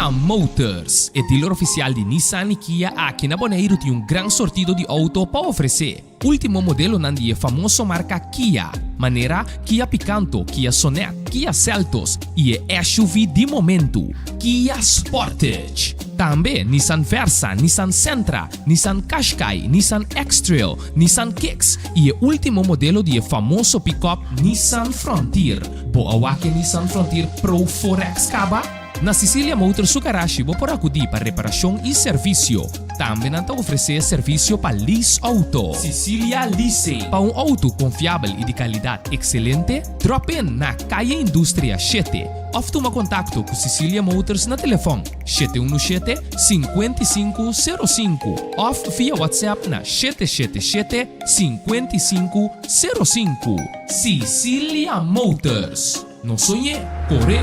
Cecilia Motors, e dealer oficial di Nissan y Kia aki na Boneiru tin un gran sortido di auto pa ofrece. Ultimo modelonan di e famoso marca Kia, manera Kia Picanto, Kia Sonet, Kia Seltos y e SUV di momento, Kia Sportage. Tambe Nissan Versa, Nissan Sentra, Nissan Qashqai, Nissan X-Trail, Nissan Kicks y e ultimo modelo di e famoso pick-up Nissan Frontier. Bo a wak e Nissan Frontier Pro 4X caba? Na Cecilia Motors su garashi bo por acudi pa reparacion y servicio. Tambe nan ta ofrece servicio pa lease auto. Cecilia Leasing. Pa un auto confiabel y di calidad excelente, drop in na Calle Industria shete of tuma contacto cu Cecilia Motors na telefon 717 5505 of via WhatsApp na 777 5505. Cecilia Motors. No soñ'é, cor'é!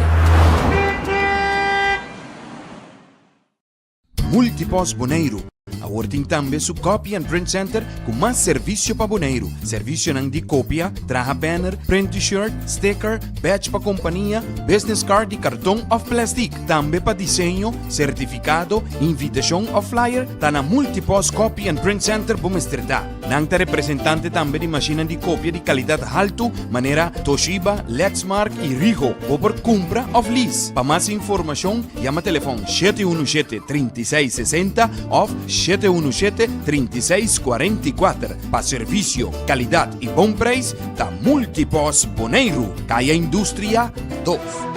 Multipost Boneiru awor tin tambe su Copy and Print Center ku mas servisio pa Boneiru. Servisionan di kopia, traha banner, print T-shirt, sticker, badge pa kompania, business card di karton òf plèstik. Tambe pa diseño, sertifikado, invitashon òf flyer ta na Multipost Copy and Print Center bo mester ta. Nan ta representante tambe di mashinnan di kopia di kalidat haltu manera Toshiba, Lexmark i Ricoh. Bo por kumpra òf lease. Pa mas informashon yama telefòn 717 36 60 òf 717 36 44. Pa servisio, kalidat i bon preis ta Multipos Boneiru, Kaya Industria 2.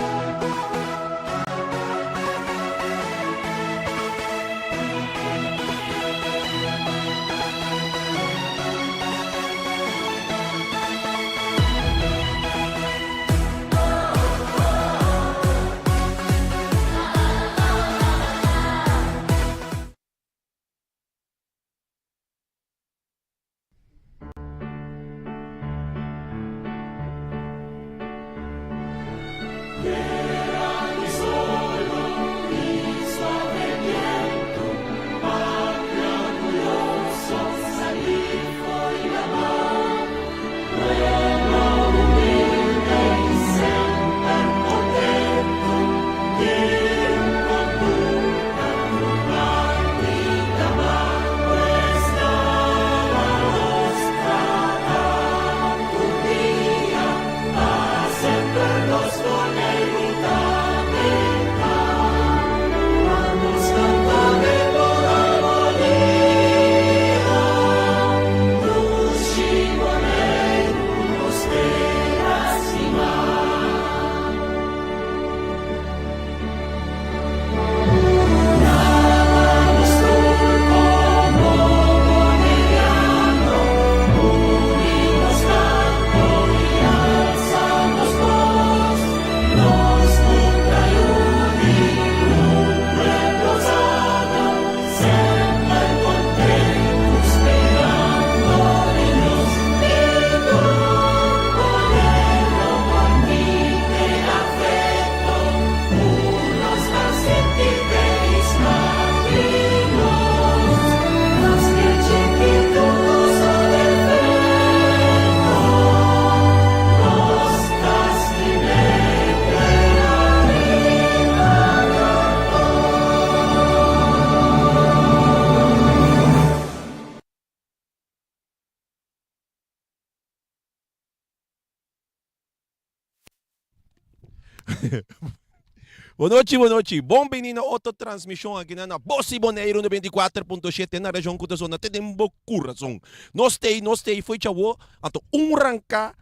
Bonochi, bonochi. Bon bini na otro transmishon aki na na Bos i Boneiru 94.7 na region ku ta zona te den bo kurason. Nos tei, nos tei foi chawo, anto un ranka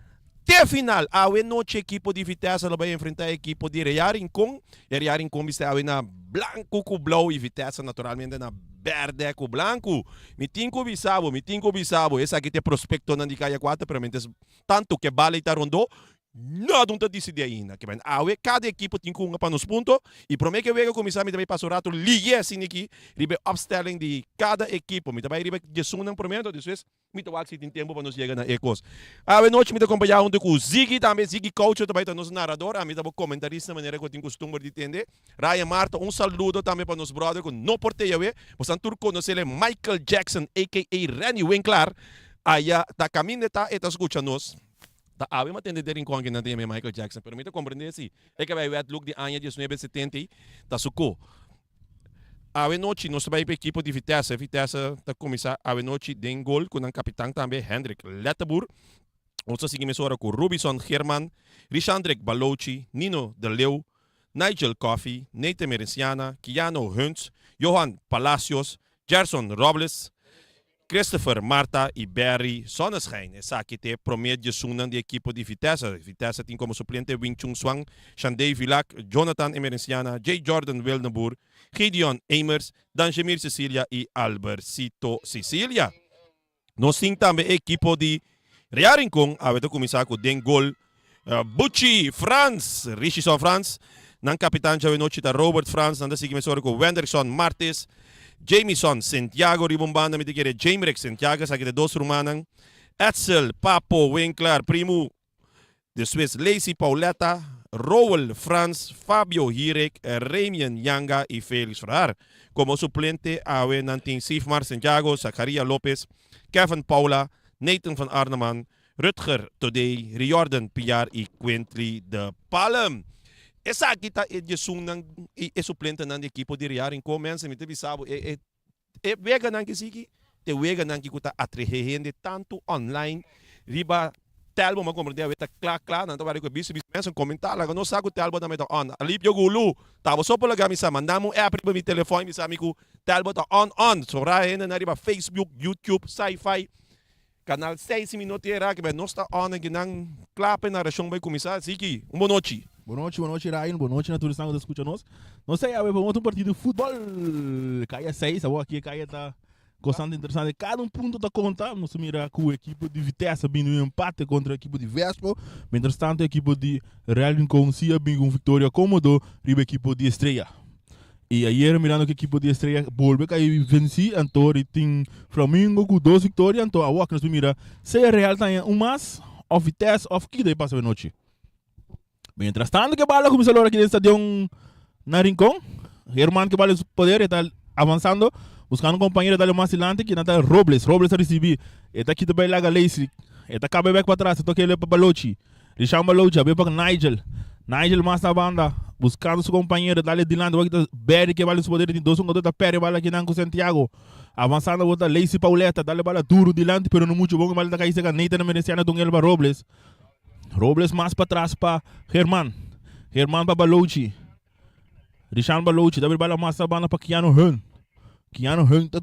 te final. Awe nochi ekipo di Vitesse lo bai enfrenta ekipo di Real Rincon. E Real Rincon bisti awe na blanku ku blou i Vitesse naturalmente na berde ku blanku. Mi tin ku bisa bo, mi tin ku bisa bo, esaki ta e prospektonan di Kaya 4, pero mientras tanto ke bala i ta rondó, Nada un ta disidí ainda. Ke men awe kada ekipo tin ku hunga pa nos punto i promé ke wega kuminsá mi ta bai pasa un ratu liye asina aki riba e opstelling di kada ekipo. Mi ta bai riba djesunnan promé anto despues mi ta wak si tin tempu pa nos yega na e kos. Awe nochi mi ta kompañá huntu ku Ziggy tambe. Ziggy Coucho ta bai ta nos narador, ami ta bo komentarista manera ku tin kustumber di tende. Ryan Marta un saludo tambe pa nos brother ku no por te awe. Bosan tur konosé Michael Jackson aka Renny Winklaar aya ta kaminda e ta e ta skucha nos. Ta awe mi a tende den rincon kinan ta yama e Michael Jackson, pero mi ta comprende si e ke bai wet look di aña 1970 ta su ko. Awe nochi nos ta bai pa ekipo di Vitesse. Vitesse ta kuminsá awe nochi den gol ku nan kapitan tambe Hendrik Letteboer. Nos ta sigui mesora ku Rubison Geerman, Rishandrik Balochi, Nino de Leeuw, Nigel Coffey, Nathan Merenciana, Keanu Hunt, Johan Palacios, Gerson Robles, Christopher Marta y Barry Zonneschijn. Esaki ta e prome diesunnan di ekipo di Vitesse. Vitesse tin como suplente Wing Chun Swan, Shandey Vilak, Jonathan Emerenciana, J. Jordan Wildenboer, Gideon Emers, Danjemir Cecilia y Albercito Cecilia. Nos tin tambe e ekipo di Real Rincon. Awe ta cuminsa cu den gol Buchi Frans, Richison Frans. Nan kapitan djawe nochi ta Robert Frans. Nan ta sigui mesora ku Wenderson Martis, Jamison Santiago riba un banda mi ta kere Jamrick Santiago, esaki ta e dos rumannan. Edsel Papo Winkler, primu. Despues Lacey Pauletta, Roel Frans, Fabio Hirik, Ramien Yanga i Felix Verhaar. Komo suplente awe nan tin Sifmar Santiago, Zacharia Lopez, Kevin Paula, Nathan van Arneman, Rutger Todey, Riordan Piar i Quintly de Palm. Esaki ta e diesunnan i e suplentenan di ekipo di Real Rincon. Mensen, mi ta bisa bo, e e e weganan ki sigui ta e weganan ki ku ta atrahe hende tantu online riba Telbo. Mi a komprende awe ta kla kla, nan ta wak ku e bisti bisti. Mensen, komentá, laga nos sa ku Telbo tambe ta on. Alipio Gulu, ta bo so por laga mi sa, manda mi un app riba mi telefòn i bisa mi ku Telbo ta on on. Sobra hendenan riba Facebook, YouTube, Sci-Fi. Canal 6 mi no tin era kiba nos ta on aki nan kla pa e narashon bai kuminsá así ki un bonochi. Bonochi bonochi Ryan bonochi na tur esnan ku ta skucha nos. Nos ta yawe pa un otro partido di futbol kaya 6 awor aki e kaya ta kosnan interesante kada un punto ta konta nos ta mira ku ekipo di Vitesse a bini un empate kontra ekipo di Vespo mientras tanto ekipo di Real Rincon si a bini ku un viktoria komodo riba ekipo di Estrella. Y ayer mirando cu equipo di Estrella bolbe cay venci anto ri tin Flamingo cu dos victoria anto awor nos mira sea Real taña un mas of Vitesse of kico ta pasa anochi. Mientras tanto que bala cuminsa lora aki den stadion na Rincon Herman que bala su poder e ta avanzando buscando un compañero dale mas dilante ki nan ta Robles Robles ta ricibi e ta kita bay laga Lacey e ta caba bek pa atras e toca pa Balochi. Richard Balochi a bay pa Nigel. Nigel mas na banda, buscando su compañero, dale dilanti, wak ta Barry ke bala su poder, tin dos hungador ta perde bala kinan ku Santiago. Avanzando bo ta Lacey Pauleta, dale bala duro dilanti pero no mucho bon, e bala ta kai cerca Nathan Mereciano dun el pa Robles. Robles mas patras pa German. German pa Balochi. Richard Balochi ta bala mas na banda pa Keanu Hun. Keanu Hun ta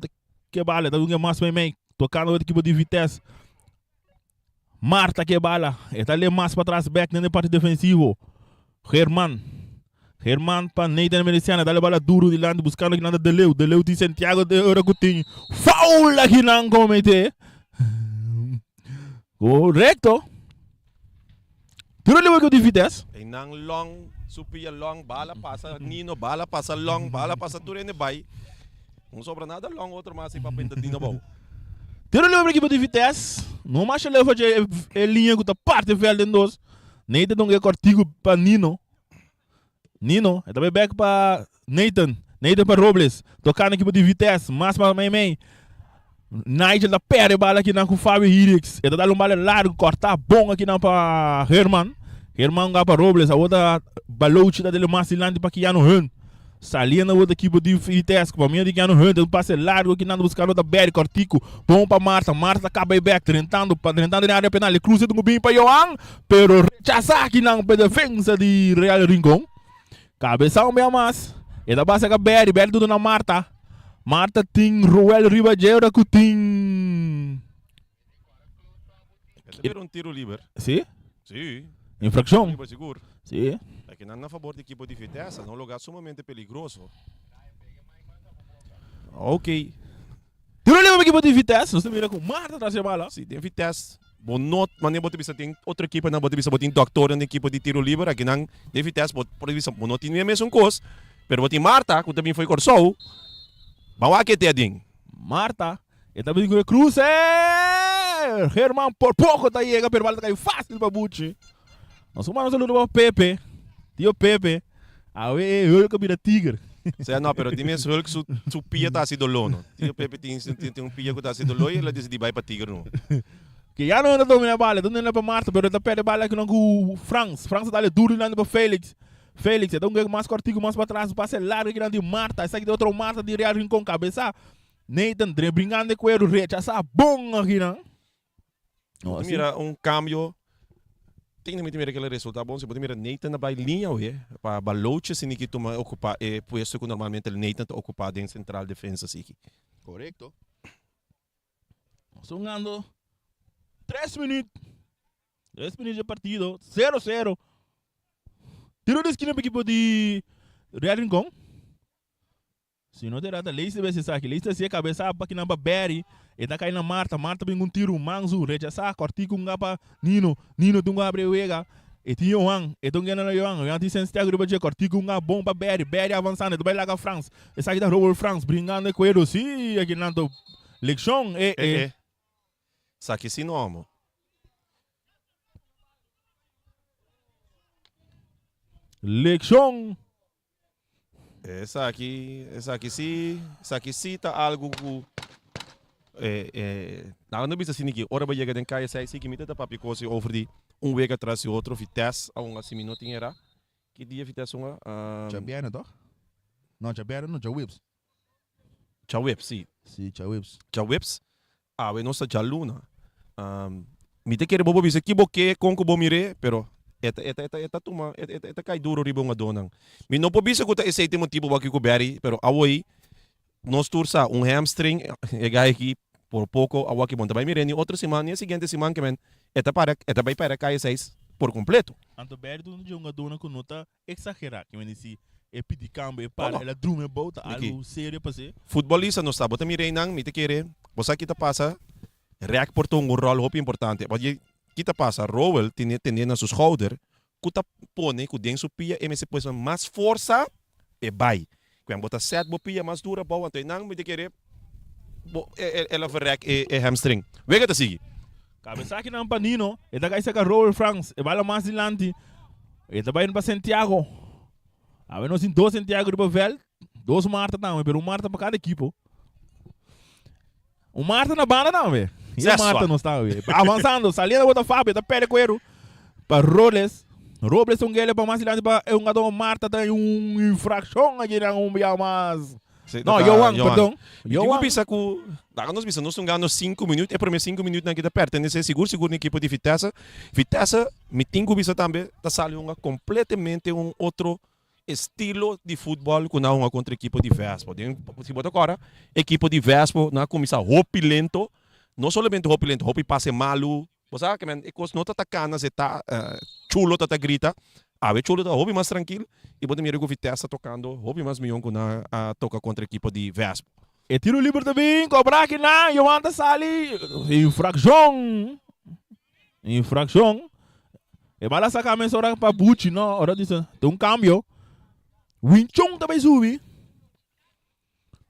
ke bala, ta dun mas mei mei, tocando equipo di Vitesse. Marta ke bala. E ta le mas patras bek den e parti defensivo. German. German pa Nathan Mereciano. Dale bala duro dilanti buscando kinan ta De Leeuw. De Leeuw tin Santiago de ora ku tin foul akinan comete. Correcto. Tiro libre ku di Vitesse. Einan long, su pia long, bala pasa Nino, bala pasa long, bala pasa tur hende bai. No sobra nada long otro mas pa pinta Nino bou. Tiro libre equipo di Vitesse. No mas leu e, e linha ku ta parte veld en dos. Nathan don e kortigo pa Nino. Nino, e ta bai back pa Nathan. Nathan pa Robles. Tocando equipo di Vitesse. Mas pa mei mei. Nigel ta perde bala aki nan ku Fabio Hirix. E ta dal un bala largo, corta bon aki nan pa Herman. Herman ga pa Robles. Awor ta Balochi ta dele mas dilanti pa Keanu Hunt. Saliendo awor ta equipo di Vitesse. Pa medio di Keanu Hunt. Un pase largo aki nan buscando ta Barry Cortico. Bon pa Marta. Marta caba e back. Drentando, drentando den area penal. E cruce tungo bin pa Johan. Pero rechasa aki nan pa defensa di Real Rincon. Cabeza un bia mas. E ta basa ka Barry. Barry tudo na Marta. Marta tin Roel riba dje ora ku tin. E ta bira un tiro liber. Si? Si. Infraccion. Liber sigur. Si. Aki nan na favor di ekipo di Vitesse, na un lugar sumamente peligroso. Ok. Tiro liber pa ekipo di Vitesse. Nos ta mira ku Marta tras e bala. Si, den Vitesse bo no manera bo ta bisa tin otro ekiponan bo ta bisa bo tin doktornan den ekipo di tiro liber akinan den Vitesse bo por bisa bo no tin e mesun kos pero bo tin Marta ku ta bin for Kòrsou ban wak e te aden. Marta e ta bin ku e kruse Herman por poko ta yega pero bala ta kai fásil pa Buchi. Nos a manda un saludo pa Pepe, tio Pepe, awe e Hulk a bira tiger. Sea no, pero di mes Hulk su, su pia ta hasi doló no. Tio Pepe tin, tin, tin un pia ku ta hasi doló i el a disidí bai pa tiger no. Ke ya no ta domina bala, e ta domina pa Marta, pero e ta perde bala kinan ku Frans. Frans ta dale duru dilanti pa Felix. Felix, e ta un gek mas kortiku, mas patras, pase largu kinan di Marta, esaki ta otro Marta di Real Rincon, kabesa Nathan dre bringando e kueru, rechasa bon akinan. No, Bo ta mira un cambio. Técnicamente mira kila resulta bon. Si bo ta mira Nathan a bai liña awe pa Baloche si niki tuma ocupa e puesto cu normalmente Nathan ta ocupa den central defensa siki. Correcto. Nos ta hungando tres minuut. Tres minuut di partido. 0-0. Tiro di esquina pa equipo di Real Rincon. Si no ta erata Leis ta bes esaki. Leis ta hasié kabesa pa kinan pa Barry. E ta kai na Marta. Marta bin ku un tiru. Mansu rechasá. Kòrtiku un pa Nino. Nino tin ku abri e wega. E tin Johan. E ta un gena na Johan. Johan tin Santiago riba dje. Kòrtiku un bon pa Barry. Barry avansando. E ta bai laga Frans. Esaki ta Robert Frans bringando e kuedo. Si akinan ta lekshon. E e. Esaki si no amo. Lekshon. Esaki, esaki si, esaki si ta algu ku eh, eh, nan no bisa asina ki ora bo yega den kaya esei si ki mi ta ta papia kosi over di un wega tras di otro Vitesse a hunga si mi no tin era. Ki dia Vitesse hunga? Djabièrnè tòg? No, djabièrnè no, djaweps. Djaweps, si. Si, djaweps. Djaweps, Awe nos ta djaluna. Mi ta kere bo por bisa ki bo ke, kon ku bo mir'é, pero e ta, e ta, e ta, e ta tuma, e ta, e ta kai duro riba un adónan. Mi no por bisa ku ta esei ta e motibu wak ku Barry, pero awoi nos tur sa un hamstring, e gai aki por poko a wak bon ta bai mir'é ni otro siman ni e siguiente siman ke men e ta para, e ta bai para kai esei por kompleto. Anto Barry ta un dje un adónan ku no ta Exagera, ke men si e pidi cambio, e para, el a drumi abou, ta algo serio pas'é. Futbolista no sa, bo ta mira einan, mi ta kere, bo sa ki ta pasa, rèk por tunga un ròl hopi importante. Pasobra ki ta pasa, Rowell tene tene na su schouder ku ta pone ku den su pia e mester pone mas forsa p'e bai. Kwen bo ta sèt bo pia mas duru abou, anto einan mi ta kere bo el a verrèk e hamstring. Wega ta sigui. Kabesa akinan pa Nino, e ta kai saka Roel Frans, e bala mas dilanti, e ta bai pa Santiago. Awe nos tin dos Santiago riba veld, dos Marta tambe, pero un Marta pa kada ekipo. Un Marta na banda tambe. E Marta nos ta awe. Avanzando, saliendo bota Fabio, ta perde cuero pa Robles. Robles un gele pa mas dilanti pa e hungador Marta ta un infraccion aki nan un bia mas. Sí, No, ta Johan, Johan. perdon. Mi tin ku Johan. bisa ku, laga nos bisa, nos ta gana sinku minüt, e promé sinku minütnan ki ta pertenesé sigur sigur na ekipo di Vitesse. Vitesse, mi tin ku bisa tambe, ta sali hunga kompletamente un otro estilo di futbòl ku nan a hunga kontra ekipo di Vespo. Den, si bo ta kòrda, ekipo di Vespo nan a kuminsá hopi lento, no solamente hopi lento, hopi pase malu, Bo sa ke men e kos no ta ta kana se ta Chulo ta ta grita. Awe Chulo ta hopi mas trankil i bo ta mira ku Vitesse ta tokando hopi mas mion ku nan a toka kontra ekipo di Vespo. E tiro liber ta bin kobra kinan, Johan ta sali, infrakshon, infrakshon. E bala saka mesora pa Buchi no, ora di ta un kambio. Winchon ta bai subi.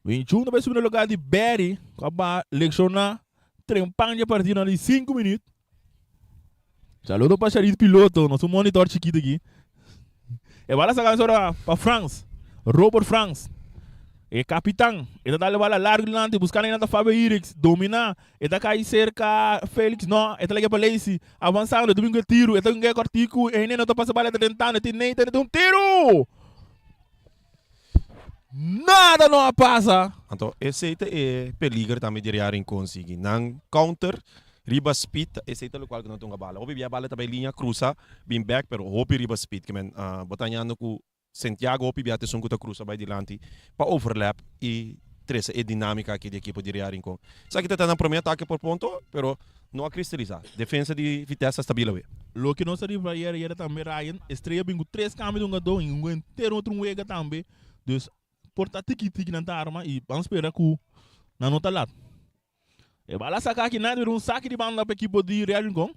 Winchun ta bai subi na lugar di Barry ku a baha lekshoná trempan dje partido na di sinku minüt. Saludo pa Sharit Piloto, nos un monitor chikito aki. E bala saka mesora pa Frans, Robert Frans, e kapitan. E ta dal e bala largu dilanti buskando einan ta Fabio Irix, dominá, e ta kai serka Felix, no, e ta lege pa Lacey, avansando, e ta bin ku e tiru, e ta bin ku e kòrtiku, e hende no ta pasa bala, e ta tentando, e tin Nathan, e tin un tiru! Nada no a pasa. Anto esey ta e peliger tambe di Real Rincon sigui nan counter riba speed esey ta locual cu nan tunga bala. Hopi bia bala ta bay liña cruza bin bek pero hopi riba speed ke men bo ta hañando cu Santiago hopi bia ta esun cu ta cruza bay dilanti pa overlap y trece e dinamica aki di ekipo di Real Rincon. Esaki ta ta nan prome atake por pronto pero no a cristaliza. Defensa di Vitesse ta stabil awe. Loke nos a riba ayera yera tambe Ryan, Estrella bin ku tres kambio di hungadó i un entero otro un wega tambe. Dus por ta tiki tiki nan ta arma i ban spera ku nan no ta lat. E bala saka aki nan bira un saki di banda pa ekipo di Real Rincon.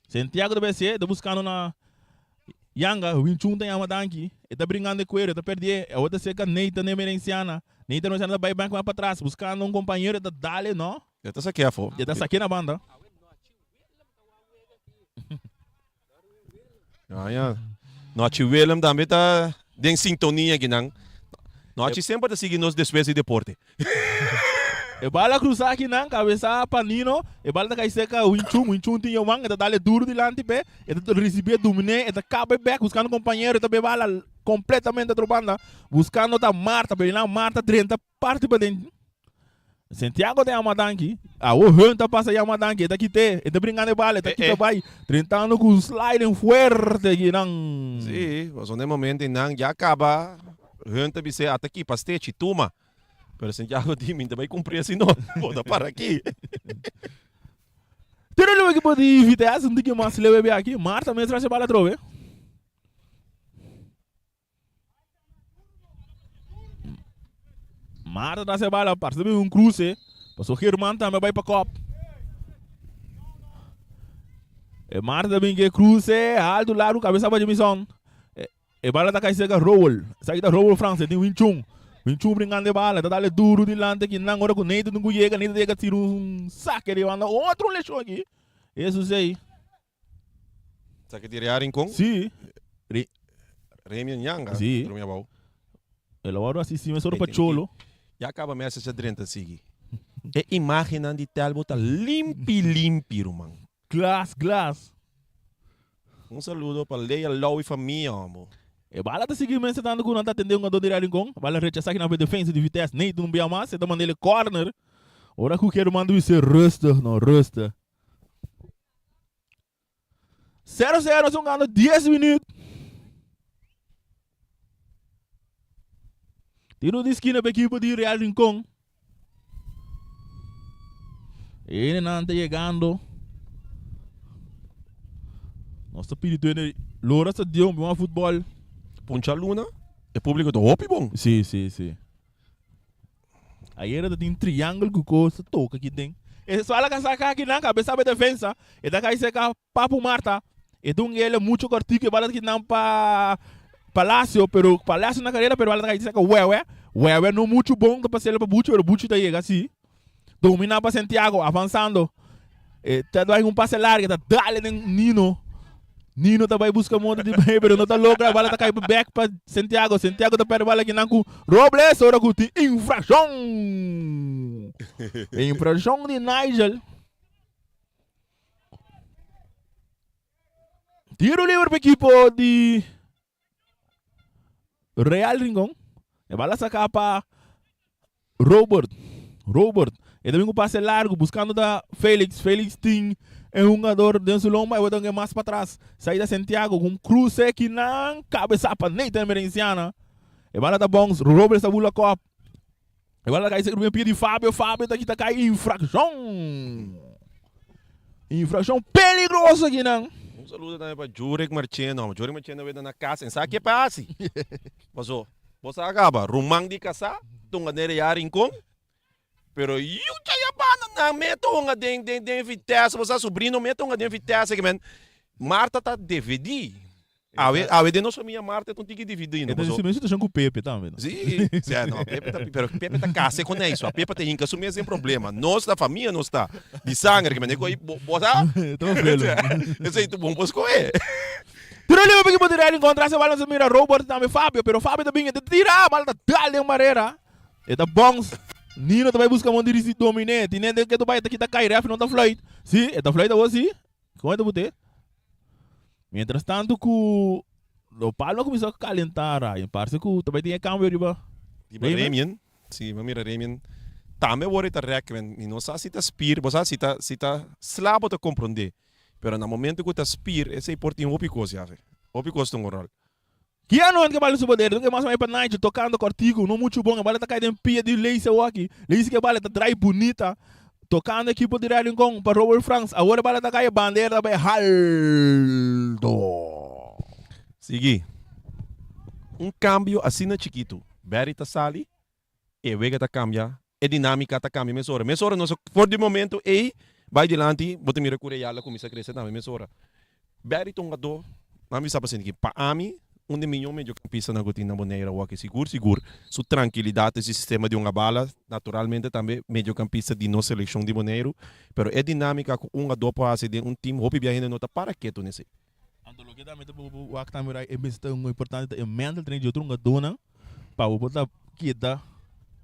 Santiago ta bai hasié, ta buskando na Yanga, Winchun ta yama danki. E ta bringando e kuero, e ta perdié. Awor ta serka Nathan Emerenciana. Nathan Emerenciana ta bai bek mas patras buskando un kompañero, e ta dale no. E ta saké afó. E ta saké na banda. Ah, ya. Nochi Willem tambe ta den sintonia kinan. Nochi semper ta sigui nos despues di deporte. E bala krusa akinan, kabesa pa Nino, e bala ta kai serka Winchun, Winchun tin e wan, e ta dale duru dilanti p'e, e ta risibié, dominé, e ta kaba e bèk buskando kompañero, e ta bebe bala kompletamente otro banda, buskando ta Marta, pero einan Marta drenta parti paden. Santiago ta yama danki, awo Hun ta pasa yama danki, e ta kit'é, e ta bringando e bala, e ta kita bai, drentando ku un sliding fuerte akinan. Sí, pasobra na e momento einan ya kaba Hun ta bis'é ata aki pastechi, tuma. Pero Santiago di, mi ta bai cumpri así no, bo ta para aki. Tira lo equipo di Vitesse, un tiki mas leve bia aki. Marta mes trace bala atrobe. Marta trace bala, parece un cruce. Paso Germán tambe bai pa kop. E Marta bin ke cruce, alto largo, cabeza pa Jimison. E bala ta kai serka Rowell. Esaki ta Rowell Frans, e tin Winchun. Winchun bringando e bala, e ta dale duru dilanti aki nan. Ora ku Nathan tin ku yega, Nathan ta yega tira un sake riba banda. Otro leshon aki. Esun sei. Esaki di Rea Rincon? Si. Remy Nyanga. Si. Drumi abou. El a wòrdu asistí mesora pa Cholo. Ya kaba mester sa drenta sigui. E imágennan di Telbo ta limpi limpi ruman. Glas glas. Un saludo pa Lea Louw y famia hombo. E bala ta sigui mester tanto cu nan ta atende un gador di Real Rincon. Bala rechasa aki nan pa e defensa di Vitesse. Nathan un bia mas, e ta manda el e corner. Ora cu kier manda bis'e rustig no, rustig. Sero sero nos hungando dies minuut. Tiro di skina pa ekipo di Real Rincon. Enenan ta yegando. Nos ta pidi tuene lora stadion pa futbol. Puncha Luna, e publico ta hopi bon. Si, si, si. Ayera ta tin triangle ku kos ta toka aki den. E sala ka saka aki nan kabesa pa defensa. E ta kai seka Papu Marta. E ta un ele mucho kortiku e bala ta kinan pa Palacio pero Palacio na karera pero bala ta kai seka Wewe. Wewe no mucho bon ta pasele pa Buchi pero Buchi ta yega si. Domina pa Santiago avansando. E ta dai un pase largo e ta dale den Nino. Nino ta bai busca moda di bai pero no ta logra. Bala ta kai pa back pa Santiago. Santiago ta perde bala kinan ku Robles ora ku tin infraccion. Infraccion di Nigel. Tiro libre pa equipo di Real Rincon. E bala saca pa Robert. Robert. E ta bin cu pase largo buscando ta Felix. Felix tin e hungador den su lomba. E bota un mas pa tras. Saida Santiago cu un cruce kinan cabeza pa Nathan Merenciana. E bala ta bons. Robert ta bula kop. E bala ta kai serka pia di Fabio. Fabio ta kita kai infraccion. Infraccion peligroso kinan. Un saludo tambe pa Jurek Marchena. Jurek Marchena weta na casa. En sa ke pa hasi. Paso, bo sa kaba, ruman di kasá tunga den Real Rincon, pero yucha ya banda nan me tunga den den den Vitesse, bo sa sobrino me tunga den Vitesse ke men Marta ta dividí. Awe awe den nos famia Marta ta un tiki dividí, no E ta paso. den su situacion ku Pepe tambe, no? Sí, sí, no, Pepe ta, pero Pepe ta kasa ku Ney, so a Pepe ta hinka su mes den problema. Nos ta famia nos ta, di sangre, ke men e ku bo bo sa? Ta velo. Esei ta bon pa skohe. Tiro libre pa ekipo di Real Rincon tras e bala nos a mira Robert tambe Fabio pero Fabio ta bin e ta tira bala ta dal den barera e ta bounce Nino ta bai buska mon di risi domine tine den ketu bai e ta kita kai ref no ta fluit si e ta fluit awor si kon e ta bute mientras tanto ku lo Palma a kuminsa kalenta Ryan parse ku ta bai tin e kambio riba Riba Remian si mi a mira Remian tambe awor e ta rek mi no sa si ta spier bo sa si ta si ta sla bo ta kompronde Pero na momento cu ta spier, esey por tin hopi cos ya fe. Hopi cos ta un rol. Kia no ke bala su poder, ke mas mai pa Nigel tocando cortico, no mucho bon, e bala ta cay den pia di Lacey awoki, Lacey ke bala ta draai bunita, tocando equipo di Real Rincon pa Robert Frans, awor e bala ta cay e bandera ta bay halto. Sigui. Un cambio asina chikitu, Barry ta sali, E wega ta cambia, e dinamica ta cambia mesora. Mesora nos a for di momento ey bay dilanti bo ta mira cu Real a cuminsa crece tambe mesora. Barry ta un hungador, nan bisa pa sinti pa ami un di miño mediocampistanan cu tin na Bonaire awor sigur sigur su trankilidad y su sistema di hunga bala, naturalmente tambe mediocampista di nos seleccion di Boneiru, pero e dinamica cu un hungador por haci den un team hopi bia hende no ta para ketu n'esey. Anto loke tambe ta bo wak tambe rai e mester ta un importante ta e mental training di otro hungadónan pa bo por ta keda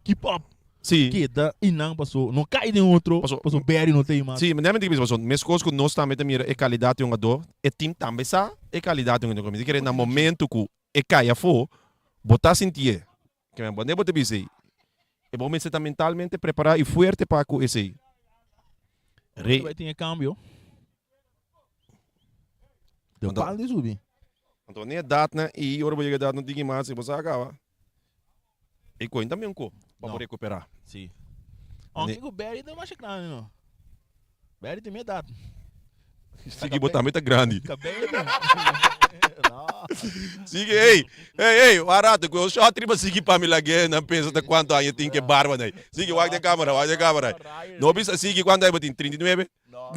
keep up. Sí. Keda einan paso no kai den otro, Paso, paso Barry no ta ei mas. Sí, mi ta bisa paso meskos ku nos tambe ta mira e kalidat di un hungadó, e tim tambe sa e kalidat di un hungadó. Mi ta kere na momento ku e kai afó, bo ta sintié. Ke men bo ta bisa ei. E bo mester ta mentalmente prepará i fuerte pa ku esei. Re. Bai tin e kambio. De pal di subi. Anto ne edatnan ei, ora bo yega edatnan tiki mas, bo sa kaba. E koin tambe un ko pa bo rekuperá. Si. Aunke ku Barry ta masha grandi no. Barry tin mi edat. Sigui bo tambe ta grandi. Kabei no. No. Sigui ey, ey, ey, wak rato ku e shot riba sigui pa mi lag'é nan pensa ta kuantu aña tin ke barba nei. Sigui wak den kamera, wak den kamera. No bisa sigui kuantu aña bo tin, 39? No.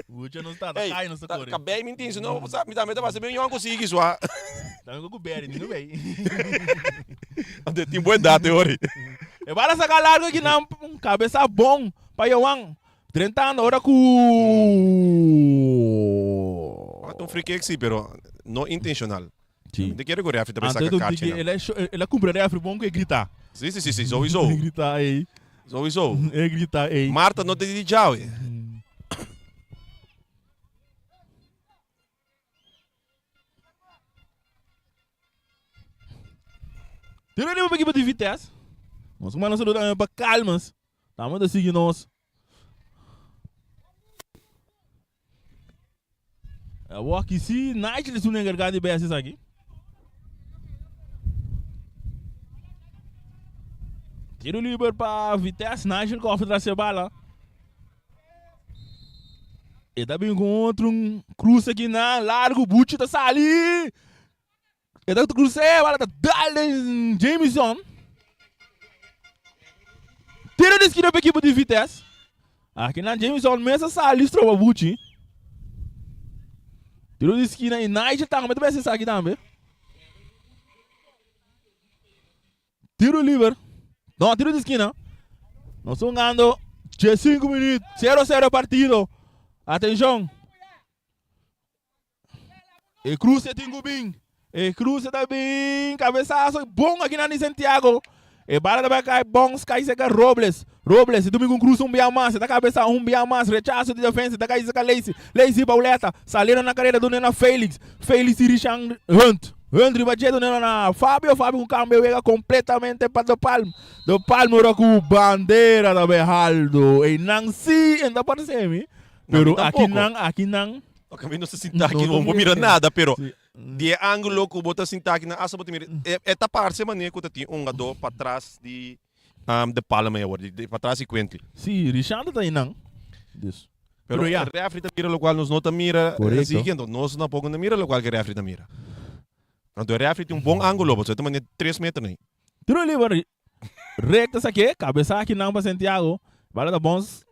Mucha nos ta, ta Ey, kai nos ta ta kore. kabei mi tin, si no bo sa mi tambe ta basa mi yòn ku sigui sua. Tambe ku Barry, ni no bay. Ante tin buen date ori. E bala saka largo aki nan kabesa bon pa Johan. Drentando ora ku Tabata un free kick si, pero no intencional. Sí. Mi ta kere ku refri ta Anto saka e karchi tiki, nan. el a el a kumpra refri bon ku e grita. Si, si, si, si, sowieso. E grita ei. Sowieso. E grita ei. Marta no ta di djawe. Tira riba pa ekipo di Vitesse. Nos manda un saludo tambe pa Calmas. Tambe ta sigui nos. Awor aki si Nigel es un encargado di bestias aki. Tiro liber pa Vitesse, Nigel Koffie tras e bala. E ta bin con otro un cruce aki na largo, Buchi ta sali. E ta cruce, bala ta dal den Jameson. Tiro di esquina pa equipo di Vitesse. Aki nan Jameson mes a sali stroba Buchi. Tiro di esquina y Nigel tambe ta besi esaki tambe. Tiro liber. No, tiro di esquina. Nos jugando 5 minuut. 0-0 partido. Atencion. E cruce tin cu bin. E cruce ta bin. Cabezazo bon aki nan di Santiago. E bala ta bai cai bon sky seca Robles. Robles e domingo un cruce un bia mas. E ta cabeza un bia mas. Rechazo di defensa. E ta cai seca Lacey. Lacey Pauleta. Saliendo na carrera dune na Felix. Felix y Richan Hunt. Hunt riba dje dune na Fabio. Fabio un cambio wega completamente pa De Palm. De Palm ora cu bandera ta bay haldo. Eynan si en ta parce mi. Pero aki nan, aki nan. Ok, mi no sa sinta aki, no bo mira nada, pero di e ángulo ku bo ta sinta aki nan asta bo ta mira, e ta parse manera ku ta tin un hungadó patras di De Palma awor, patras di Quinty. Sí, Richard ta einan. Dus. Pero Pero ya. e refri ta mira lokual nos no ta mira, Korekto. así ke enton nos tampoco no mira lokual ke refri ta mira. Anto e refri tin un bon ángulo, pasobra e ta manera tres meter nei. Tiro liber, Recta sa ke, cabeza aki nan pa Santiago, bala ta bons,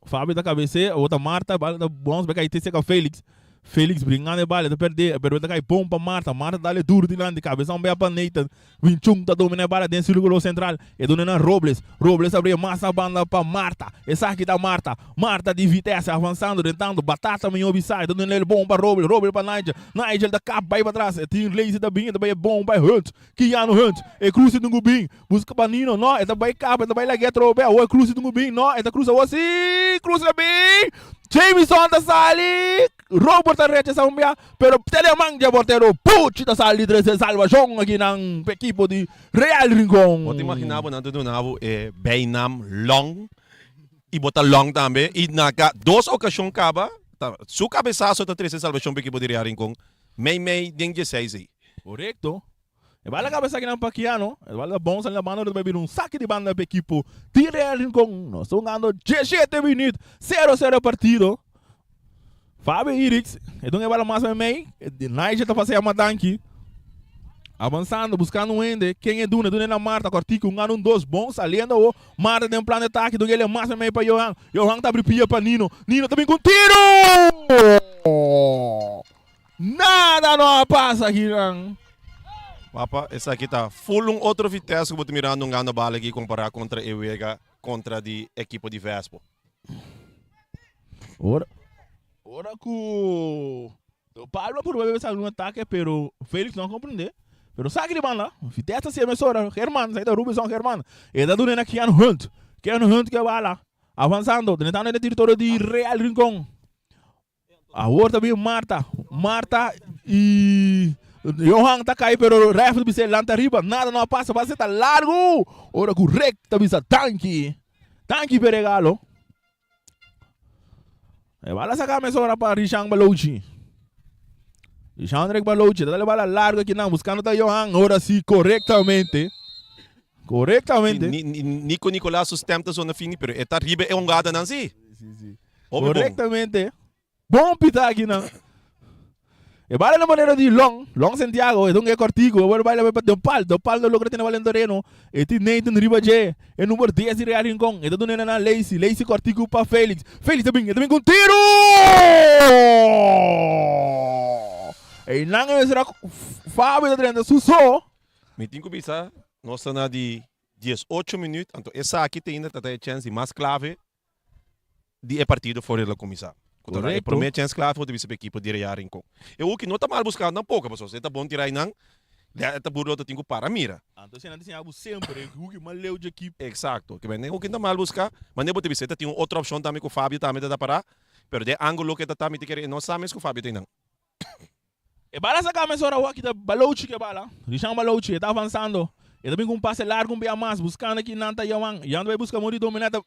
Fabio ta cabece, awor ta Marta, bala ta bons, bai cay te cerca Felix, Felix bringando e bala, e ta perde, pero e ta cay bon pa Marta, Marta dale duro dilanti, cabeza un bea pa Nathan, Winchun ta domina e bala den circulo central, e duna na Robles, Robles ta bria mas na banda pa Marta, esaki ta Marta, Marta di Vitesse avanzando, rentando, Batata miyo bisa, e ta duna el bon pa Robles, Robles pa Nigel, Nigel ta kap bay patras, e tin Lazy ta bin, e ta bay e bon pa Hunt, Keanu Hunt, e cruce tin cu bin, busca pa Nino, no, e ta bay caba, e ta bay lag'e atrobe, awor e cruce tin cu bin, no, e ta cruza awor, si, cruce ta bin, Jamison ta sali, Robert ta rechaza un bia, pero Teleman dje portero, Puchi ta sali trece salvacion aki nan ekipo di Real Rincon. Bo ta imagina bo nan ta duna bo e bijnaam Long y bo ta Long tambe y na ka dos ocasion caba ta su cabezazo ta trece salvacion pa ekipo di Real Rincon mei mei den dieseis ey. Korekto. E bala kabesa kinan pa Keanu. E bala ta bon sali na banda ta bai bira un saki di banda pa ekipo di Real Rincon. Nos ta hungando diesshete minüt, sero sero e partido. Fabio Irix e dun e bala mas meimei. Nigel ta pasea madanki. Avansando, buskando un hende. Ken e duna? E duna na Marta. Kòrtiku hungando un dos bon saliendo awo. Marta den plan di atake. Dun el mas meimei pa Johan. Johan ta abri pia pa Nino. Nino ta bin ku un tiru! Nada no a pasa akinan. Papa, esaki ta full un otro Vitesse ku bo ta mirando hungando bala aki kompará kontra e wega kontra di ekipo di Vespo. Ora, ora ku Pablo a purba bebe sali un atake pero Felix no a komprende. Pero sa ki di banda, Vitesse si e mesora, Herman, sa ta Rubinson Herman. E ta duna na Keanu Hunt. Keanu Hunt ke bala. Avansando, drentando den e teritorio di Real Rincon. Awor ta bin Marta. Marta y Johan ta kai pero ref ta bisa lanta riba. Nada no a pasa, pase ta largo. Ora ku Rick ta bisa danki. Danki p'e regalo. E bala saca mesora pa Richan Balochi. Richan Rick Balochi, ta dale bala largo aquí nan, buscando ta Johan, ahora sí, correctamente. Correctamente. Ni, ni, Nico Nicolas su stem ta zona fini, pero e ta riba e hongada nan sí. Sí, sí. Hopi bon. Correctamente. Bon pita aki nan. E bala na manera di Long, Long Santiago, e ta un e cortico, e baila bai pa Den Pal, Den Pal no logra tene bala den tereno, e tin Nathan riba dje, e number 10 di Real Rincon, e ta duna na Lacey, Lacey cortico pa Felix, Felix ta bin, e ta bin cu un tiro! Eynan e mester a Fabio ta drenta su so. Mi tin cu bisa, nos ta na di 18 minuut, anto esaki te ainda ta ta e chens di mas clave di e partido for el a kuminsá. Ku ta e promé chèns klave ku ta bisa pa ekipo di Real Rincon. E hoki no ta mal buská tampoco, pasobra si e ta bon tirá einan, e ta burlo ta tin ku para mira. Anto esei nan ta siña bo semper, e hoki mas leu dje ekip. Eksakto. Ke men e hoki no ta mal buská, ma ne bo ta bisa e ta tin un otro opshon tambe ku Fabio tambe ta ta pará, pero den ángulo ku e ta ta mi ta kere e no sa mes ku Fabio ta einan. E bala sa mesora awor kita Balochi ke bala. Richan Balochi e ta avansando. E ta bin ku un pase largu un bia mas buskando aki nan ta Johan. Johan ta bai buska modo di dominá ta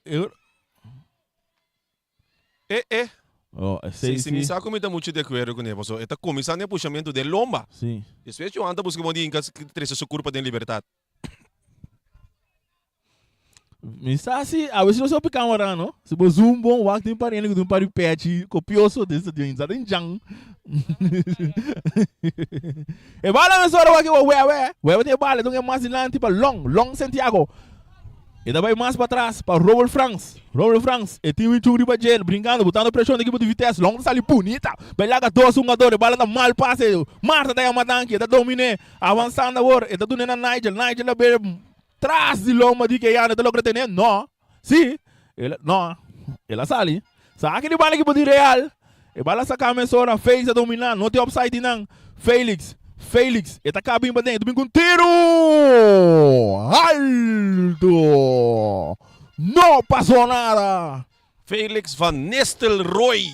E e. Oh, Si, esei si mi si. sa ku mi ta muchu di akuerdo kuné, pasobra e ta kuminsá den e pushamentu den lomba. Si. Despues Johan ta buska modo di hinka trese su kurpa den libertat. Mi sa si a veces nos hopi camera no. Si bo zoom bon wak tin pariente ku tin un par di pechi copioso den sa den sa den jan. E bala mesora wak e wewe. Wewe tin e bala e mas dilanti pa Long, Long Santiago. E ta bai mas pa tras pa Robert Frans. Robert Frans e tin Winchun riba djel brincando botando presion den ekipo di Vitesse. Long ta sali bunita. Bai laga dos hungador e bala ta mal pase. Marta ta yama danki e ta domine. Avansando awor e ta dune na Nigel. Nigel ta bebe Tras di lomba di Keyane ta logra tene? No. Si. El a, no. El a sali. Sa aki di bala ekipo di Real. E bala saka mesora. Felix a domina. No tin offside di nan. Felix. Felix. E ta kaba bin paden. E ta bin ku un tiru! Alto! No pasó nada! Felix van Nistelrooy.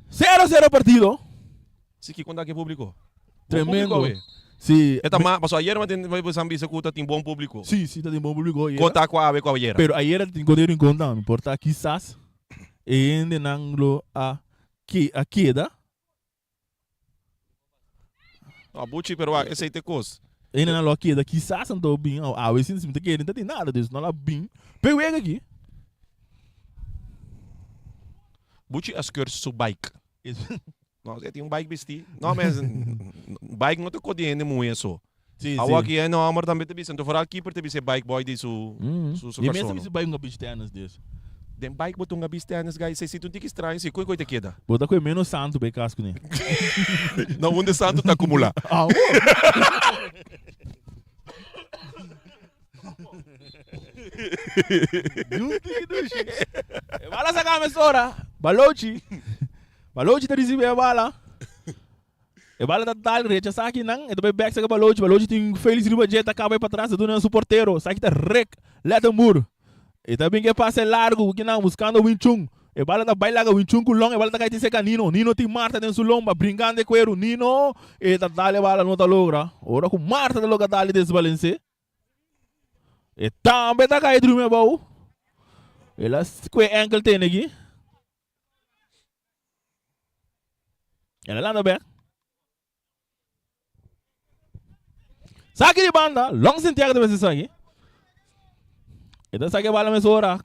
Sero sero partido. Si kiko anda ke publico? Bon Tremendo. publico awe. Si. E ta ma, paso ayer ma tin bo san bisa ku ta tin bon publico. Si, si ta tin bon publico ayer. Kon ta ku awe ku ayer? Pero ayer tin kon di Rincon tambe. Por ta kisas e hendenan lo a ke a keda. No, Buchi, pero wak, esei ta e kos. E hendenan lo a keda kisas anto bin awe si mi ta kere no ta tin nada dus no la bin. Pe wega aki. Buchi a skeur su bike. No, e tin un bike bisti. No, mes, bike no ta kos di hende muhe so. Sí, sí. Awor aki hende homber tambe ta bisa. Anto vooral keeper ta bisa e bike boy di su, su, su Mi mes ta karson. bisa bai hunga beach tennis des. Den bike bo ta hunga beach tennis, guy. Esei si ta un tiki straño si. Kon e koi ta keda? Bo ta koe menos santu pa e kas kuné. Na unda e santu ta akumulá. Awor. Di un tiki dushi. E bala saka mesora. Balochi. Balochi ta risibi e bala. E bala ta dal rechasá akinan, e ta bai bèk saka Balochi, Balochi tin Felix riba dje, ta kaba bai patras, ta duna na su portero, esaki ta Rick Lettenboer. E ta bin ku e pase largu kinan buskando Wing Chun. E bala ta bai laga Wing Chun ku long, e bala ta kai tin seka Nino. Nino tin Marta den su lomba, brinkando e kueru. Nino, e ta dal e bala, no ta logra. Ora ku Marta ta logra dal e desbalans'é. E tambe ta kai drumi abou. El a kue enkel tene aki. El a landa bek. Saki di banda, Long Santiago ta mester saki. E ta saki e bala mesora.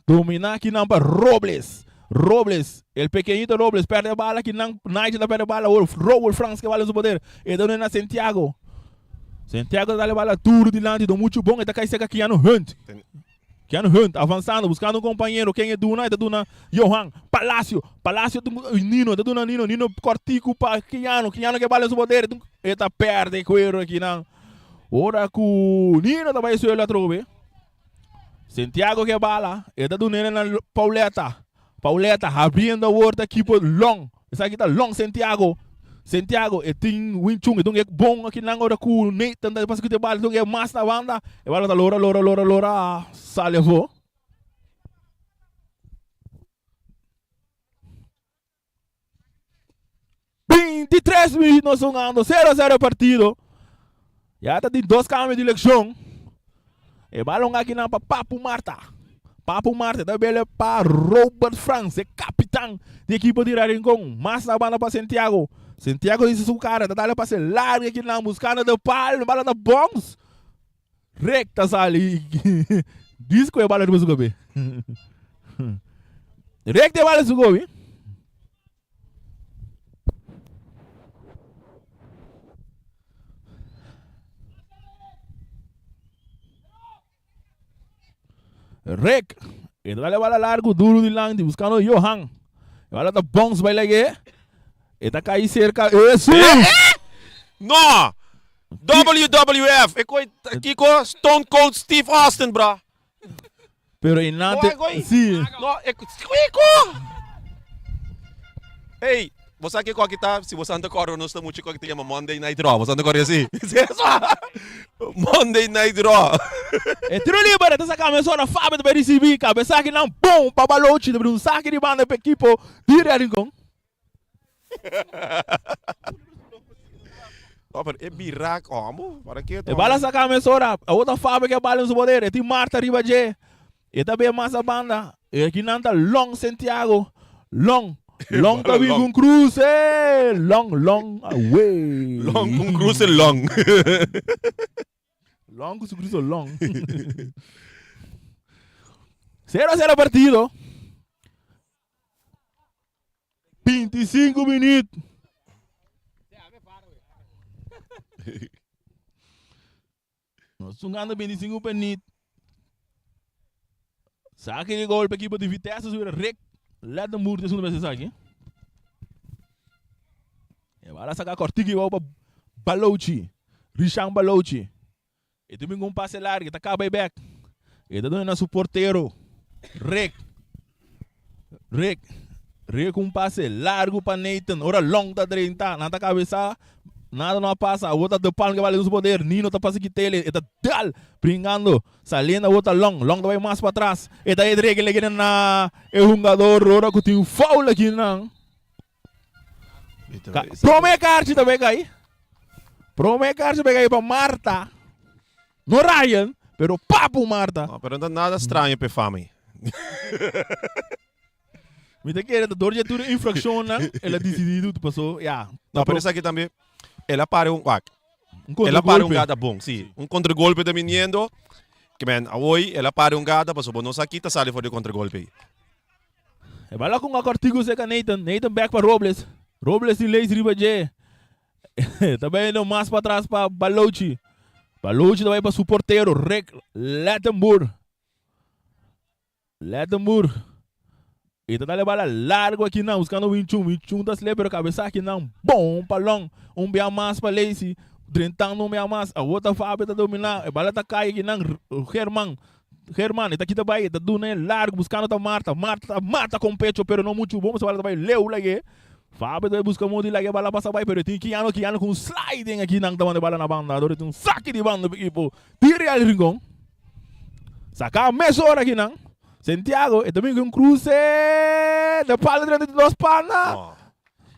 Domina kinan pa Robles. Robles, el pequeñito Robles, perde e bala kinan. Nigel ta perde e bala. Raul Frans ke bala en su poder. E ta duna na Santiago. Santiago ta dal e bala duro dilanti, do muchu bon. E ta kai seka Keanu Hunt. Keanu Hunt avansando, buscando un compañero. Ken e duna? E ta duna Johan Palacio. Palacio Nino, e ta duna Nino. Nino cortico pa Keanu. Keanu ke bala en su poder. E ta perde cuero akinan. Ora cu Nino ta bay suelo atrobe. Santiago ke bala. E ta duna na Pauleta. Pauleta abriendo awor ta equipo Long. Esaki ta Long Santiago. Santiago e tin Wing Chun e dun e bon aki nan ora ku Nathan ta pasa ku e bala e dun e mas na banda e bala ta lora lora lora lora sali afo. 23 minuut nos jugando 0-0 e partido. Ya ta tin dos cambio di leccion. E balon aki nan pa Papu Marta. Papu Marta ta bele pa Robert Frans, e capitan di equipo di Real Rincon. Mas na banda pa Santiago. Santiago dice su cara, ta dale pase largo aki nan buscando de pal, bala ta bounce. Recta sali. Disco e bala riba su cabe. Recta e bala su gobi. Rick. E ta dale bala largo, duro dilanti, buscando Johan. E bala ta bounce bai lege. E ta kai cerca Jesus. Eh, eh! No! WWF! E koi Kiko Stone Cold Steve Austin, bro. Pero e nan te... Sí. No, e Kiko! Hey, bo sa kiko aki ta, si bo sa anta kòrda nos ta mucha kiko aki ta yama Monday Night Raw. Bo sa anta kòrda así? Monday Night Raw. E tiro liber ta saka mesora Fabio ta bai risibi kabesa aki nan bom pa Balochi ta bini un saki di banda pa ekipo di Real Rincon. No, pero e bira como? Para que E bala saka mesora, awor ta Fabio ke bala en su poder, e tin Marta riba dje. E ta bin mas a banda. E aki nan ta Long Santiago. Long. Long ta bin con cruce. Long, long away. Long con cruce long. Long con su cruce long. 0-0 partido. 25 minuut. Nos jugando 25 minuut. Saki di gol pa equipo di Vitesse subir Rick Lettenboer de segunda vez saki. E bala saca cortico igual pa Balochi. Richan Balochi. E domingo un pase largo, ta caba e back. E ta duna na su portero. Rick. Rick. Rick un pase largo pa Nathan. Ora Long ta drenta. Nan ta cabeza. Nada no a pasa. Awor ta De Palm que vale su poder. Nino ta pasa kitele. E ta dal. Brincando. Saliendo awor ta Long. Long ta bay mas pa atras. E ta e le na e hungador. Ora cu tin foul aki nan. Prome kaartje ta bay kai. Prome kaartje bay kai pa Marta. No Ryan, pero Papu Marta. No, pero no ta nada straño p'e fami. Mi ta kere ta door dje tur e infraccionnan, el a dicidi tu paso, ya. No, pero esaki tambe, el a pare un, wak, Un el a pare un contragolpe. gada bon, si. Un contragolpe ta biniendo, ke men, awoy el a pare un gada, paso bo no sa ki ta sali for di e contragolpe ei. E bala ku un akortiku serka Nathan. Nathan bek pa Robles. Robles tin leis riba dje. Ta bai no mas patras pa Balochi. Balochi ta bai pa su portero Rick Lettenboer. Lettenboer. E ta dale bala largo aki nan buscando Winchun. Winchun ta slip pero cabeza aki nan bon pa Long. Un bia mas pa Lacey. Drentando un bia mas. Awor ta Fabio ta domina. E bala ta kai aki nan. German. German, e ta kita bai, e ta duna e largo, buscando ta Marta. Marta ta mata con pecho, pero no mucho bon, pasobra bala ta bai leu lag'e. Fabio ta bai busca modo di lag'e bala pasa bai, pero e tin Kiano, Kiano cu un sliding aki nan ta manda e bala na banda. Ador e tin un saki di banda pa ekipo di Real Rincon. Saca mesora aki nan. Santiago, e ta bin cu un cruce de palo drenta di dos pana. No.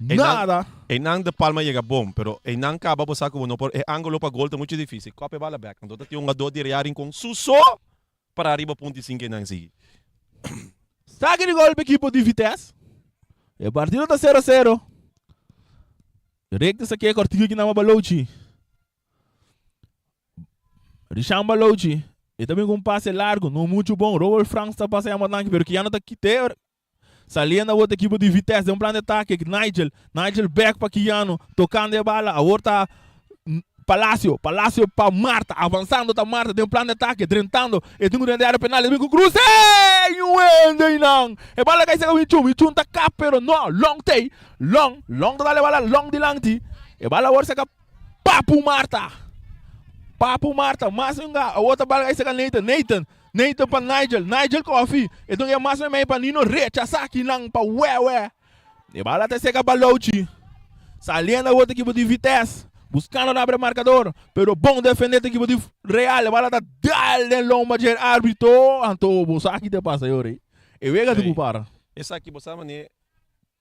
Einan, Nada. einan de Palma yega bon, pero einan kaba bo sa ku bo no por, e angulo pa gol ta muchu difisil. Kòp e bala bèk. Anto ta tin un hungadó di Real Rincon su so para riba punto i sin ke nan sigui. Saki di gol pa ekipo di Vitesse. E partido ta sero sero. Rick ta sakia e kòrtiku aki nama Balochi. Richan Balochi. E ta bin ku un pase largu, no muchu bon. Roel Frans ta pasa yama tanki, pero Kiano ta kit'é. Saliendo awor ta ekipo di Vitesse den un plan di atake. Nigel, Nigel back pa Kiano, tocando e bala. Awor ta Palacio, Palacio pa Marta, avanzando ta Marta den un plan di atake, drentando. E tin cu drenta e area penal, e bin cu cruce! Ñuende einan! E bala cay cerca Wichun, Wichun ta kap pero no, Long tey, Long, Long ta dal e bala Long dilanti. E bala awor cerca Papu Marta. Papu Marta, mas un ga, awor ta bala cay cerca Nathan, Nathan. Nathan pa Nigel, Nigel Coffee, e dun e mas memey pa Nino rechasa kinan pa Wewe. E bala ta seka Balochi. Saliendo awor ta ekipo di Vitesse. Buscando na abre marcador. Pero bon defende ta ekipo di Real. E bala ta dal den lomba dje arbitro. Anto bo sa ki ta pasa yori. E wega ta ku para. Esaki bo sa mane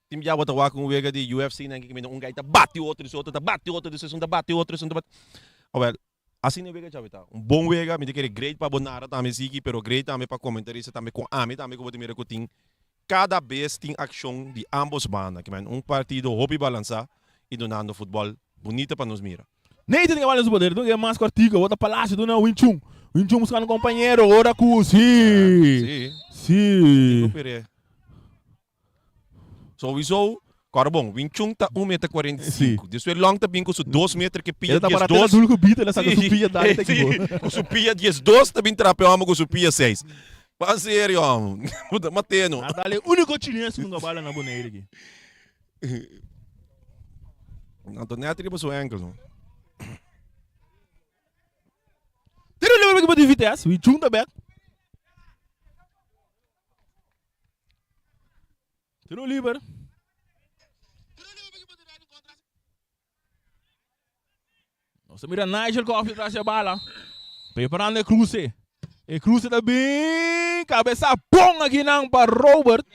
tin bia bo ta wak un wega di UFC nan ki un guy ta bati otro su otro ta bati otro su esun ta bati otro esun ta bati. Awel asina e wega djawe ta. Un bon wega mi ta kere great pa bo nara tambe siki pero great tambe pa comentarista tambe ku ami tambe ku bo ta mira ku tin Kada bes tin akshon di ambos banda, ke men un partido hopi balansá i dunando futbòl bunita pa nos mira. Nathan ke bala su poder, dun ke mas kortico, bota Palacio duna Wing Chun, Wing Chun buscando compañero, ora cu si, Si, si. Kiko Pere. Souiso, kòrda bon, Wing Chun ta un meter 45. Despues Long ta bin ku su dos meter ke pia El ta dies para te na dos. dul ku bita, el a saka su pia dal te Si, ekipo. ku su pia 12 ta bin trap'e hòmber ku su pia seis. Pa serio amo. Bo ta mateno. Natal e unico chines cu nunca bala na Bonaire aki. Anto net riba su enkel no. Tiro libre pa equipo di Vitesse. Wi junta bek. Tiro libre. Nos ta mira Nigel Coffee tras e bala. Preparando e cruce. E cruce ta bin. Cabeza bon aki nan pa Robert.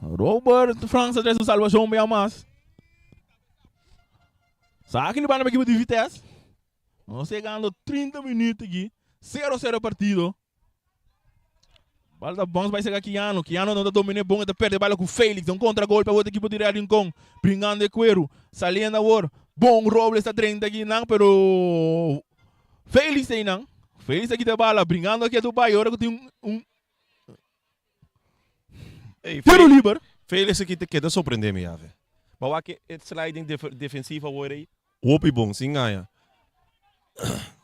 Robert Frans a trae su salvacion bia mas. Sa ki banda pa equipo di Vitesse. Nos llegando 30 minuut aki. 0-0 partido. Bala ta bounce bai cerca Keanu. Keanu no ta domine bon, e ta perde bala cu Felix. Un contragolpe awor ta equipo di Real Rincon. Bringando e cuero. Saliendo awor. Bon Robles ta drenta aki nan, pero Felix ta einan. Felix ta kita bala, bringando aki a Dubai. Ora cu tin un, un Ey, tiro liber. Felix aki ta keda sorprende mi ave. Ba wak e sliding defensivo awor ey. Hopi bon, sin gaña.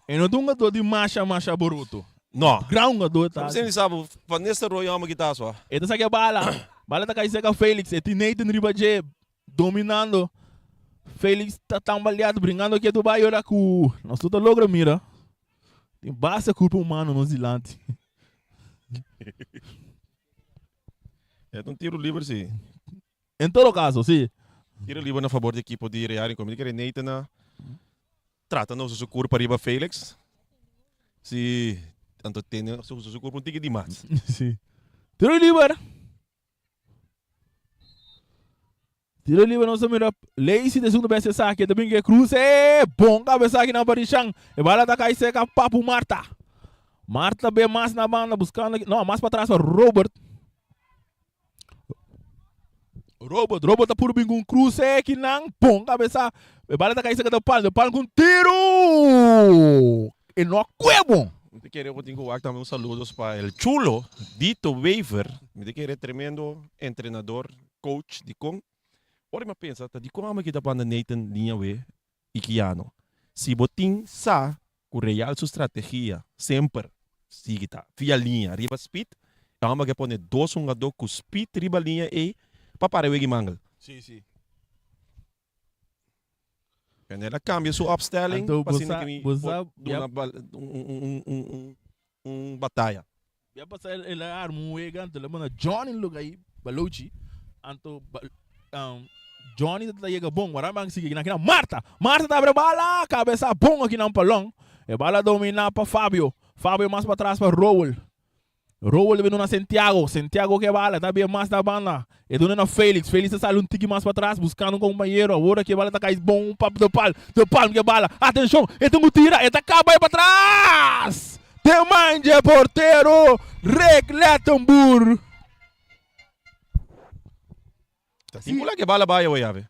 E no ta un gadó di masha masha boroto. No. Gran un gadó e ta. Sin sa bo, Van Nistelrooy hòmber ki ta so. E ta saka e bala. Bala ta kai serka Felix. E tin Nathan riba dje, dominando. Felix ta tambaleado, bringando ketu bai ora ku nos tur ta logra mira. Tin basta kulpa humano nos dilanti. E ta un tiro liber si. En todo caso, si. Tiro liber na fabor di ekipo di Real Rincon. Mi ta kere Nathan a trata na usa su kurpa riba Felix. Si, anto tene usa su kurpa un tiki di mas. Si. Tiro liber. Tiro liber nos a mira Lacey de segundo bes esaki. Ta bin ke cruce. Bon cabeza aki na Barishan. E bala ta kai seca Papu Marta. Marta be mas na banda buscando. No, mas pa atras pa Robert. Robert, Robert ta puro bin ku un kruse kinan, pon kabesa. E bala ta kai serka de pal, de pal ku un tiru. E no a kue bon. Mi ta kere bo tin ku wak tambe un saludos pa el chulo Dito Wever. Mi ta kere tremendo entrenador, coach dikon. Ora mi a pensa ta dikon amo kita banda Nathan liña we i Keanu. Si bo tin sa ku Real su strategia semper sigui ta via liña riba speed, e homber ke pone dos hungadó ku speed riba liña ei pa para e wega i mangel. Sí, sí. En el a kambia su opstelling Anto pa bo asina sa, ke mi bo por sa, duna ya. bal un un un un un bataya. Ya pasa el el a arma un wega anto el a manda Johnny luga ahí Balochi anto ba um, Johnny ta yega bon wara man sigui akinan akinan Marta Marta ta abre bala cabeza bon akinan pa Long e bala domina pa Fabio Fabio mas pa tras pa Rowell Rowell ta bini na Santiago Santiago ke bala ta bien mas na banda e duna na Felix Felix ta sali un tiki mas pa tras buscando un compañero awor aki e bala ta kai bon pa De Palm De Palm ke bala atencion e tin ku tira e ta kaba e pa tras Te manje portero Rick Lettenboer. Ta tin kula ke bala bai awor yabe.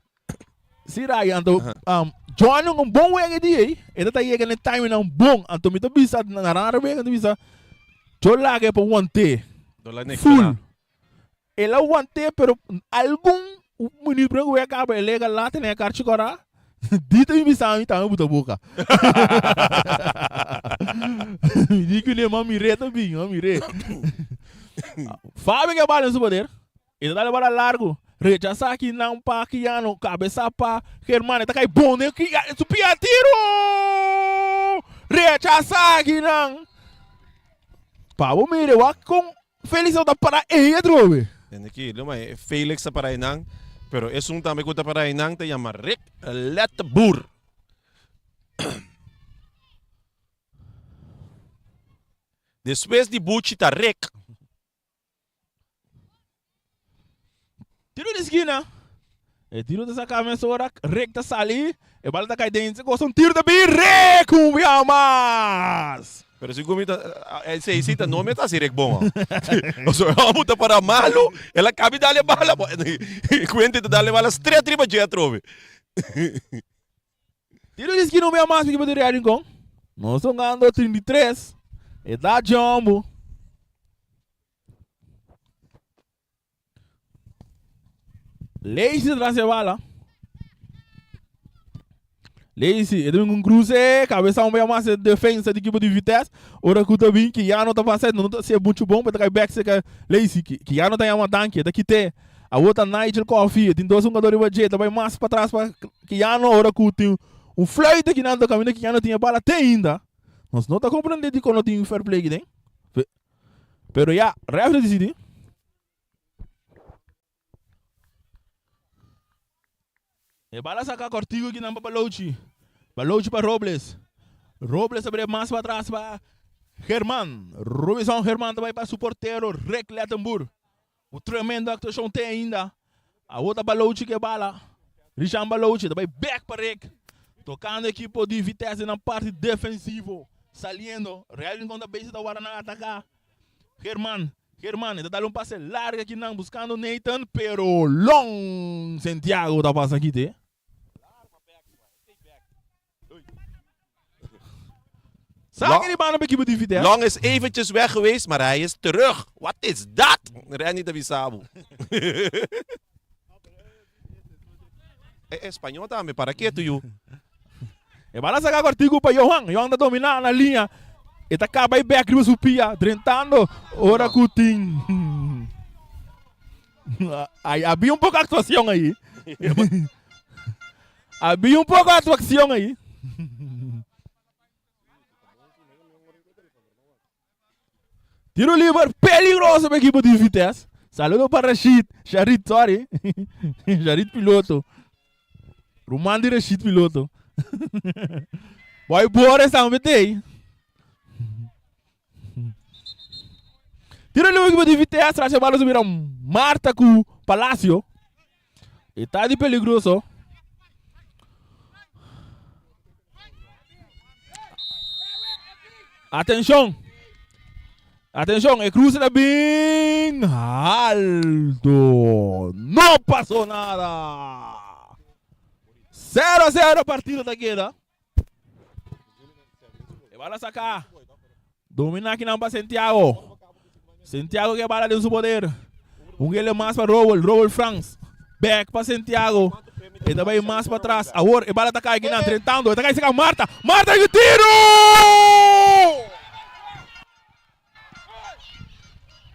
Si Ryan anto um, Johnny un bon wega di ei, e ta yega ne time nan bon, anto mi ta bisa na rara wega mi ta bisa yo laga e pa wante full. El a want'é, pero algun minuut prome ku wega kaba el lega lata den e karchi kòrá. Dita mi bisa mi tambe buta boka. Mi di kuné, ma mir'é ta bin, ma mir'é. Fabi ke bala den su poder. E ta dal e bala largu. Rechasá kinan pa Kiano, kabesá pa Germán. E ta kai bon den su pia tiru! Rechasá kinan. Pa bo mira, wak kon Felix no ta para ei atrobe. Tende ki, lo mai Felix ta para einan. Pero esun tambe ku ta para einan ta yama Rick Letterboer. Despues di Buchi ta Rick. Tiro di skina. E tiro ta saca mesora. Rick ta sali. E bala ta cay den. Se cosa un tiro ta bin. Rick un bia mas. Pero si gumi ta esey si ta no me ta haci Rick bon. Pasobra e homo ta para malo. El a cabi dale bala. Quentin ta dale bala stret riba dje atrobe. Tiro di skina un bia mas ekipo di Real Rincon. Nos ta hungando 33. E ta jumbo. Lacy tras e bala. Lacy, e un cruce, cabeza un mas e defensa di equipo di Vitesse. Ora ku ta bin, Kiano ta pasa, no ta ser mucho bom, pero ta kai back seca Lacy. Kiano ta yama danki, ta kite. Awor ta Nigel Coffee, tin dos hungador riba dje, ta bai mas patras pa Kiano, ora ku tin un fluit aki nan ta kaminda Kiano tin e bala te ainda. Nos no ta comprende dikon no tin fair play aki den. Pero ya, ref ta disidi. E bala saca cortico aki nan pa Balochi. Balochi pa Robles. Robles ta bre mas pa atras pa German. Robinson German ta bai pa su portero Rick Lettenboer. Un tremendo actuacion te ainda. Awor ta Balochi ke bala. Richan Balochi ta bai back pa Rick. Tocando equipo di Vitesse den nan parti defensivo. Saliendo. Real Rincon ta bezig ta wara nan ataca. German. German e ta dal un pase largo aki nan buscando Nathan pero long Santiago ta pasa aki te. Saki di banda pa ekipo di Vitesse. Long is eventjes weg geweest, maar hij is terug. Wat is dat? Randy ta bisa bo. E español tambe, para ketu yu. E bala saca cortico pa Johan. Johan ta domina na liña. E ta caba e bek riba su pia, drentando ora cu tin. Ay, había un poco actuación ahí. Había un poco actuación ahí. Tiro liber peligroso pa equipo di Vitesse. Saludo pa Rashid, Sharid, sorry. Sharid piloto. Ruman di Rashid piloto. Boy Boris tambe tei. Tiro liber equipo di Vitesse, tras e bala subir a Marta ku Palacio. E ta di peligroso. Atenshon. Atenshon, e cruce ta bin alto. No pasó nada. 0-0 partido ta keda. E bala saca. Domina akinan pa Santiago. Santiago ke bala den su poder. Un gele mas pa Rowell. Rowell Frans. Back pa Santiago. E ta bai mas pa tras. Awor e bala ta kai akinan. Drentando. E ta kai seka Marta. Marta ku tiro!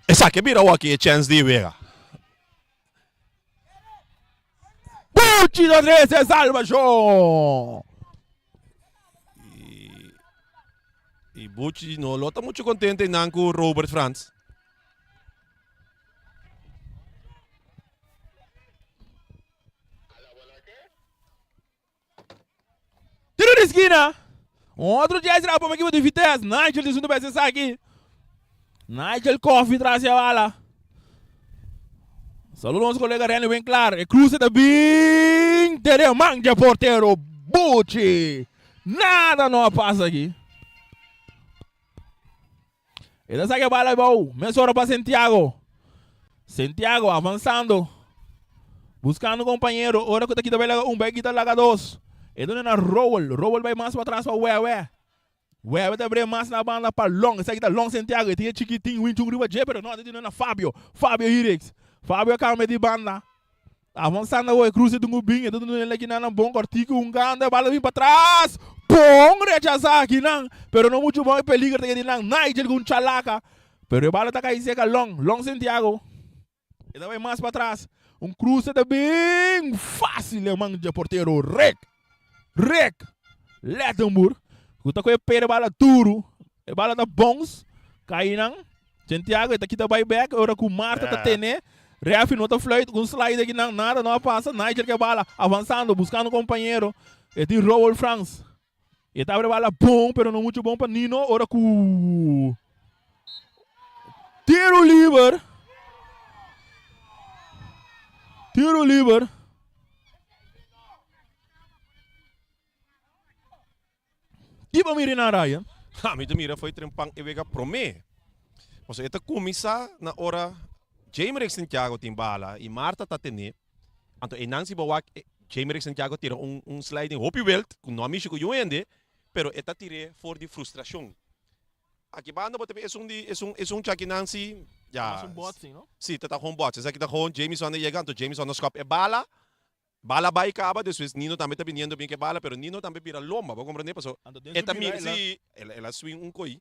Esaki a bira awor aki e chens di wega. Buchi ta trece salvacion. Y Buchi no lo ta mucho contento einan cu Robert Frans. Tiro di skina. Otro jazz rapa pa equipo di Vitesse. Nigel di segundo bes esaki. Nigel Coffee tras e bala. Saludo nos colega Renny Winklar. E cruce ta bin tere man dje portero Buchi. Nada no a pasa aki. E ta saca e bala abou. Mesora pa Santiago. Santiago avanzando. Buscando compañero. Ora cu ta kita bay laga un, bay kita laga dos. E duna na Rowell. Rowell bay mas pa atras pa Wewe. Wewe ta bre mas na banda pa Long. Esaki ta Long Santiago. E tin e chikitin Winchun riba dje, pero no, e ta duna na Fabio. Fabio Hirix. Fabio a cambia di banda. Avanzando awor e cruce dungu bin, e ta duna el akinan nan bon cortico, un ganda, e bala bin patras, bon rechaza akinan, pero no mucho bon, e peligro ta keda nan, Nigel cu un chalaca, pero e bala ta cay seca Long, Long Santiago, e ta bay mas patras, un cruce ta bin facil e man dje portero Rick, Rick Lettenboer, cu ta coge pera e bala duro, e bala ta bons, cay nan. Santiago e ta kita bai bek ora ku Marta ta tene. Refi no ta fluit un slide aki nan, nada no a pasa. Nigel ke bala, avansando, buskando kompañero. E tin Rowel Frans. E ta abre bala bon, pero no mucho bon pa Nino. Ora ku tiro liber. Tiro liber. Ki bo mira na Ryan? Ha, mi ta mira foi trempan e wega promé. Pasobra e ta kuminsá na ora Jamerick Santiago tin bala i Martha ta tené. Anto einan si bo wak Jamerick Santiago tira un un sliding hopi wild ku no a mishi ku yu hende, pero e ta tir'é for di frustrashon. Aki banda bo ta bin esun di esun esun chakinan si ya. Mas un botsing, no? Si, ta ta gewoon bots. Esaki ta gewoon Jamison a yega anto Jamison a skòp e bala. Bala bai kaba, despues Nino tambe ta biniendo bien ke bala, pero Nino tambe bira lomba, bo comprende? Paso Anto den e su ta bira mira, el a. si, el el a swing un koi.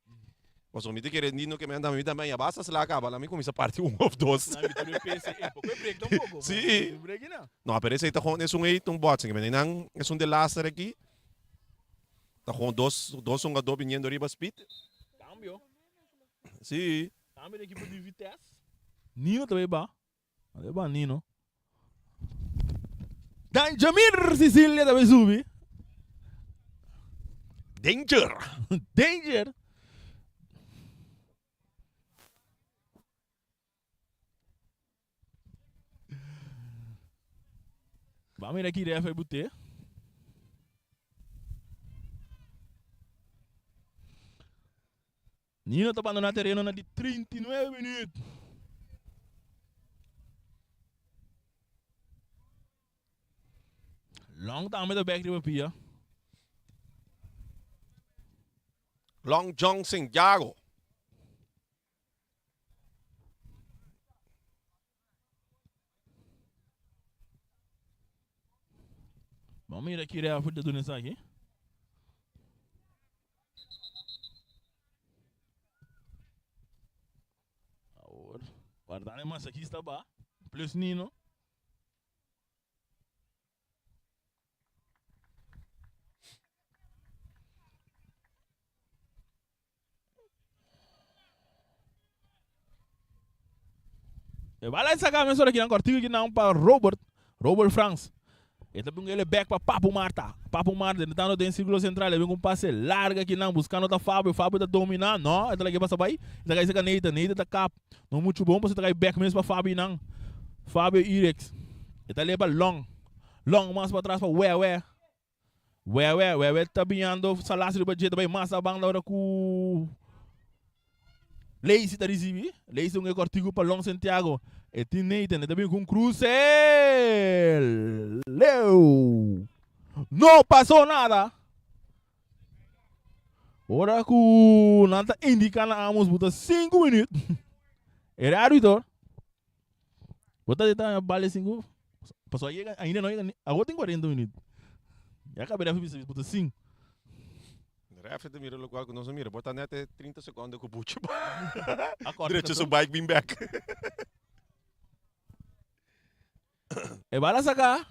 Paso mi ta kere Nino ke mi anda, mi tambe a basta sla kaba, la mi kuminsa parti un of dos. Na mi tur e pese e poko e break tampoco. Si. E break na. No, pero esei ta gewoon esun ei ta un boxing, men einan esun de laster aki ta gewoon dos dos hungadó biniendo riba speed. Cambio. Si. Cambio di ekipo di Vitesse. Nino ta bay ba. Ade ba Nino. Dan Jamir Sicilia ta bay subi. Danger! Danger! Ba mira ki ref ay bute. Nino ta bandoná tereno na di 39 minuut. Long tambe ta bek riba pia. Long John Santiago. Vamos mira ki ref ta duna esaki. Awor, guarda e masajista ba, plus Nino. E bala saca mesora kinan cortico kinan pa Robert. Robert Frans. E ta bin ele back pa Papu Marta. Papu Marta entrando den círculo central. E bin un pase larga kinan buscando ta Fabio. Fabio ta domina. No, e ta lagi pasa bay. E ta kai saca Nathan. Nathan ta kap. No mucho bon paso ta kai back mes pa Fabio nan. Fabio Irex. E ta leba long. Long mas pa atras pa Wewe. Wewe, Wewe ta biñando Salas riba dje ta bay mas a banda ora cu Lacy ta ricibi. Lacy un e cortico pa Long Santiago. E tin Nathan, e ta bin cu un cruce. Leu! No pasó nada. Ora cu nan ta indica na Amos buta 5 minuut. E arbitro. Bo ta ta bale 5. Paso a yega, ainda no yega, awor tin 40 minuut. Ya cabe ref bisa buta 5. Ref ta mira locual cu nos a mira. Bo ta net e 30 secondo cu buchi. A corta Drecha su bike bin back. E bala saca.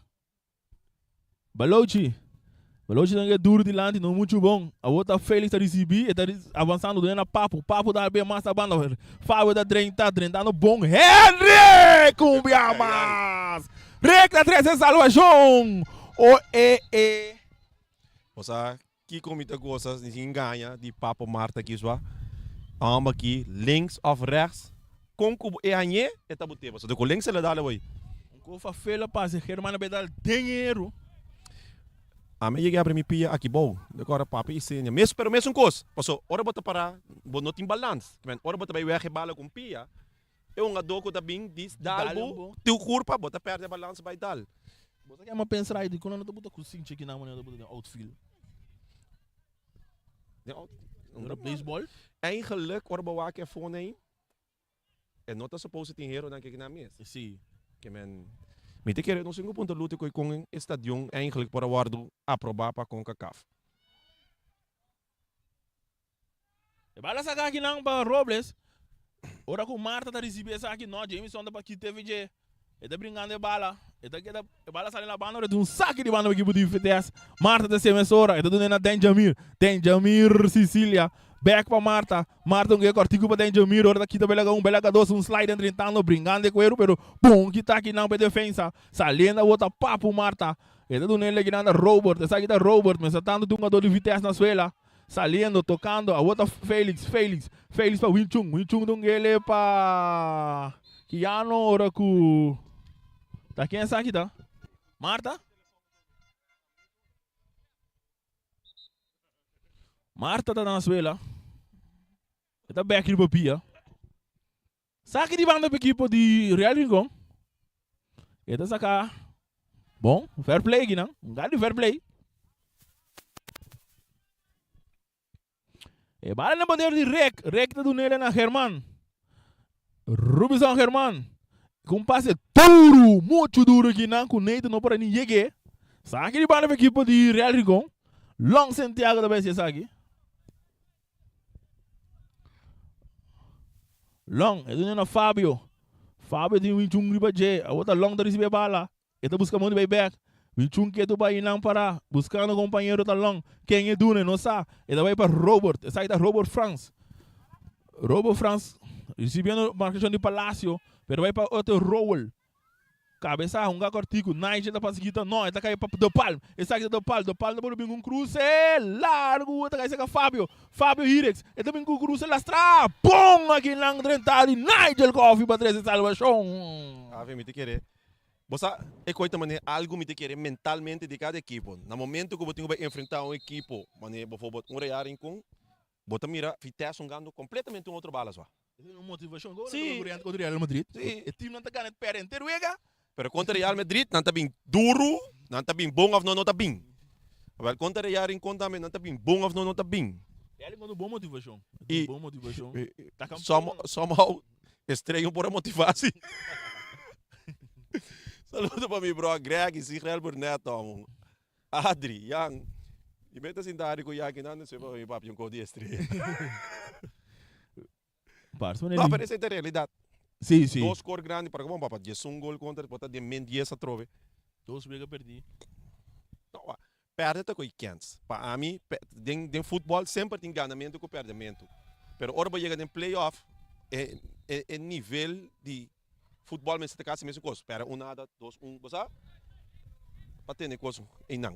Balochi. Balochi ta get duro dilanti, no muchu bon. Awor ta Felix ta ricibi, e ta avansando den na Papu. Papu ta be mas ta banda. Fabio ta drenta, drentando bon. Henry! Cumbia mas! Recta trece salvacion! O e e. Bo sa kiko mi ta gosa sin gaña di Papo Marta kiswa? Amba aki links of rechts, kon ku e hañ'é e ta bot'é. Pasobra ku links el a dal away. Un kofa fela pasa e hermana be dal den eru. Ami a yega abri mi pia aki bou. Mi kòrda papi i seña. Mes pero mesun kos. Pasobra ora bo ta pará bo no tin balans. Ora bo ta bai wèg e bala ku un pia, E hungadó ku ta bin dis dal bo tin kurpa, bo ta pèrdè balans bai dal. Bo ta kema pensa ai dikon nan no ta buta ku sinchi kinan manera ta buta den outfield? Den outfield? Ora baseball? Eigenlijk ora bo wak e fon ei, e no ta supose tin heronan ke kinan mes. Si. Ke men, mi ta kere nos tin ku punta luta ku kon e stadion eigenlijk por a wòrdu aprobá pa Concacaf. E bala saka akinan pa Robles. Ora ku Marta ta risibi esaki, no, Jameson ta pa kita efi dje. E ta brinkando e bala. E ta keda, e bala sali na banda, ora tin un saki di banda pa ekipo di Vitesse. Marta ta seme sora, e ta duna na Denjamir. Denjamir Cecilia, bek pa Marta. Marta un ke kortiku pa Denjamir, ora ta kita belaga un, belaga dos, un slide entrintando, bringando e kueru, pero bon kita akinan pa e defensa. Saliendo awor ta Papu Marta. E ta duna e lekinan na Robert, esaki ta Robert, mester tantu tin un hungador di Vitesse na suela. Saliendo, tocando, awor ta Felix, Felix, Felix pa Win Chung, Win Chung ta un gele pa Kiano ora cu ta ken esaki ta? Marta? Marta ta na suela. E ta bek riba pia. Saki di banda pa ekipo di Real Rincon. E ta saka bon, fair play aki nan. Un gana di fair play. E bala na poder di Rick. Rick ta dunele na German. Rubison German. Ku un pase duro, mucho duro aki nan ku Nathan no por a ni yeg'é. Saki di banda pa ekipo di Real Rincon. Long Santiago ta bai hasi esaki. Long, e duna na Fabio. Fabio tin Winchun riba dje. Awor ta Long ta ricibi e bala. E ta busca modo di bay bek. Winchun ketu pa einan para. Buscando compañero ta Long. Ken e duna e no sa. E ta bay pa Robert. Esaki ta Robert Frans. Robert Frans ricibiendo marcacion di Palacio. Pero bay pa otro Rowell. Kabesa hunga kortiku, Nigel ta pasa kita, no, e ta kai pa De Palm, esaki ta De Palm, De Palm ta por bin ku un kruse largu, e ta kai seka Fabio, Fabio Hirex, e ta bin ku kruse lastra, bon aki nan drenta di Nigel Coffie pa trese salbashon. Avi, mi ta kere, bo sa e koi ta manera algu mi ta kere mentalmente di kada ekipo. Na momento ku bo tin ku bai enfrenta un ekipo, manera bofobot un Real Rincon, bo ta mira Vitesse hungando kompletamente un otro bala sua. Esei ta un motivashon. Gol nan ta gana kontra Real Madrid. E team nan ta gana e perde henter wega. Pero kontra Real Madrid nan ta bin duru, nan ta bin bon of no no ta bin. Awel kontra Real Rincon tambe nan ta bin bon of no no ta bin. Real Rincon ta un bon motivashon. E ta un bon motivashon. Ta kampeon. Somehow Estrella por a motiva si. Saludo pa mi bro Greg y Sigrel Burnett amo. Adri, Jan, mi meta sinta hari ku Jan kinan despues pa mi papia un kos di estrella. Parce manera No, di- pero esei ta realidad. Sí, sí. Dos score grandi para ku bon papa 11 gol kontra bo ta den min 10 atrobe. Dos wega perdí. No, wa, perde ta ko'i kens. Pa ami, pe- den, den futbol semper tin ganamentu ku perdementu. Pero ora bo yega den play-off, e, e, e nivel di Futbol mester ta casi mesun cos, pera un nada, dos un, bo sa? Pa tene cos eynan.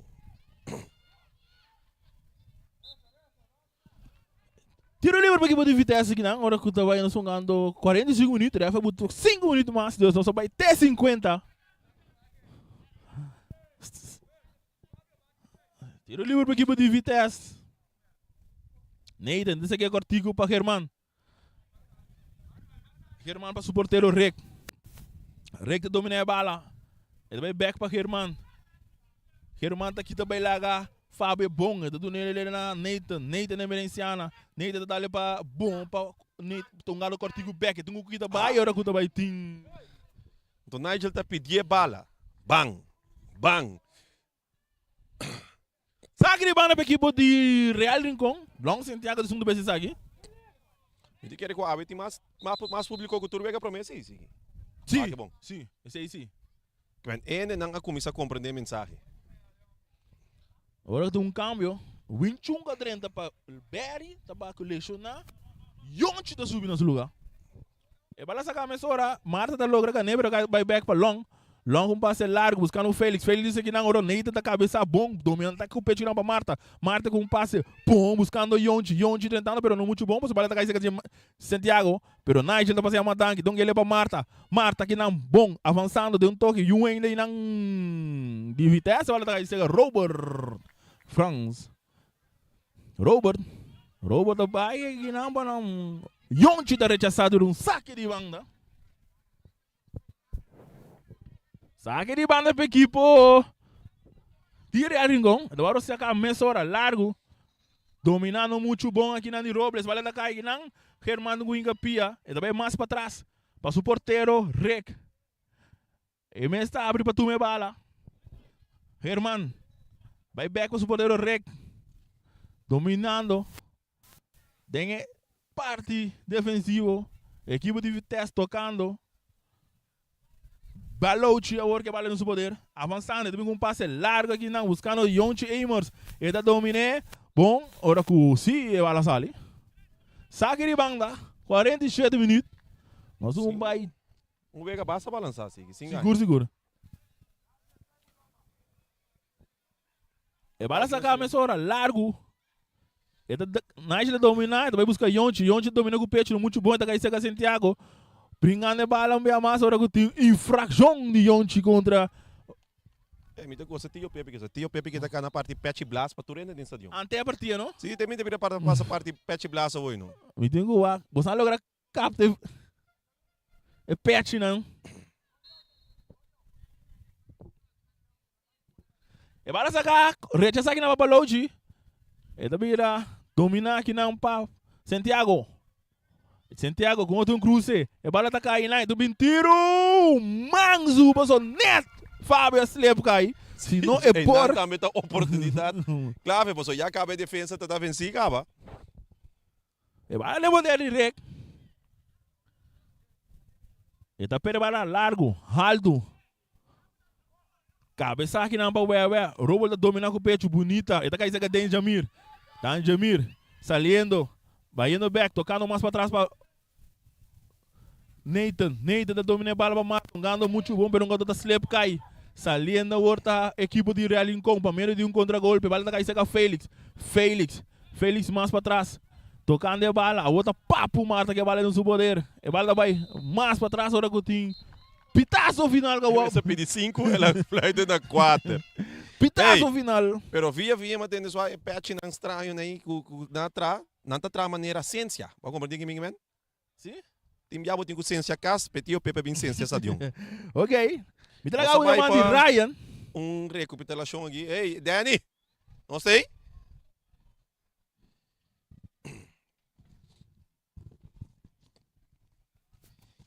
Tiro liber pa ekipo di Vitesse kinan ora ku ta bai nos hungando 45 minuut, ref a buta 5 minuut mas, dus nos a bai te 50. Tiro liber pa ekipo di Vitesse. Nathan, ta saki e kortiku pa German. German pa su portero Rick. Rick ta domina e bala. E ta bai back pa German. German ta kita bai laga Fabio bon. E ta duna ele na Nathan. Nathan Emerenciana. Nathan ta dale pa bon pa Tongalo Cortigo back. E tin ku kita bai ora ku ta bai tin. Enton Nigel ta pidie bala. Bang. Bang. Saki di banda pa ekipo di Real Rincon. Long Santiago di segundo bes esaki. Mi ta kere ku awe tin mas mas publiko ku tur wega prome esei si. Si, Ah, ke bon. si, esei si. Kwen ene nan a kuminsá komprendé e mensahe. Ora ku tin un kambio, Win Chun a drenta pa Berry ta bak leshoná, Yonchi ta subi na su lugá. E bala saka mesora, Marta ta logra gané pero a bai bek pa Long. Long un pase largu buscando Felix. Felix dice kinan ora Nathan ta cabeza bon, dominando ta cu pecho kinan pa Marta. Marta cu un pase bon buscando Yonchi. Yonchi drentando pero no mucho bon pasobra bala ta cay cerca di Santiago. Pero Nigel ta pasa yama danki. Don gele pa Marta. Marta kinan bon avanzando den un toke. Yun ainda kinan di Vitesse bala ta cay cerca Robert Frans. Robert, Robert ta bai akinan pa nan Yonchi ta rechasá dor un sake di banda. Sake di banda pa ekipo di Real Rincon. Ta wòrdu saka mesora largu. Dominando muchu bon akinan di Robles. Bala ta kai akinan. Germán Guinga pia. E ta bai mas patras pa su portero Rick. E mes ta abri pa tuma e bala. Herman bai bek pa su portero Rick. Dominando den e parti defensivo. Ekipo di Vitesse tocando. Balochi awor ke bala den su poder. Avansando, e ta bin ku un pase largo akinan buskando Yonchi Amers. E ta dominé bon ora ku si e bala sali. Saki di banda, 47 minüt. Nos un bai. Un wega basta balansá sigui, sin gaña. Sigur, sigur. E bala saka mesora largu. E ta Nigel ta domina, e ta bai buska Yonchi. Yonchi ta domina ku pechu no muchu bon, e ta kai seka Santiago. Bringando e bala un bia mas ora ku tin infrakshon di Yonchi kontra. E mi ta gosa Tio Pepe kisa. Tio Pepe kita kana parti Pechi Blas pa tur hende den stadion. Ante e partia no? Si, te mi ta bira pasa parti Pechi Blas awor no. Mi tin ku wak. Boso a logra kapta e pechinan. E bala saka, rechasa kinan pa Balochi. E ta bira domina kinan pa Santiago. Santiago con otro un cruce. E bala ta kai nan, e ta bin tiro. Manzu paso net Fabio a slip kai. Si no e por. Einan tambe ta oportunidad clave paso ya caba e defensa ta ta venci caba. E bala den poder di Rick. E ta perde bala largo, halto. Kabesa akinan pa Wèwè. Robert ta domina ku pechu bunita. E ta kai seka Den Jamir. Dan Jamir saliendo, bayendo bek, tokando mas patras pa Nathan. Nathan ta domina e bala pa Marlon, hungando muchu bon pero un gato ta slip kai. Saliendo awor ta ekipo di Real Rincon pa medio di un kontragolpe. Bala ta kai seka Felix. Felix, Felix mas patras, tokando e bala. Awor ta Papu Marta ku e bala den su poder. E bala ta bai mas patras ora ku tin Pitazo final ka wou. Esa pidi 5, el a fluiten na 4. Pitazo final. Pero via via mi a tende sua e pechinan straño nei ku ku nan a traha, nan ta traha manera sensia. Bo a komprende ki mi men? Si. Tin bia bo tin ku sensia kas, pe tio Pepe bin sensia stadion. Ok. Mi ta laga un yaman di Ryan. Un rekapitulashon aki. Hey, Danny! Nos ta ei?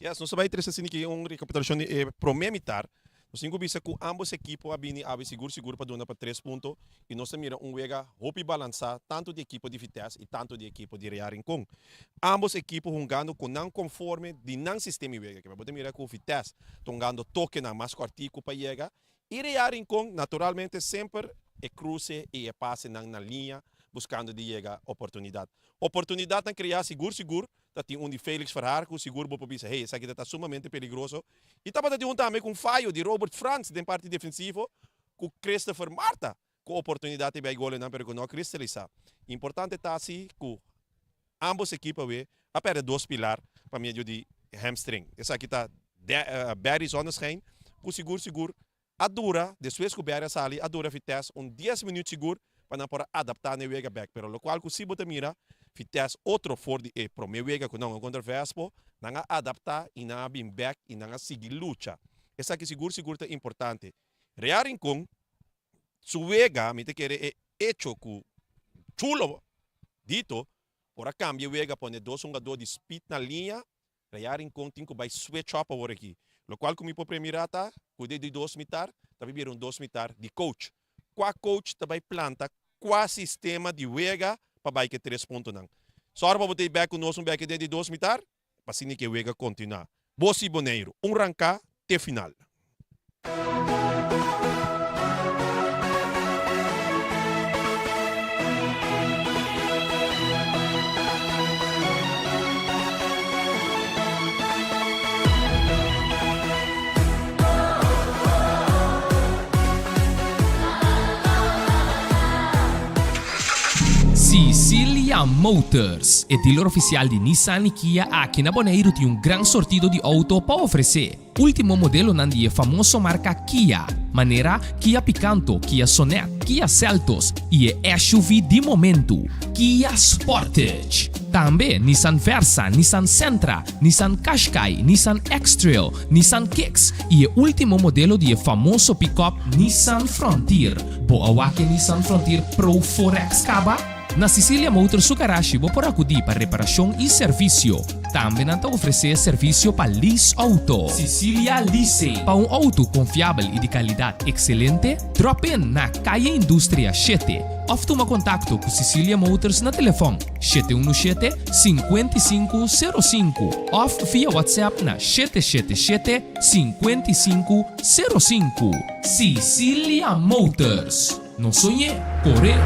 Yes, nos ta bai trese asina ki un recapitulacion di e prome mitar. Nos tin cu bisa cu ambos ekipo a bini awe sigur sigur pa duna pa tres punto y nos ta mira un wega hopi balansa tanto di ekipo di Vitesse y tanto di ekipo di Real Rincon. Ambos ekipo hungando cu nan conforme di nan sistema di wega. Bo ta mira cu Vitesse ta hungando tokenan mas cortico pa yega y Real Rincon naturalmente semper e cruce y e pasenan na liña buscando di yega oportunidad. Oportunidadnan crea sigur sigur ta tin un di Felix Verhaar cu sigur bo por bisa hey esaki ta ta sumamente peligroso y tabata tin un tambe cu un fayo di Robert Frans den parti defensivo cu Christopher Marta cu oportunidad di bay golenan pero cu no a cristalisa. Importante ta si cu ambos ekipo awe a perde dos pilar pa medio di hamstring. Esaki ta Barry Zonneschijn cu sigur sigur A dura, despues ku Berry a sali, a dura Vitesse un dies minuut sigur pa nan por a adaptá n'e wega bèk. Pero lokual ku si bo ta mira, Vitesse otro for di e promé wega ku nan a kontra Vespo, nan a adaptá i nan a bin bèk i nan a sigui lucha. Esaki sigur sigur ta importante. Real Rincon su wega, mi ta kere e echo ku Chulo Dito por a kambia e wega pone dos hungadó di speed na liña, Real Rincon tin cu bay switch up awor aki. Locual cu mi por premira ta cu den di dos mitar ta bay bira un dos mitar di coach. Cua coach ta bay planta cua sistema di wega pa bay ke tres puntonan. Sor pa bo ta bay bek cu nos un bek den di dos mitar pa asina ke wega continua. Bo si Boneiru, un ranca te final. Sicilia Motors, e dealer oficial di Nissan y Kia aki na Boneiru tin un gran sortido di auto pa ofrece. Ultimo modelonan di e famoso marka Kia, manera Kia Picanto, Kia Sonet, Kia Seltos i e SUV di momentu, Kia Sportage. Tambe Nissan Versa, Nissan Sentra, Nissan Qashqai, Nissan X-Trail, Nissan Kicks i e ultimo modelo di e famoso pickup Nissan Frontier. Bo a wak e Nissan Frontier Pro 4X kaba? Na Cecilia Motors su garashi bo por akudí pa reparashon i servisio. Tambe nan ta ofresé servisio pa lease outo. Cecilia Leasing. Pa un outo konfiabel i di kalidat ekselente, drop in na Kaya Industria shete òf tuma kontakto ku Cecilia Motors na telefòn 717 5505 òf via WhatsApp na 777 5505. Cecilia Motors. No soñ'é, kor'é!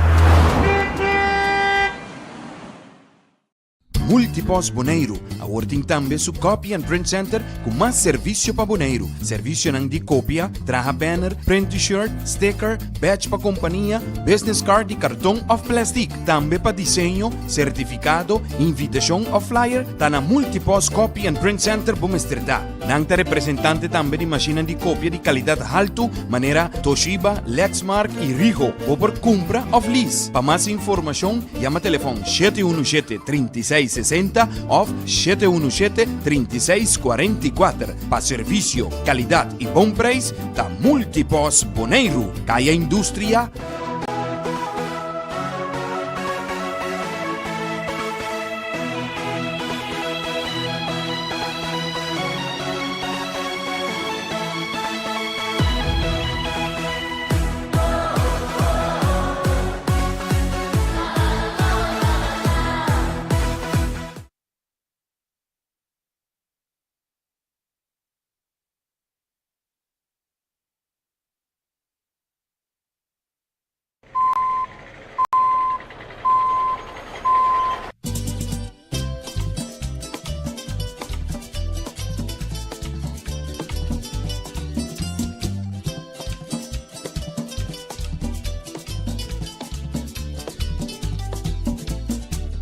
Multipost Boneiru awor tin tambe su Copy and Print Center ku mas servisio pa Boneiru. Servisionan di kopia, traha banner, print T-shirt, sticker, badge pa kompania, business card di karton òf plèstik. Tambe pa diseño, sertifikado, invitashon òf flyer ta na Multipost Copy and Print Center bo mester ta. Nan ta representante tambe di mashinnan di kopia di kalidat haltu manera Toshiba, Lexmark i Ricoh. Bo por kumpra òf lease. Pa mas informashon yama telefòn 717 36 60 òf 717 36 44. Pa servisio, kalidat i bon preis ta Multipos Boneiru, Kaya Industria,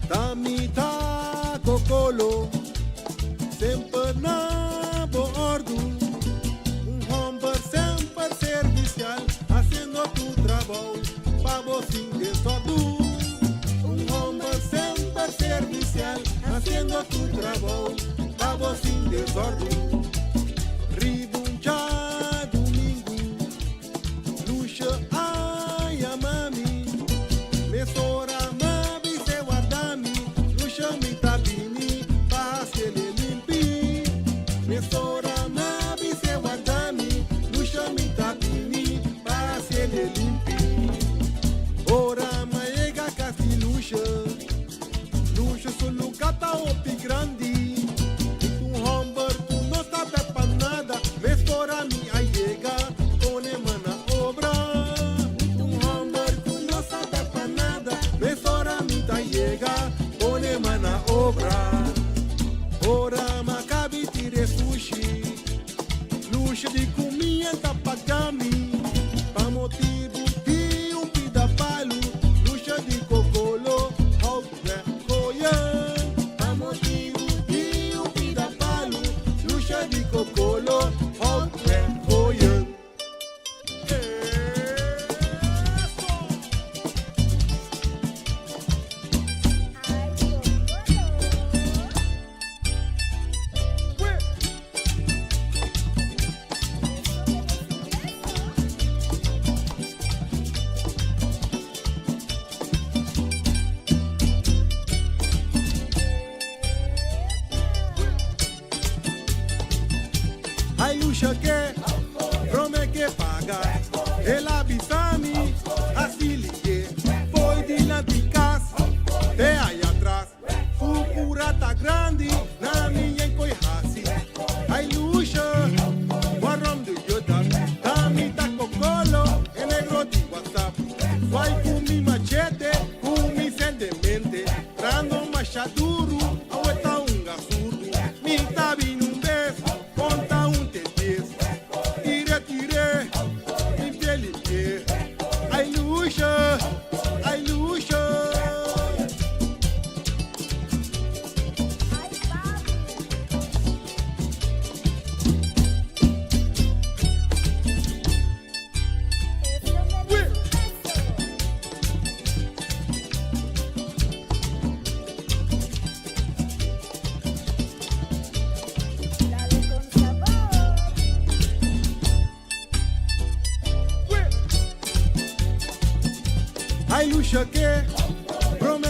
Ta mi ta Cocolo, semper na bo ordu. Un homber semper servicial, haciendo tu trabou pa bo sin desordu. Un homber semper servicial, haciendo tu trabou pa bo sin desordu. Riba un djadumingu, Lucia a yama mi, mesora m'a bis'é warda mi, Lucia mi ta bini pa haciele limpi. Mesora m'a bis'é warda mi, Lucia mi ta bini pa haciele limpi. Ora m'a yega cas di Lucia, Lucia su lugar ta hopi grandi, mi ta un homber cu no sabe pa nada, mesora mi a yega pone man na obra. Mi ta un homber cu no sabe pa nada, mesora mi ta yega pone man na obra. Ora m'a cabi tira e sushi, Lucia di cu mi a ta paga mi, pa motibu di un pida palu, Lucia di Cocolo hout weg gooien. Pa motibu di un pida palu, Lucia di Cocolo hout weg gooien. Ai Lucia ke prome ke paga El a bisa mi hasi liye Fo'i dilanti kas te ai atras Su cura ta grandi na mi yen koe hasi Ai Lucia waarom doe je dat Ta mi ta Cocolo e negro di WhatsApp Swai ku mi machete ku mi sendemente Trando masha duru awe ta hunga surdu Mi ta bini un bes konta un te dies Tire tire limpie limpie Ai Lucia ai Lucia. Ai Lucia ke prome.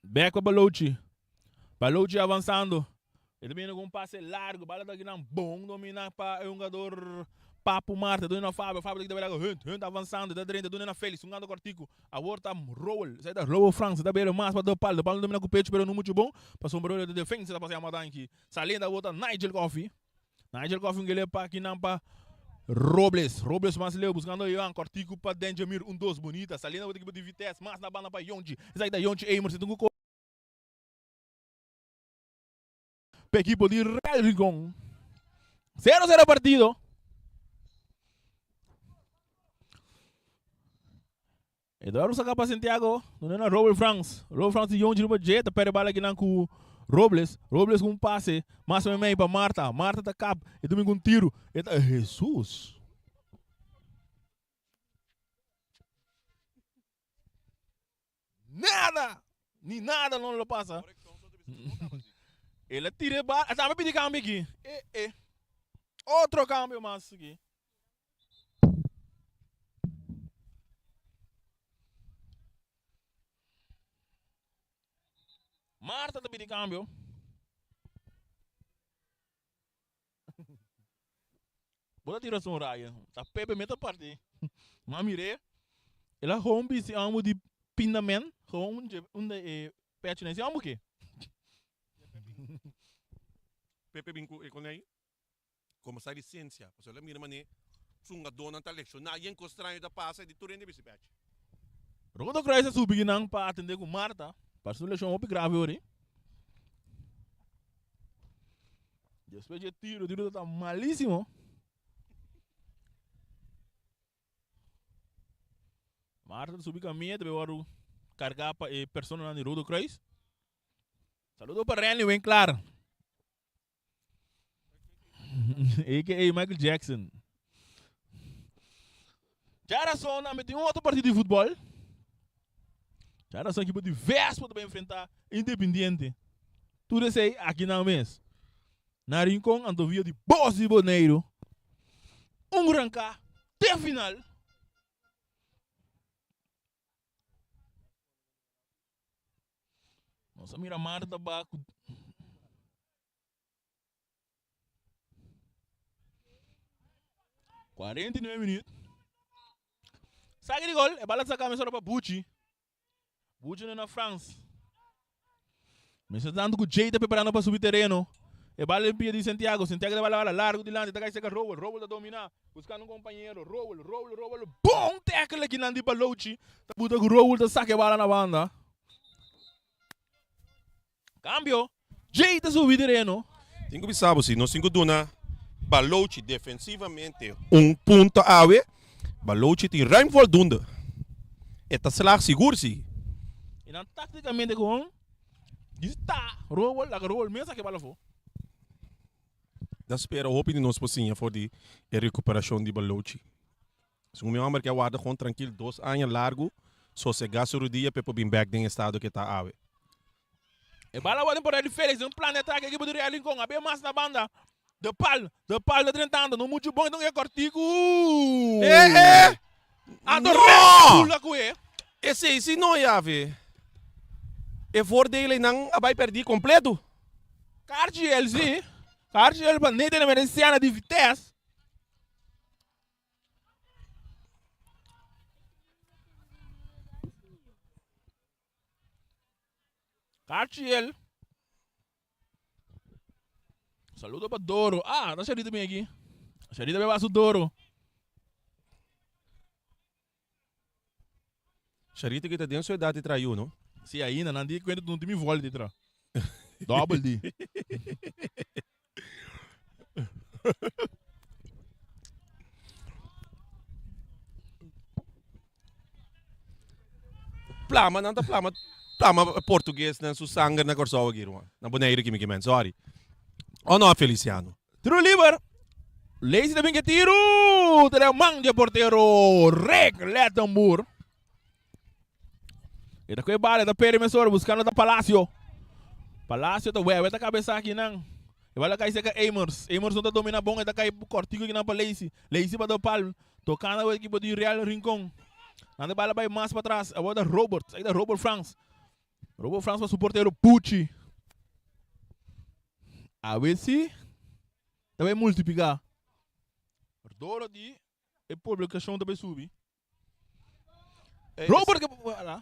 Bek pa Balochi. Balochi avansando. E ta bini ku un pase largu. Bala ta kinan bon domina pa e hungador Papu Marte. Duna na Fabio. Fabio ta kita bela ku Hunt. Hunt avansando. Ta drenta. Duna na Felix. Hungando kortiku. Awor ta Rowell. Esei ta Rowell Frans. Ta bela mas pa De Pal. De Pal no domina ku pechu pero no muchu bon. Pasobra e defensa ta pasa yama danki. Saliendo awor ta Nigel Coffie. Nigel Coffie un gele pa kinan pa Robles. Robles mas leu buscando Johan. Kortiku pa Denjamir. Un dos bunita. Saliendo awor ta ekipo di Vitesse. Mas na banda pa Yonchi. Esaki ta Yonchi Emerson. Tin ku kore pa ekipo di Real Rincon. Sero sero partido. Eduardo saka pa Santiago, duna na Robert Frans. Robert Frans di Yonchi riba dje, ta perde bala kinan ku Robles. Robles ku un pase, mas meimei pa Marta. Marta ta kap, e ta bin ku un tiru. E ta, Jesus! Nada! Ni nada no lo pasa. El a tira e bala. E tambe pidi cambio aki. E, e. Otro cambio mas aki. Marta ta pidi cambio. Bo ta tira sun raya. Ta Pepe me ta parti. Ma mir'é, el a gewoon bisti amo di pindamen, gewoon dje unda e pechonan si amo ke. Pepe bin ku e konei komo sa lisensia, pasobra el a mira manera sungadónan ta lekshoná yen kos straño ta pasa i di tur hende bisti pechi. Rodo Kruis a subi kinan pa atendé ku Marta, parse un leshon hopi grave ori. Despues dje tiro, tiro ta malísimo. Marta ta subi camilla, ta wòrdu kargá pa e personanan di Rode Kruis. Saludo pa Randy Winklar. AKA Michael Jackson. Djarason a meti un otro partido di futbol. Djarason ekipo di Vespo ta bai enfrenta Independiente. Tur esei aki nan mes. Na Rincon anto via di Bos di Boneiru. Un ranka te final. Nos a mira Marta ba ku 49 minuut. Saque de gol. E bala saca mesora pa Bucci. Bucci no na Frans. Mientras tanto ku Jay ta preparando pa subi tereno. E bala en pie di Santiago. Santiago ta bala bala largo dilante. Ta kai seca Rowell. Rowell ta domina. Buscando un compañero. Rowell, Rowell, Rowell. Bon tackle aki nan di Balochi. Ta buta ku Rowell ta saca e bala na banda. Cambio. Jay ta subi tereno. Tin ku bisa bo si nos tin ku duna Balochi defensivamente un punto awe. Balochi tin ruim voldoende. E ta slag sigur si. I nan taktikamente kon di ta Rowell laga Rowell mes a kebal afo. Ta spera hopi di nos por siña for di e rekuperashon di Balochi. Segun mi homber ke a warda gewoon trankil dos aña largu, sosegá su rudia p'e por bin bek den estado ke ta awe. E bala wòrdu por Reddy Felix, un plan di atake ekipo di Real Rincon, a bin mas na banda, De Pal, De Pal ta drentando, no muchu bon, e kòrtiku. Eh eh! Anto No! Red Bull a ku'e. Esei si no yavi. E voordeel einan a bai pèrdí kompleto. Karchi el si, karchi el pa Nathan Emerenciana di Vitesse. Carchiel. Saludo pa Doro. Ah, ta Sharita bin aki. Sharita beba su Doro. Sharita ki ta den su edad di traha yu, no? Si, ainda. Nan di cuenta no tin mi voli di traha. Double di. Plama, nan ta plama, plama portugues nan su sanger na Kòrsou aki, ruman. Na Boneiru aki mi ke men, sorry. O no, Feliciano? Tiro liber. Lazy ta bin ke tiru. Ta den man dje portero Rick Lettenboer. E ta koe bala, e ta perde mesora, buscando ta Palacio. Palacio ta wewe ta cabeza aki nan. E bala kai cerca Amers. Amers no ta domina bon, e ta kai cortico aki nan pa Lacy. Lacy pa do pal. Tocando e equipo di Real Rincon. Nan ta bala bai mas pa atras. Awor ta Robert. Ahí ta Robert Frans. Robo Frans pa su portero Pucci. Awe si ta bay multiplica. Doro di e publicacion ta bay subi. Robert ke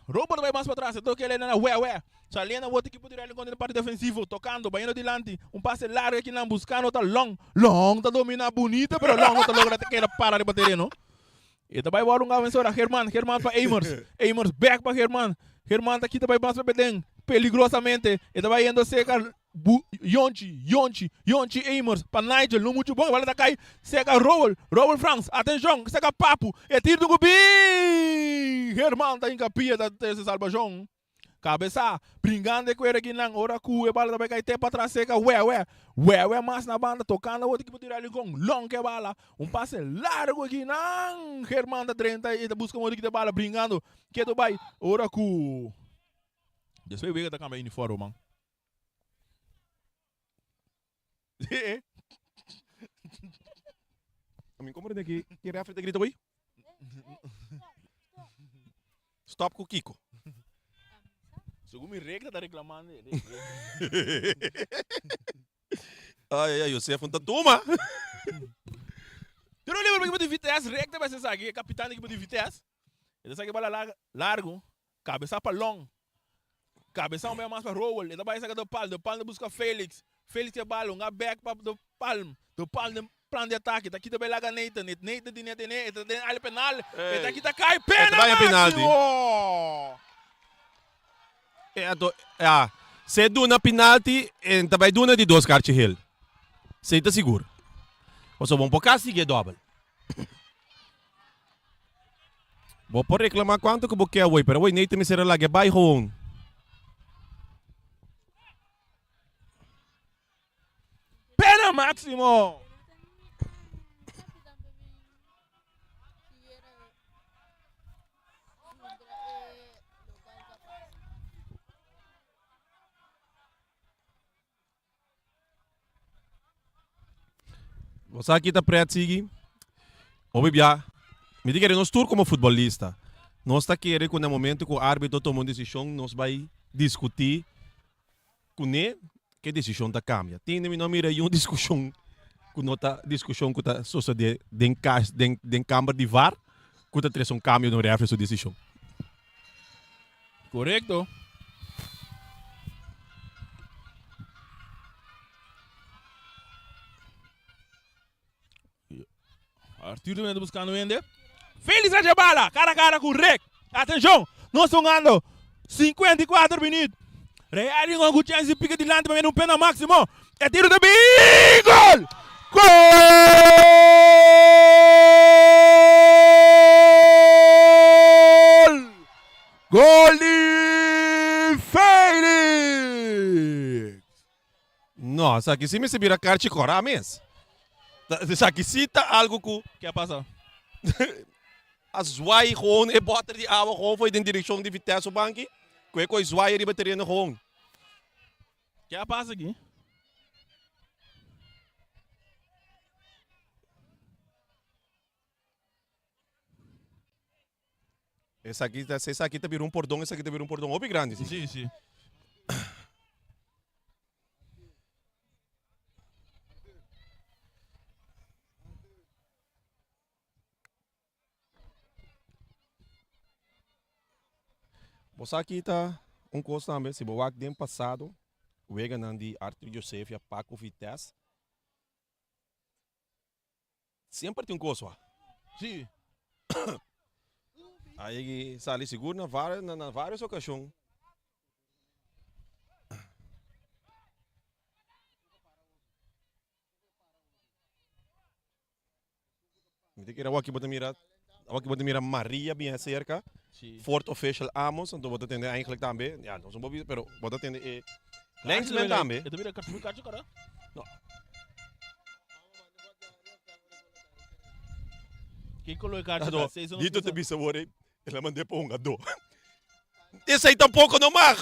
Robert bay mas patras, e toke na we we. Saliendo otro equipo di Real contra parte defensivo, tocando, bayendo dilanti, un pase largo aki nan buscando ta Long. Long ta domina bunita, pero Long no ta logra te keda para riba tereno. E ta bay wòrdu un avensora, German, German pa Emers, Emers back pa German, German ta kita bay mas pa beden, peligrosamente, e ta bayendo cerca Bu Yonchi, Yonchi, Yonchi Emers pa Nigel, no muchu bon, e bala ta kai cerca Rowell, Rowell Frans, atencion, cerca Papu, e tiro di bin! German ta hinca pia ta trece salbacion. Cabeza, bringando e cuero kinan, ora cu e bala ta bay cay te patras seca, Wewe, Wewe mas na banda, tocando otro equipo di Real Rincon, Long ke bala, un pase largo kinan, German ta drenta y ta busca modo di kita bala, bringando, keto bay, ora cu despues wega ta cambia uniforme man. Mi comprende ki ki referee ta grita hoy. Stop ku Kiko. Segun mi regla ta reclamando. Ay ay ay Josef un ta tuma. Tiro libre pa ekipo di Vitesse, recta pa esaki, e capitan di ekipo di Vitesse. E ta saki bala largo. Kabesa pa Long. Kabesa un bia mas pa Rowell. E ta bai saka De Palm. De Palm ta buska Felix. Felix ke bal. Un a bek pa De Palm. De Palm den plan di atake. Ta kita bai laga Nathan. Nathan tine tene. E ta den área penal. E ta kita kai. Pena máximo! E anto, ya. Si e duna penalti, e ta bai duna di dos karchi gel. Esei ta sigur. Pasobra bo no por kastig'é dòbel. Bo por reclama cuanto cu bo ke awey, pero awey Nathan mester a laga e bay gewoon. Pena maximo! Bo sa ki ta pret sigui? Hopi bia, mi ta kere nos tur komo futbolista, nos ta kere ku na momento ku arbitro tuma un desishon nos bai diskutí kuné ke desishon ta kambia. Tende mi no mira yun diskushon ku no ta diskushon ku ta sosodé den kas den den kamber di var ku ta trese un kambio den un refri su desishon. Korekto. Arthur también ta buscando hende. Félix hace bala, cara a cara cu Rick. Atención, nos jugando 54 minuut. Real Rincon cu chance di pica dilanti pa mete un pena máximo. E tiro ta bin! Gol! Gol! Gol di Felix! No, esaki si mester bira karchi kòrá mes. Esaki si ta algu ku. Ke a pasa? A zwai gewoon e bòter di awa gewoon for den direkshon di Vitesse banki, ku e koi zwai riba tereno gewoon. Ke a pasa aki? Esaki ta, si esaki ta bira un pordon, esaki ta bira un pordon hopi grandi, si. Sí, sí. Bo sa ki ta un kos tambe, si bo wak den pasado, weganan di Arthur Josefia, Paco Vitesse, semper tin un kos wak. Sí. A yegi sali sigur na varios, na varios okashon. Mi ta kere awaki bo ta mira, awaki bo ta mira Maria bien acerca. Sí. Fourth official Amos, anto bo ta tende eigenlijk tambe, ja, nos no por bisa, pero bo ta tende e linesman tambe. E ta mira kartu kachu kara? No. Ki color e kachu Anto, ta? Seis uno Dito ta bisa. bisa wor e, el a mand'é pa hungadó. Esei tampoco no mag.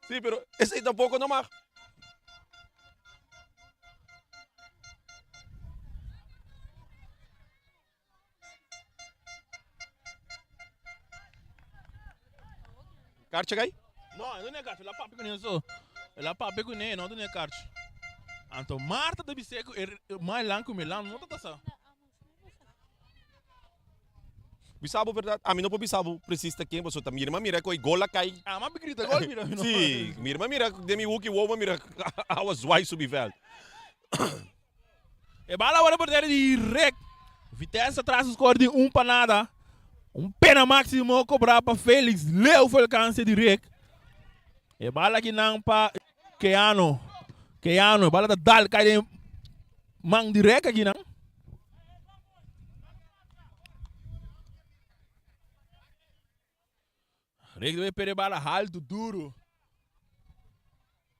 Sí, pero esei tampoco no mag. Karchi a kai? No, e no duna e karchi. El a papia kuné so. El a papia kuné, e no duna e karchi. Anto Marta ta bis'é ku e Mailan ku Milan no ta ta sa. Bisa bo berdad, ami no por bisa bo precies ta ken, pasobra ta mi irma mira ku e gol a kai. Ah, m'a grita gol mira mi no. Sí, mi irma mira den mi huki wowo m'a mira awa zwai subi veld. E bala awor a portero di Rick. Vitesse tras un score di un pa nada. Un pena maximo cobra pa Felix Leo for alcance di Rick. E bala aki nan pa Keano. Keano, e bala ta dal kai den man di Rick aki nan. Rick debe perde bala haltu duru.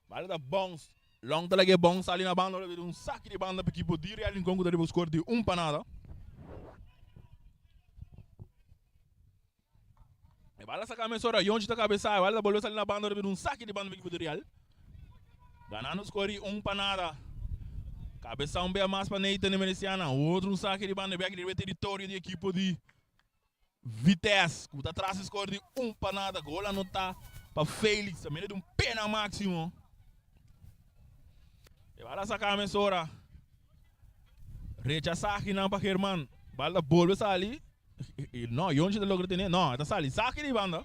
Bala ta bounce. Long ta laga e bounce sali na banda. Ora bira un saki di banda pa ekipo di Real Rincon ku ta riba score di un pa nada. E bala saka mesora. Yonchi ta kabesa. E bala ta bolbe sali na banda. Ora bira un saki di banda pa ekipo di Real. Ganando score di un pa nada. Kabesa un bia mas pa Nathan Emereciana. Otro un saki di banda bek riba e teritorio di ekipo di Vitesse ku ta tras e skor di un pa nada. Gol anotá pa Felix ta mete di un pena máksimo. E bal a saka mesora. Rechasá akinan pa German. Bal ta bolbe sali. No, Yonchi ta logra tene. No, e ta sali. Saki di banda.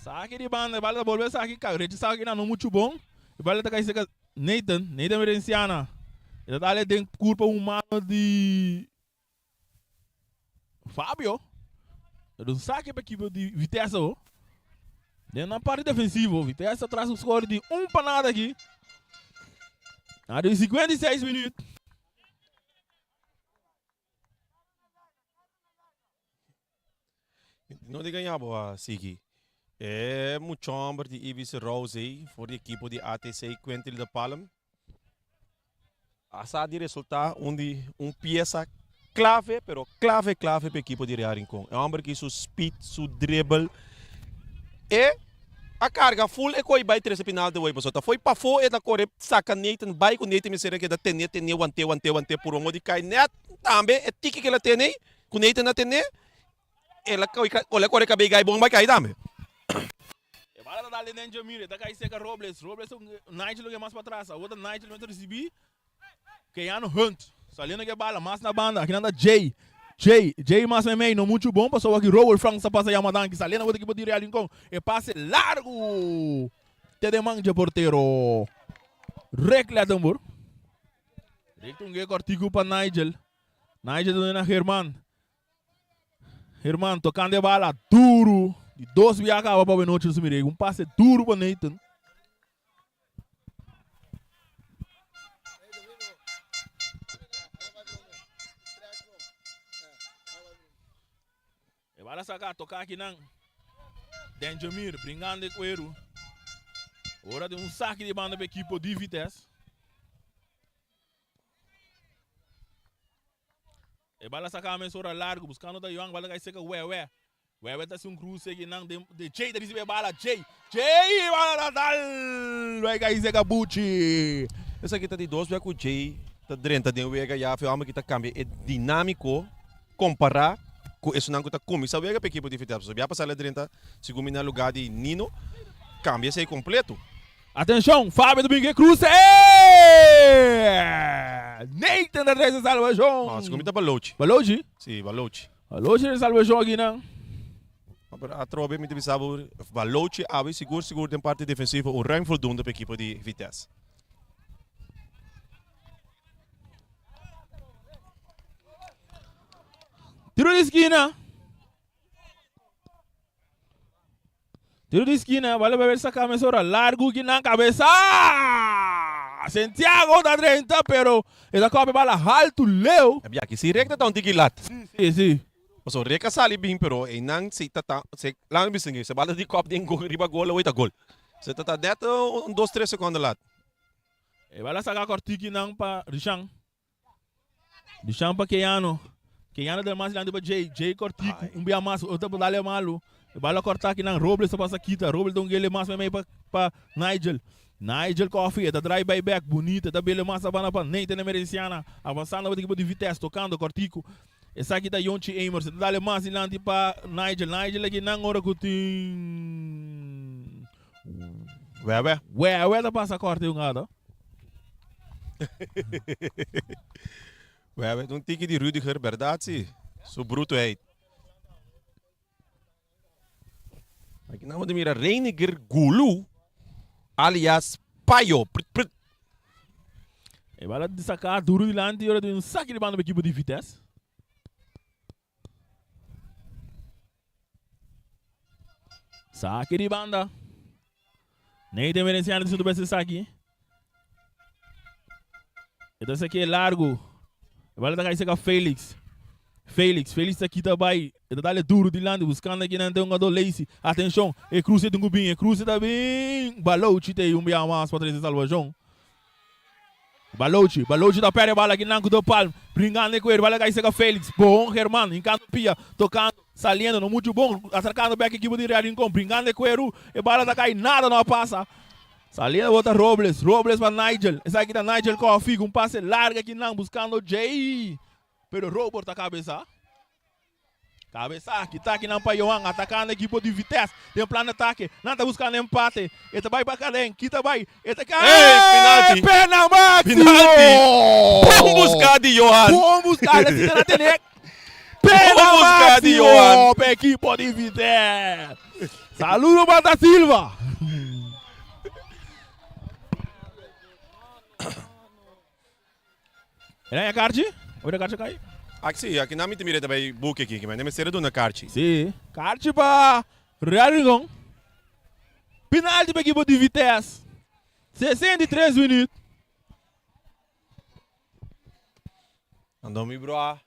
Saki di banda. E bal ta bolbe saki. Rechasá akinan no muchu bon. E bal ta kai seka Nathan. Nathan Verenciana. E ta dale den kurpa humano di Fabio. Ta un saque pa equipo di Vitesse ho. Den na parte defensivo, Vitesse tras un score di un pa nada aki. Na di 56 minuut. No di gaña bo a sigui. E mucha homber di Ibis Rose ei for di ekipo di ATC Quentin de Palm a sa di resulta un di un piesa clave pero clave clave pa ekipo di Real Rincon. E homber ki su speed, su dribble e a carga full e koe bai trece penalti away pasobra ta foi pafo e ta core saca Nathan bai cu Nathan mester a keda tene tene wante wante wante puro modo di cay net tambe e tiki ke el a tene ei cu Nathan a tene El a kole kore kabei gai bon bai kai tambe. E bala ta dal den Jamir, e ta kai seka Robles. Robles Nigel lo ke mas patras. Awor ta Nigel mester risibi Keanu Hunt. Saliendo ke bala mas na banda. Akinan ta Jay. Jay, Jay mas meimei, no muchu bon pasobra aki Rowel Franks ta pasa yama danki. Saliendo awor ta ekipo di Real Rincon. E pase largu te den man dje portero Rick Lettenboer. Rick ta un ge kortiku pa Nigel. Nigel ta duna na German. Herman tocando e bala duro. Di dos bia caba pa Benochi nos mira. Un pase duro pa Nathan. E bala saca toca aki nan. Denjamir bringando e cuero. Ora di un saki di banda pa equipo di Vitesse. E bala saca mesora largo buscando ta Johan bala cay seca Wewe. Wewe ta haci un cruce aki nan den de Jay ta ricibi e bala Jay Jay bala ta dal bay cay seca Buchi. Esaki ta di dos bia cu Jay ta drenta den wega ya fe homber ki ta cambia e dinamico compara cu esunnan cu ta cuminsa wega pa ekipo di Vitesse. Pasobra bia pasa el a drenta segun mi na lugar di Nino cambia esey completo. Atencion, Fabio ta bin ke cruce! Nathan ta trece salvacion. No, segun mi ta Balochi. Balochi? Si, Balochi. Balochi trece salvacion aki nan. No, pero atrobe mi ta bisa bo, Balochi awe sigur sigur den parti defensivo un ruim voldoende pa ekipo di Vitesse. Tiro di skina. Tiro di skina, bala pa ver saca mesora largo ki nan cabeza. Santiago ta drenta, pero e ta kope bala haltu leu. E biaki si Rick ta ta un tiki lat. Si, si. Paso Rick a sali bin, pero einan si ta ta, se laat mi bisa se bala di kop den gol riba gol awor ta gol. Se ta ta net un dos tres seconde lat. E bala saca kortiki nan pa Rishan. Dichan pa Keano. Keano del mas grande pa Jay. Jay kortiku. Un bia mas. Otro pa dale malu. E bala korta aki nan. Robles ta pasa kita. Robles ta un gele mas meimei pa pa Nigel. Nigel Coffee. E ta draai bai bek. Bunita. E ta bele mas a banda pa Nathan Emerenciana. Avansando pa ekipo di Vitesse. Tokando kortiku. Esaki ta Yonchi Amers. E ta dale mas dilanti pa Nigel. Nigel aki nan ora ku tin Wewe. Wewe ta pasa korte un gado. Wewe ta un tiki di Rudiger, berdad si. Su brutoheid. Aki nan bo ta mira Reiniger Gulu alias Payo. Prut prut. E bala di saca duro dilanti ora di un saki di banda pa ekipo di Vitesse. Saki di banda. Nathan Venenciano di beste saki. E ta saki largo. E bala ta cai seca Felix. Felix, Felix ta kita bai. E ta dale duro dilanti buscando aki nan te un jugador Lacey. Atencion, e cruce tin cu bin, e cruce ta bin. Balochi te un bia mas pa trece salvacion. Balochi, Balochi ta perde bala aki nan cu do palm. Bringando e cuero, bala cai seca Felix. Bon German, hincando pia, tocando. Saliendo no mucho bon, acercando bek ekipo di Real Rincon, brincando e cueru, e bala ta cay, nada no a pasa. Saliendo bota Robles, Robles pa Nigel, esaki ta Nigel Coffee cu un pase largo aki nan buscando Jay, pero Robert ta cabeza. Cabeza, kita aki nan pa Johan, atacando ekipo di Vitesse, den plan di atake, nan ta buscando empate, e ta bay pa Karen, kita bay, e ta cay, Ey, penalti! Pena maximo! Penalti! Bon busca di Johan! Bon busca, esaki ta tene Pena máximo pa equipo di Vitesse. Saludo pa Da Silva. Era ya karchi? Ora karchi kai? Aki si, aki nan mi ta mira ta bai buki aki, mi mester duna karchi. Si, karchi pa Real Rincon. Penalti pa equipo di Vitesse. 63 minuut. Anto mi bro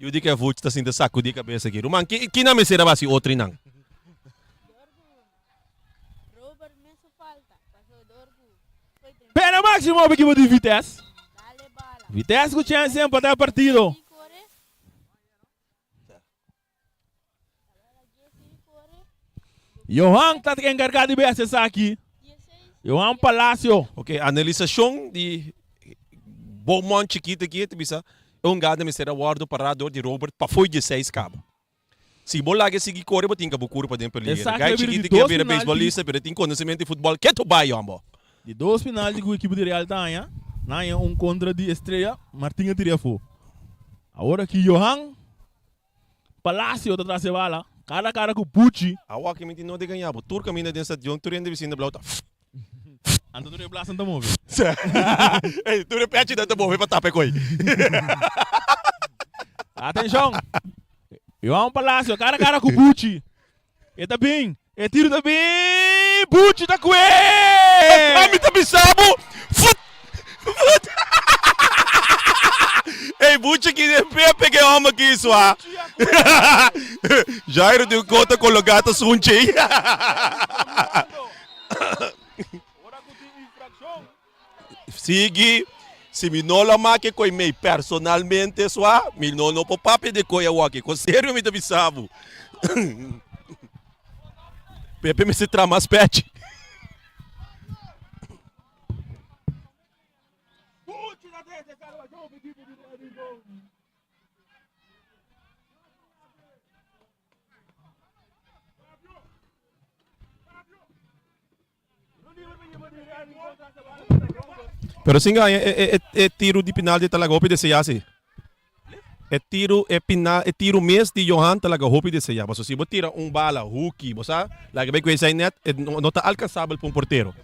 yu di ke vuch ta sinta sakudi kabes aki. Ruman, ki ki nan mester a basi otro nan? Pena maximo pa ekipo di Vitesse. Vitesse ku chance di empata e partido. Johan ta encarga di bes esaki. Johan Palacio. Ok, analisacion di Beaumont chikito aki ta bisa e hungada mester a wordo para dor di Robert pafoi di e seis caba. Si bo laga e sigui core bo tin ka bo curpa den peligro. Esaki Guy a bira di chikito ki a dos bira penalti. beisbolista pero e tin conocimento di futbol keto bay hombo. Di dos penalti cu ekipo di Real ta haña, nan haña un contra di Estrella, Martin a tira afo. Awor aki Johan. Palacio ta tras e bala, cara a cara cu Buchi. Awa ki mi tin no de gaña bo. Tur caminda den stadion tur hende bisinda blauw ta ft ft. Anto tur e blasan ta move. Ey, tur e pechinan ta move pa tapa e koy. Atencion! Johan Palacio cara a cara cu Buchi. E ta bin, e tiro ta bin, Buchi ta kue! Ami ta bisa bo, fut! Fut! Ey, Buchi ki den Pepe ke hòmber ki sua. Jairo tin un kota kologá ta sunchi. Sigui, si mi no lo make koe mei personalmente sua, mi no no por papia di koe awoki. Con serio mi ta bisa bo. Pepe mester traha mas pechi. Pero sin gaña e, e, e, e tiro di penalti ta laga hopi deseá si. E tiro, e pina, e tiro mes di Johan ta laga hopi deseá. Paso si bo tira un bala, hoekie, bo sa, laga bay cu esai net, e no, no ta alcansabel pa un portero.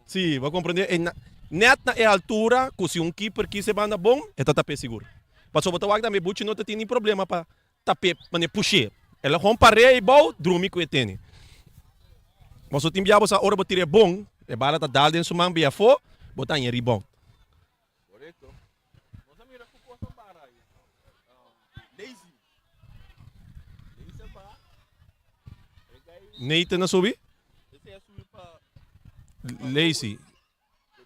Si, bo a comprende? E na, net na e altura cu si un keeper kies e banda bon, e ta tap'é sigur. Paso bo ta wak tambe Buchi no ta tin ni problema pa Tap'é manera push'é. El a hon par'é ei bou, drumi ku e tene. Boso tin bia bo sa ora bo tir'é bon, e bala ta dal den su man bia afó, bo ta haña rebound. Nathan a subi? Lacy.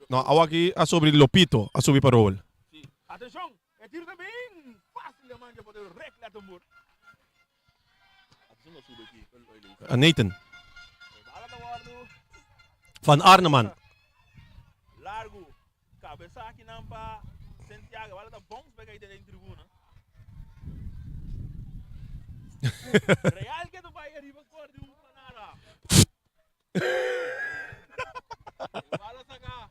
No, awaki a subi Lopito, a subi pa Rowell. E tiro ta bin fácil de manja poder rek la tambor. Atención no sube aquí. A Nathan. Van Arneman. Largo. Cabeza aquí nan pa Santiago. Bala ta bounce back ahí den tribuna. Real ke ta bai ariba score di un pa nada. E bala saka.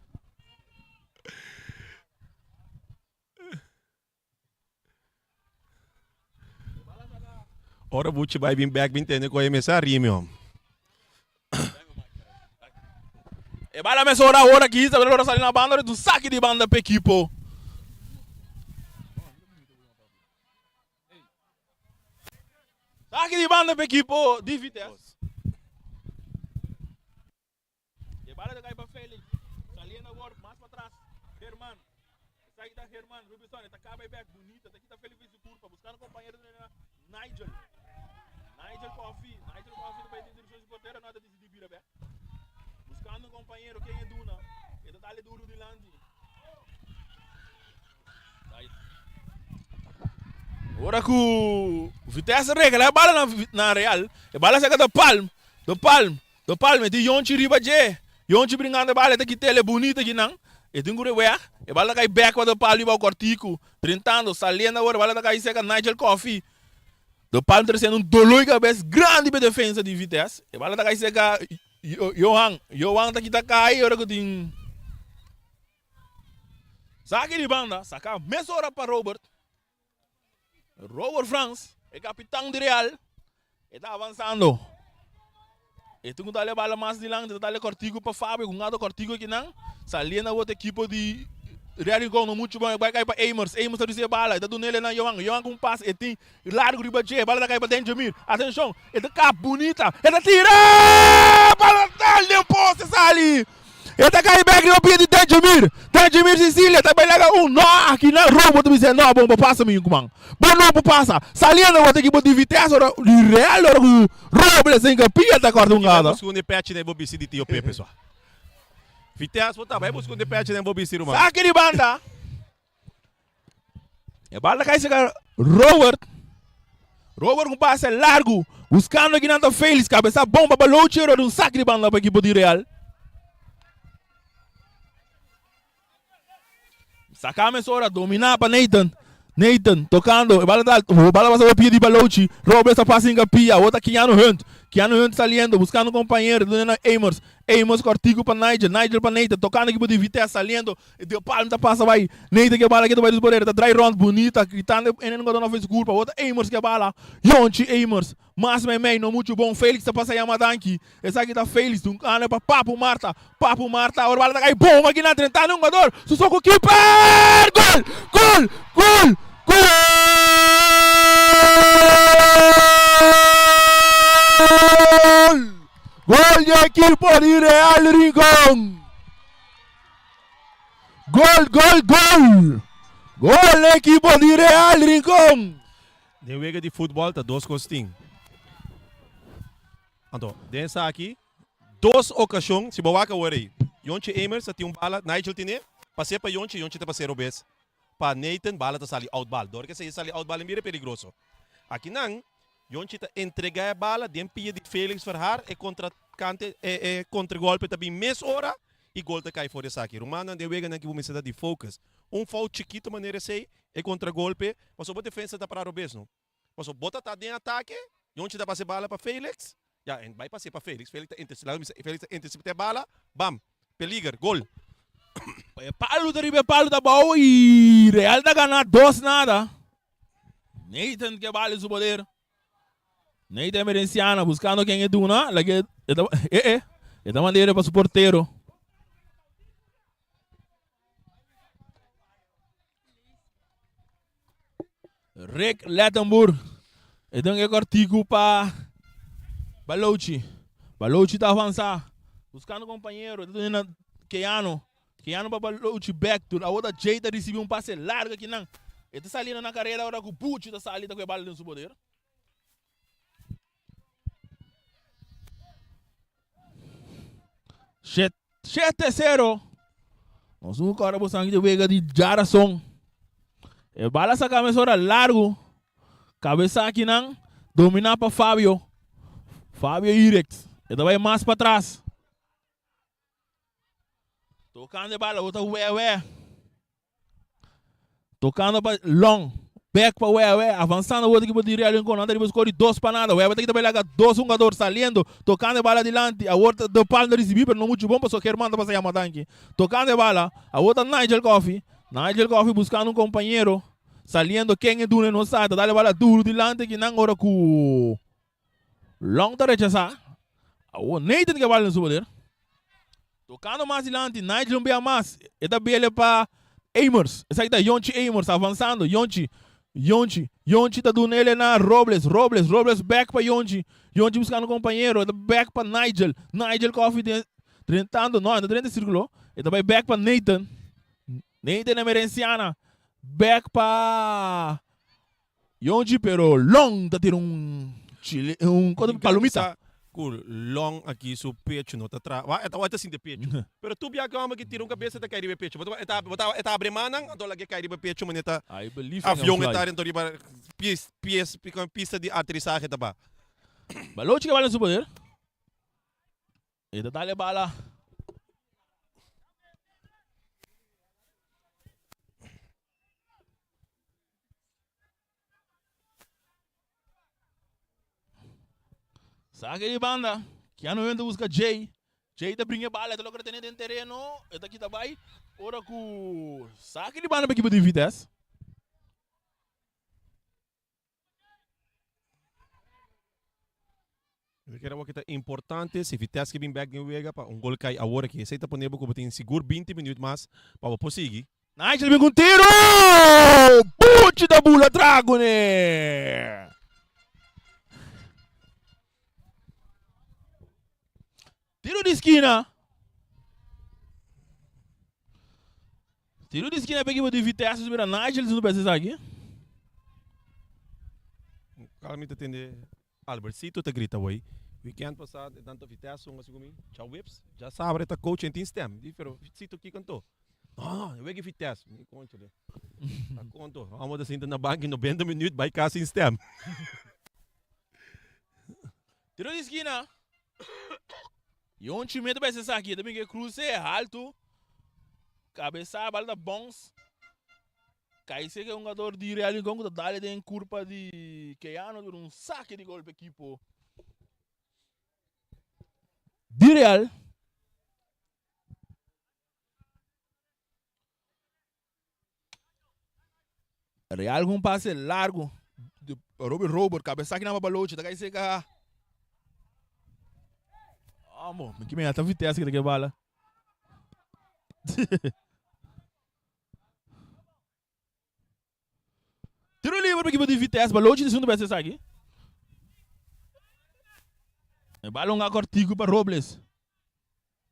Ora Buchi bai bin bek bin tende koe mesa rimi hom. E bala mesora ora ki Isabel ora sali na banda ora un saki di banda pa ekipo. Saki di banda pa ekipo di Vitesse. E bala ta kai pa Felix. Saliendo awor mas patras Herman. Esaki ta Herman Rubison. E ta kaba e bek bunita. Ta kita Felix su kurpa. Buskando kompañero di na Nigel. Nigel Coffee. Nigel Coffee ta bai den direkshon di su portero. No ta disidi bira bek. Buskando un kompañero. Ken e duna? E ta dale duro dilanti. Ora ku Vitesse regala e bala na, na Real. E bala saka ta palm. Do palm. Do palm e tin Yonchi riba dje. Yonchi bringando e bala e ta kit'el e bunita kinan. E tin ku reweg. E bala ta kai bek pa Do Palm riba kortiku. Drentando, saliendo awor e bala ta kai serka Nigel Coffie. Do Palm tresiendo un dolor di kabes grandi pa e defensa di Vitesse. E bala ta kai serka Johan. Johan ta kita kai ora ku tin Saki di banda, saka mesora pa Robert. Robert Frans, e kapitan di Real, e ta avansando. E tin ku dale bala mas dilanti, ta dale kòrtiku pa Fabio, ku un gato kòrtiku akinan. Saliendo awor ta ekipo di Real Rincon, no muchu bon, e bai kai pa Amers. Amers ta risibi e bala, e ta dun'el na Johan. Johan ku un pas, e tin largu riba dje, e bala ta kai pa Denjemir. Atenshon, e ta kap bunita, e ta tira! Bala dal den poste sali! E ta kai bek riba pia di Danjemir. Danjemir Cecilia ta bai laga un no aki na Rome. Bo ta bisa no bon bo pasa mi yukuman. Bo no por pasa. Saliendo bo ta ki bo di Vitesse ora di Real ora ku Robles den pia ta korta un Bai gada. busca un de pechi den bo bisti di Tio Pepe so. Vitesse bo ta bai busca un de pechi den bo bisti ruman. Saki di banda. E bal ta kai seka Robert. Robert ku pase largu. Buskando kinan ta Felix. Kabesa bon pa Balochi ora di un sak di banda pa ekipo di Real. Saka mesora domina pa Nathan. Nathan tocando. E bala ta alto. Bala pasa pa pia di Balochi. Robles ta pasa inga pia. Awor ta Keanu Hunt. Keanu Hunt saliendo. Buscando compañero. Duna na Amers. Amers cortico pa Nigel. Nigel pa Nathan. Tocando ekipo di Vitesse. Saliendo. E de palm ta pasa bai. Nathan ke bala ke ta bai disborera. Ta drai rond bunita. Gritando e nunca dona ofensa culpa. Awor ta Amers ke bala. Yonchi Amers. Mas meimei no muchu bon. Felix ta pasa yama danki. Esaki ta Felix. Dun kane pa Papu Marta. Papu Marta. Awor bala ta kai bom aki nan. Drentando un jugador. Su so ku keeper. Gol! Gol! Gol! Gol! Gol di ekipo di Real Rincon. Gol, gol, gol! Gol ekipo di Real Rincon! Den wega di futbol ta dos kos tin. Anto, den esaki, dos okashon, si bo wak awor ei, Yontje Emers a tin un bala, Nigel tine, pas'é pa Yontje, Yontje ta pas'é robes pa Nathan, bala ta sali out bal. Dor ke esei sali out bal e mira peligroso. Akinan, Yontje ta entregá e bala den pia di Felix Verhaar, e kontra-kante, e kontragolpe ta bin mes ora i gol ta kai for di esaki. Rumannan, den weganan ki bo mester ta di focus. Un fout chikito manera esei, e kontragolpe, pasobra bo defensa ta para robes no. Pasobra bo ta ta den atake, Yontje ta pasa e bala pa Felix, ya, en bai pasa pa Felix, Felix ta interse, laga mi bisa, Felix ta intercepta e bala, bam, peliger, gol. E palu ta riba e palu ta abou i Real ta gana dos nada. Nathan ke bala su poder. Nathan Emerenciana buscando ken e duna. Lage e ta eh eh e ta mand'e pa su portero. Rick Lettenboer. E den e kortiku pa Balochi. Balochi ta avansa. Buscando compañero. E ta duna na Keanu. Keanu pa Balochi back tur. Awor ta Jay ta ricibi un pase largo akinan. E ta saliendo na careda ora cu Buchi ta sali ta cu e bala den su poder. Shete sero. Nos un kora bo sangi de wega di Jarason. E bala saka mesora largo. Kabesa akinan domina pa Fabio. Fabio Irex. E ta bai mas pa tras. Tocando e bala, bo ta wewe. Tocando pa Long. Bek pa Wewe, avansando awor ekipo di Real Rincon. Nan ta riba score di dos pa nada. Wewe ta kita bay laga dos hungador saliendo, tocando e bala dilanti. Awor ta De Palm ta ricibi pero no mucho bon pasobra German ta pasa yama danki. Tocando e bala, awor ta Nigel Coffie. Nigel Coffie buscando un compañero. Saliendo ken e duna e no sa. Ta dal e bala duro dilanti kinan ora cu Long ta rechasa. Awor Nathan ke bala den su poder. Tocando mas dilanti, Nigel un bia mas. E ta bele pa Amers. Esaki ta Yonchi Amers avansando. Yonchi, Yonchi, Yonchi ta duna ele na Robles. Robles, Robles back pa Yonchi. Yonchi buscando compañero. E ta back pa Nigel. Nigel Coffee den, drentando, no, e no drenta e circulo. E ta bay back pa Nathan. Nathan Emerenciana. Back pa Yonchi pero Long ta tira un chile un cosa palomita. Ku Long aki su pecho no ta tra wa e ta wak ta sinti pecho pero tur bia ku e homber ki tira un kabesa e ta kai riba e pecho bo ta e ta bo ta e ta abri mannan anto lag'e kai riba e pecho manera ta I believe I can avion e fly. ta dentro riba pies pies pista di aterisahe ta ba. Balochi ke bala den su poder. E ta dal e bala. Saque di banda. Keanu Hunt ta busca Jay. Jay ta brinca e bala, e ta logra tene den tereno. E ta kita bai. Ora cu saque di banda pa equipo di Vitesse. Mi kere wak ta importante si Vitesse ke bin bek den wega pa un gol kai awor aki. Esei ta pone bo ku bo tin sigur binti minuut mas pa bo por sigui. Nigel bin ku un tiro! Buchi ta bula Dragone! Tiro di skina. Tiro di skina pa ekipo di Vitesse mira Nigel si no pensa esaki. Kala mi ta tende Albertcito ta grita wei. Weekend pasa e tanto Vitesse un asi ku mi. Chau Wips. Dja sabra e ta coach en tin stem. Di pero Cito kiko anto? No, e wega Vitesse. Mi conchale. Ta conto. Amo ta sinta na banki 90 minuut bai kas sin stem. Tiro di skina. Yonchi mete pa esaki, ta bin ke kruse haltu. Kabesa bal ta bons. Kai se ke hungador di Real Rincon ku ta dale den kurpa di Keano pero un sake di gol pa ekipo di Real. Real ku un pase largu di Robbie Robert kabesa ki nan pa balochi ta kai seka. Amo, mi ki ta Vitesse ki ta ke bala. Tiro libre pa ekipo di Vitesse, balochi di segundo bes esaki. E balon a kortiku pa Robles.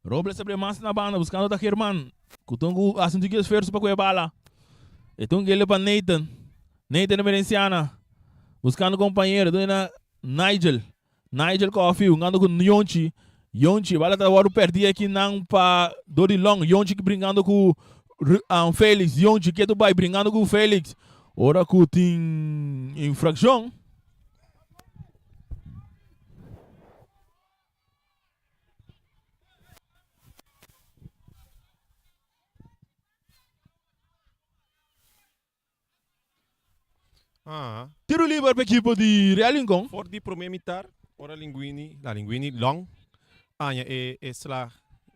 Robles ta bria mas na banda buscando ta German. Cu ton cu haci un tiki esfuerzo pa cu e bala. E ton kele pa Nathan. Nathan Emerenciana. Buscando compañero. Duna na Nigel. Nigel Coffee hungando cu Yonchi. Yonchi, bala ta wordo perdi aki nan pa dor di Long. Yonchi brincando cu Felix. Yonchi ketu bay brincando cu Felix. Ora cu tin infraccion. Ah. Tiro liber pa ekipo di Real Rincon. For di prome mitar, ora Linguini, la Linguini Long aña e e sla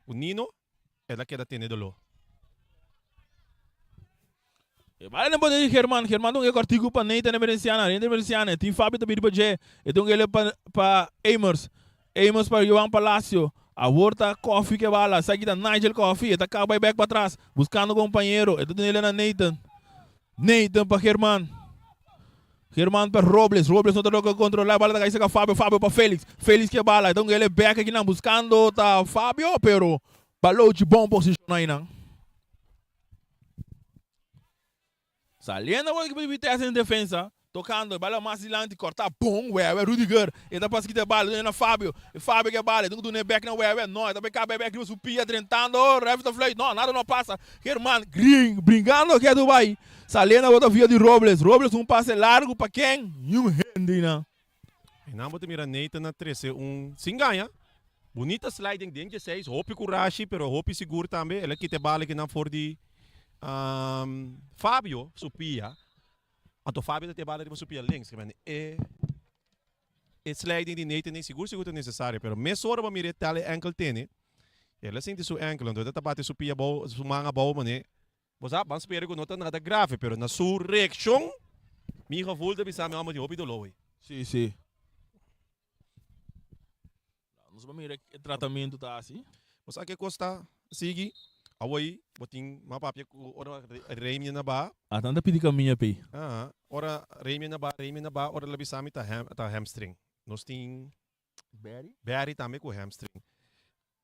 ku Nino, el a keda tene doló. E bala den poder di German, German ta un e kortiku pa Nathan Emerenciana, Nathan Emerenciana e tin Fabio ta biri pa dje, e ta un ele pa pa Amers, Amers pa Joan Palacio, awor ta Koffie ke bala, esaki ta Nigel Koffie, e ta kaba bai bek patras, buskando kompañero, e ta duna ele na Nathan, Nathan pa German, German pa Robles, Robles no ta logra kontrola, e bala ta kai serka Fabio, Fabio pa Felix, Felix ke bala, e ta un ele bek akinan buskando ta Fabio, pero Balochi bon posishon ainan. Saliendo awor ekipo di Vitesse den defensa, tocando e bala mas dilanti, corta bon Wewe, Rudiger, e ta pasa kita e bala, duna na Fabio, e Fabio ke bala, e tin ku duna e bek na Wewe, no, e ta bay caba e bek riba su pia, drentando, ref ta fluit, no, nada no pasa, German, Green, brincando ketu bay, saliendo awor ta via di Robles, Robles un pase largo pa ken? Niun hende nan. E nan bo ta mira Nathan a trece un sin gaña. Bunita sliding den djeseis, hopi curashi pero hopi sigur tambe. El a kita e bala kinan for di Fabio su pia. Anto Fabio ta tin e bala riba su pia links. Ke men e e sliding di Nathan ei sigur sigur ta necesario, pero mesora bo mira e tal e enkel tene, el a sinti su enkel, anto e ta bati su pia abou, su man abou mane. Bo sa, ban spera ku no ta nada grave, pero na su reakshon mi gevoel ta bisa mi homber tin hopi doló ei. Sí, sí. Nos ba mira e tratamentu ta hasi. Bo sa ke kos ta sigui? Awor bo tin mas papia ku ora Reimie na ba. A tanta pidi kaminda p'ei. Aha, ora Reimie na ba, Reimie na ba, ora el a bisa mi ta ham, ta hamstring. Nos tin Barry? Barry tambe ku hamstring.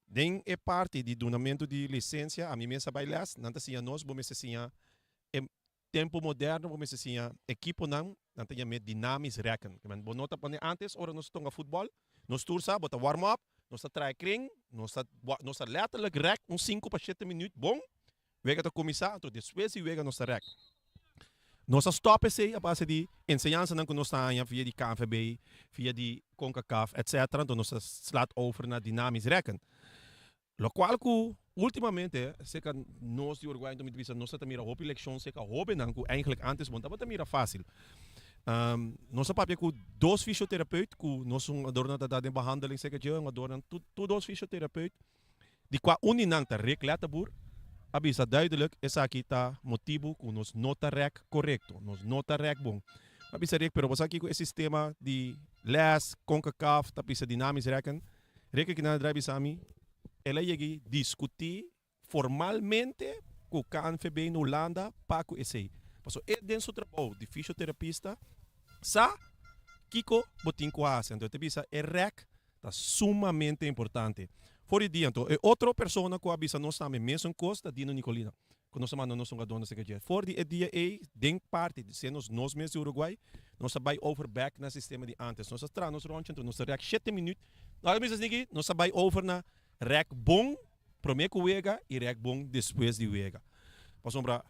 Den e parti di dunamentu di lisensia, ami mes a bai les, nan ta siña nos bo mester siña e Tempu moderno bo mester siña ekiponan, nan ta yam'é dynamisch rekken. Ke men bo no ta pone antes ora nos tonga futbòl, nos tur sa bo ta warm up, nos ta traha kring, nos ta nos ta letterlijk rèk un sinku pa shete minüt bon, wega ta kuminsá, anto despues di wega nos ta rèk. Nos a stòp esei a base di enseñansanan ku nos ta haña via di KNVB, via di Concacaf, etcetera, anto nos ta slaat over na dynamisch rekken. Locual cu ultimamente cerca nos di Uruguay mi ta bisa nos ta mira hopi leccion cerca hobennan cu eigenlijk antes bo no tabata mira facil. Nos a papia cu dos fysiotherapeut cu nos un adornan ta da den behandeling cerca dje, un adornan tur dos fysiotherapeut di cua un di nan ta Rick Letterboer a bisa duidelijk esaki ta motibo cu nos no ta rek corecto, nos no ta rek bon. A bisa Rick pero bo sa kico e sistema di les, Concacaf ta bisa dynamisch rekken. Reken ki nan a drai bisa mi, el a yegi diskutí formalmente ku KNVB na Hulanda pa ku esei. Pasobra e den su trabou di fisioterapista sa kiko bo tin ku hasi. Anto e ta bisa e rèk ta sumamente importante. For di dia anto e otro persona ku a bisa nos tambe mesun kos ta Dino Nicolina. Ku nos a manda nos un adorno serka dje. For di e dia ei, den parti di ser nos nos mes di Uruguay, nos a bai over bek na sistema di antes. Nos a traha nos rondje, anto nos a rèk shete minüt. Ora mi sa sinti, nos a bai over na rèk bon promé ku wega i rèk bon despues di wega. Pasobra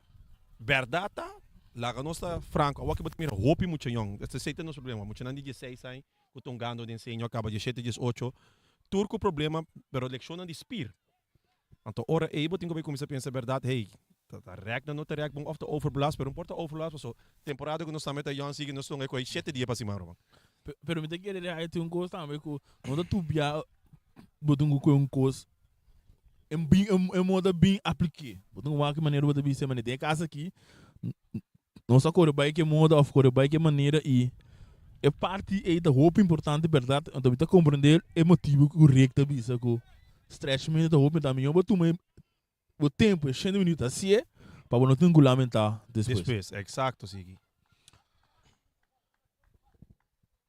bèrdat ta, laga nos ta franko, awor ke bo ta mira hopi mucha yòn, esei ta nos problema, muchanan di dieseis aña ku ta hungando den senior kaba diesshete, diesocho, tur ku problema, pero lekshonnan di spir. Anto ora ei bo tin ku bai kuminsá pensa bèrdat, hey, ta ta rèk nan no ta rèk bon òf ta overbelast, pero no por ta overbelast paso temporada ku nos tambe ta yòn sigui nos tonga ku ei shete dia pa siman ruman. Pero mi ta kere reha tin un kos tambe ku no ta tur bia bo tin ku kohe un kos en bin en moda bin aplik'é. Bo tin ku wak ki manera bo ta bisa manera den e kas aki nos a kore bai ke moda òf kore bai ke manera i e parti ei ta hopi importante bèrdat anto mi ta komprendé e motibu ku Rick ta bisa ku Stretchment ta hopi ta mihó bo tuma bo tempo e shende minuut hasié pa bo no tin ku lamentá despues. Despues, exacto sigui.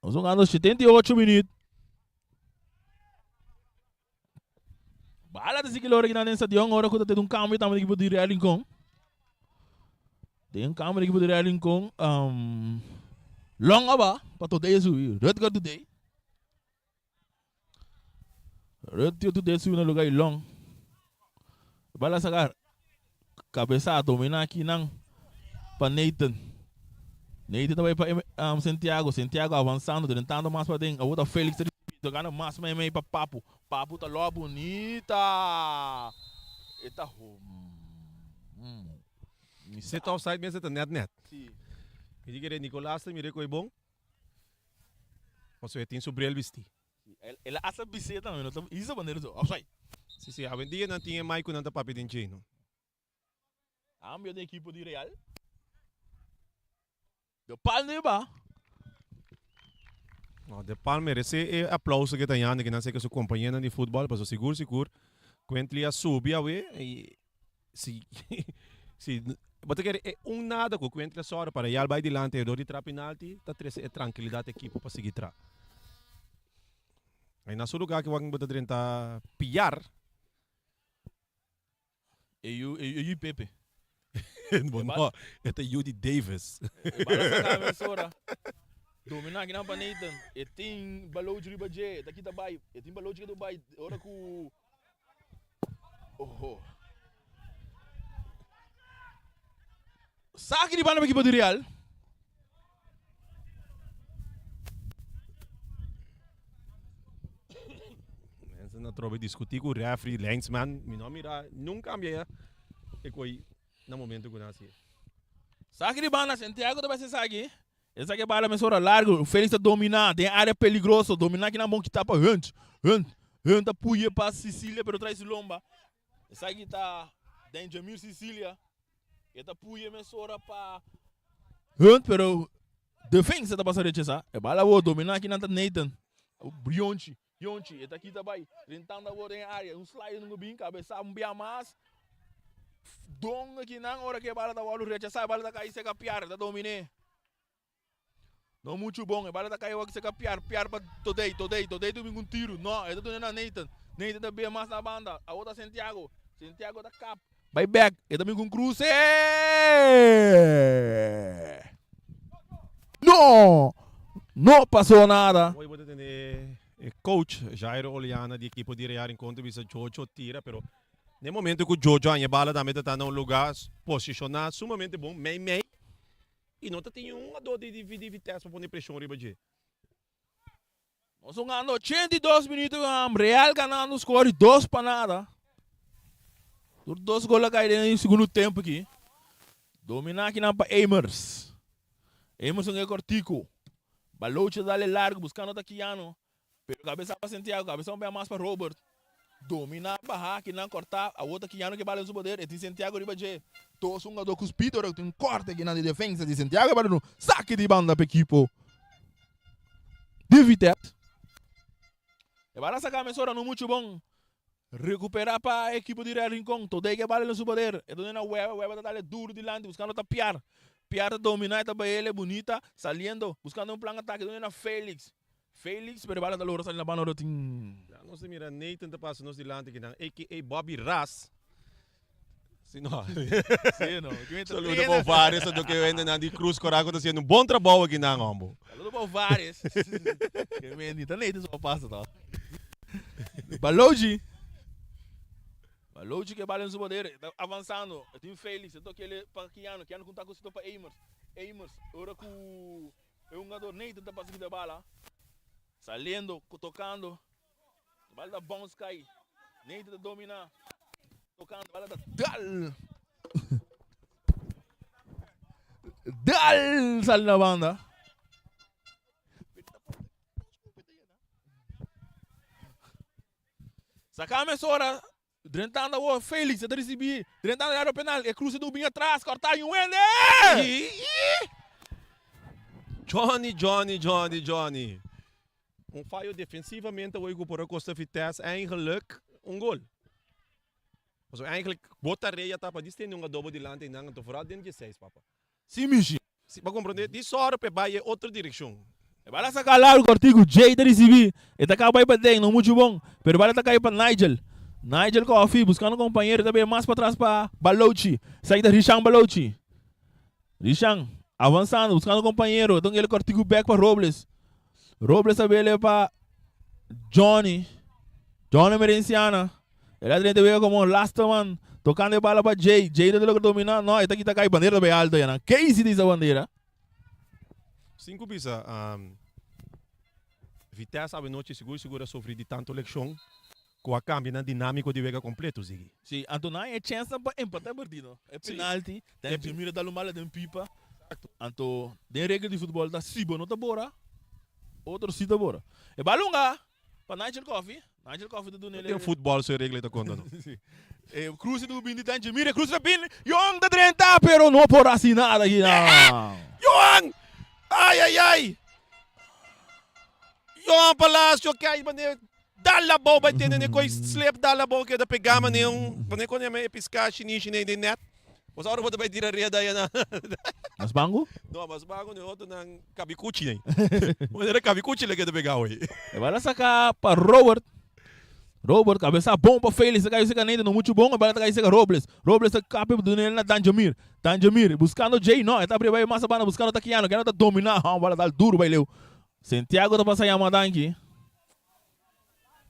Nos jugando 78 minuut. Bala ta sigui lora kinan den stadion ora ku ta tin un kambio tambe di ekipo di Real Rincon. Den un kambio di ekipo di Real Rincon um, Long aba pa Today a subi. Rutger Today. Rutger Today a subi na lugar di Long. Bala saca cabeza domina akinan pa Nathan. Nathan ta bai pa um, Santiago. Santiago avanzando, drentando mas pa den. Awor ta Felix ta ricibi, tocando mas meimei pa Papu. Papu ta loa bunita. E ta hom. Zit offside mester ta net net. Si. Mi di kere Nicolas ta mira e koe bon. Pasobra e tin su bril bisti. El a hasta bis'é tambe, no ta hisa bandera su offside. Si si, awendia nan tin e mic ku nan ta papia den dje no. Cambio den ekipo di Real. De Palm riba. No, De Palm merece e aplauso que ta yanda que nan seka su compañeronan di futbol, paso sigur sigur Quentley a subi awe y si si bo ta kere e un nada ku Quentley a sòru pa Real bai dilanti e dor di tra penalti ta trese e trankilidat ekipo pa sigui tra. Ay na su lugar ke wak bo ta drenta Piar. E yu, e yu Pepe. Bo no, e ta yu di Davis. E bala saka mesora. Domina akinan pa Nathan. E tin balochi riba dje. E ta kita bai. E tin balochi ke ta bai ora ku Oho. Saki di banda pa ekipo di Real. Mensen na trobe discuti cu referee, linesman. Mi no mira nun cambia ya e coi na momento cu nan haci. Saki di banda, Santiago ta bai esaki. Esaki e bala mesora largo. Felix ta domina den area peligroso. Domina kinan bon kita pa Hunt. Hunt, Hunt ta puye pa Cecilia pero trae su lomba. Esaki ta Benjamir Cecilia. E ta puye mesora pa Hunt pero defensa ta pasa rechasa. E bala awor domina kinan ta Nathan. Brionchi, Yonchi, e ta kita bai. Rentando awor den e area. Un slide nunca bin cabeza un bia mas. Don akinan ora ke e bala ta wòrdu rechasá e bala ta kai seka Piar ta dominé. No muchu bon e bala ta kai wak seka Piar, Piar pa Todey, Todey, Todey ta bin ku un tiru. No, e ta duna na Nathan. Nathan ta bia mas na banda. Awor ta Santiago. Santiago ta kap. Bai bek, e ta bin ku un kruse. No! No pasó nada. Hoy bo ta tende e coach Jairo Oliana di ekipo di Real Rincon ta bisa Jojo tira pero N'e momento ku Jojo haña e bala tambe ta ta na un lugá posishoná sumamente bon, mei mei, i no ta tin un hungadó di di Vitesse pa pone preshon riba dje. Nos hungando 82 minuto Real ganando score di dos pa nada. Tur dos gol a kai den e segundo tempo aki. Dominá akinan pa Emers. Emers un e kortiku. Balochi ta dale largo buskando Takiano. Pero kabesa pa Santiago, kabesa un bia mas pa Robert. Domina baha kinan korta, awor ta Kiano ke bala den su poder, e tin Santiago riba dje. Dos hungador ku speed ora ku tin un korte kinan di defensa di Santiago e bala den un saki di banda pa ekipo di Vitesse. E bala saka mesora no muchu bon. Recupera pa ekipo di Real Rincon. Todey ke bala den su poder. E done na Weber, Weber ta dale duro dilanti buscando ta Piar. Piar ta domina e ta bayele bunita saliendo buscando un plan atake done na Felix. Felix pero e bala ta logra sali na banda ora tin. Ya nos ta mira Nathan ta pasa nos dilanti kinan aka Bobby Ras. Si no. Si no. Saludo pa Ovares anto ke hendenan di Cruz Cora ku ta haciendo un bon trabou akinan hombo. Saludo pa Ovares. Ke mendi ta Nathan so pasa to. Baloji. Baloji ke bala en su poder. Ta avanzando. E tin Felix. E toke ele pa Kiano. Kiano ku un taco pa Amers. Amers ora ku e hungador Nathan ta pasa kita bala. Saliendo, tocando. Bala ta bounce kai. Nathan ta domina. Tocando, bala ta dal. Dal sali na banda. Saka mesora. Drentando awor Felix ta ricibi. Drentando área penal. E cruce do bin atras. Corta y un wende. Johnny, Johnny, Johnny, Johnny. Un fayo defensivamente awor ku por a kosta Vitesse eigenlijk un gol. Pasobra eigenlijk bo tarea ta pa distende un adobo dilanti einan anto vooral den dieseis papa. Si mishi. Si bo komprende di sòru pa e bai e otro direkshon. E bala saka largu kòrtiku Jay ta risibí. E ta kaba bai paden, no muchu bon, pero e bala ta kai pa Nigel. Nigel Coffie buskando kompañero ta bai mas patras pa Balochi. Esaki ta Rishan Balochi. Rishan avansando buskando kompañero. Ta un el kòrtiku bèk pa Robles. Robles ta bele pa Johnny. Johnny Merenciana. El a drenta wega komo laste man. Tokando e bala pa Jay. Jay ta logra domina. No, e ta kita kai. Bandera ta bai alto ya nan. Casey ta hisa bandera. Sin ku bisa, Vitesse awenochi sigur sigur a sufri di tantu lekshon ku a kambia nan dinamiko di wega kompleto, Ziggy. Si, anto nan e chènsnan pa empatá e partido. E penalti, den Jemira dal un bala den pipa. Anto den regla di futbòl ta si bo no ta bora, otro si ta bora. E bala hunga pa Nigel Coffie. Nigel Coffie ta duna el. Den futbòl su e regla ta konta no. E kruse ta bin di den Jemira, e kruse ta bin, Johan ta drenta pero no por hasi nada akinan. Johan! Ai ai ai! Johan Palacio kai manera dal abou bai tene ne koi slip dal abou keda pega mane un mane kon yama e piská shinishi nei den net. Pues ora bo ta bai tira reda ya na. Mas bango? No, mas bango ne otro nan kabikuchi nei. Manera kabikuchi le keda pega awey. E bala saka pa Robert. Robert kabesa bon pa Felix ta kai seka Nathan no muchu bon e bala ta kai seka Robles. Robles ta kapi pa duna el na Danjamir. Danjamir buskando Jay no e ta abri bai mas abanda buskando ta Keanu. Keanu ta domina ha bala dal duru bai leu. Santiago ta pasa yama danki.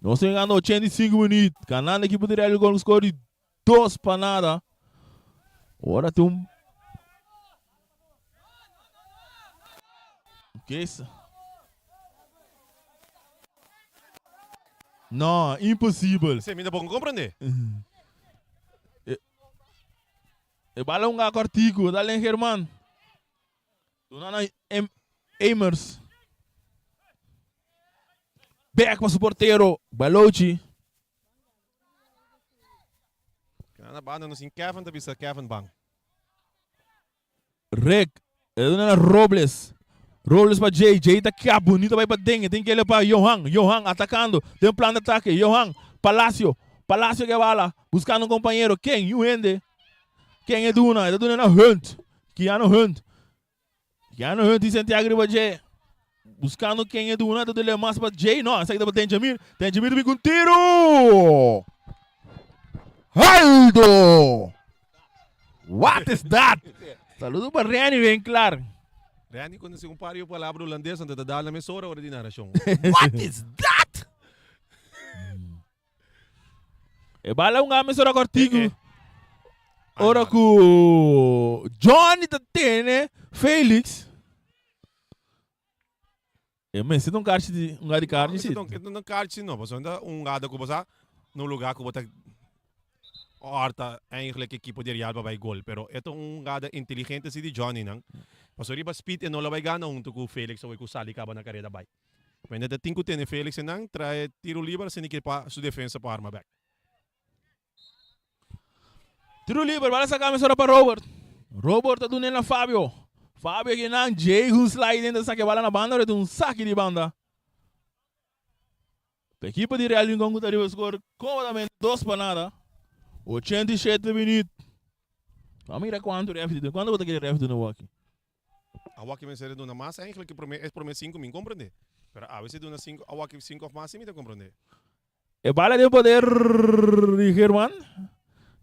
Nos ta yegando 85 minuut. Ganando ekipo di Real con score di 2 pa nada. Ora tin un Kesa. No, imposibel. Se mi tampoco comprende. E bala un ga cortico, dale Germán. Duna na Emers. Bek pa su portero Balochi. Na banda nos tin Kevin ta bisa Kevin ban. Rick, e duna na Robles. Robles pa Jay, Jay ta kia bonito bai pa den, e tin kele pa Johan, Johan atacando den plan de atake, Johan, Palacio, Palacio ke bala, buscando un compañero, ken? Yu hende. Ken e duna? E ta duna na Hunt, Keanu Hunt. Keanu Hunt di Santiago riba dje. Buscando ken e duna, ta duna mas pa Jay, no, esaki ta pa Denjamir, Denjamir ta bin ku un tiro! Aldo! What is that? Saludo pa Renny Winklar. Renny konosi un par di palabra hulandes, anto ta dal na mesora ora di narashon. What is that? E bala un game sora kortiku. Ora ku Johnny ta tene Felix. E mester ta un karchi di un di karchi si. No, un karchi no, pasobra un gada ku bo sa na un lugar ku bo ta horta eigenlijk ekipo di Real pa bai gol, pero e ta un gada inteligente si di Johnny nan. Pasobra riba speed e no lo bai gana hunto ku Felix awor ku sali kaba na kareda bai. Mende ta tin ku tene Felix einan trae tiro liber asina ke pa su defensa por arma bek. Tiro liber, bala saka mesora pa Robert. Robert ta dun'e na Fabio. Fabio akinan Jay ku un sliding ta saka e bala na banda, pero e ta un saki di banda. Pa ekipo di Real Rincon ku ta riba skor komodamente dos pa nada. 87 minüt. Ban mira kuantu ref di duna. Kuantu bo ta kere ref duna wòki? Awa ki mester duna mas eigenlijk e prome e prome sinku mi comprende. Pero awe si duna sinku awa ki sinku of mas si mi ta comprende. E bala den poder di German.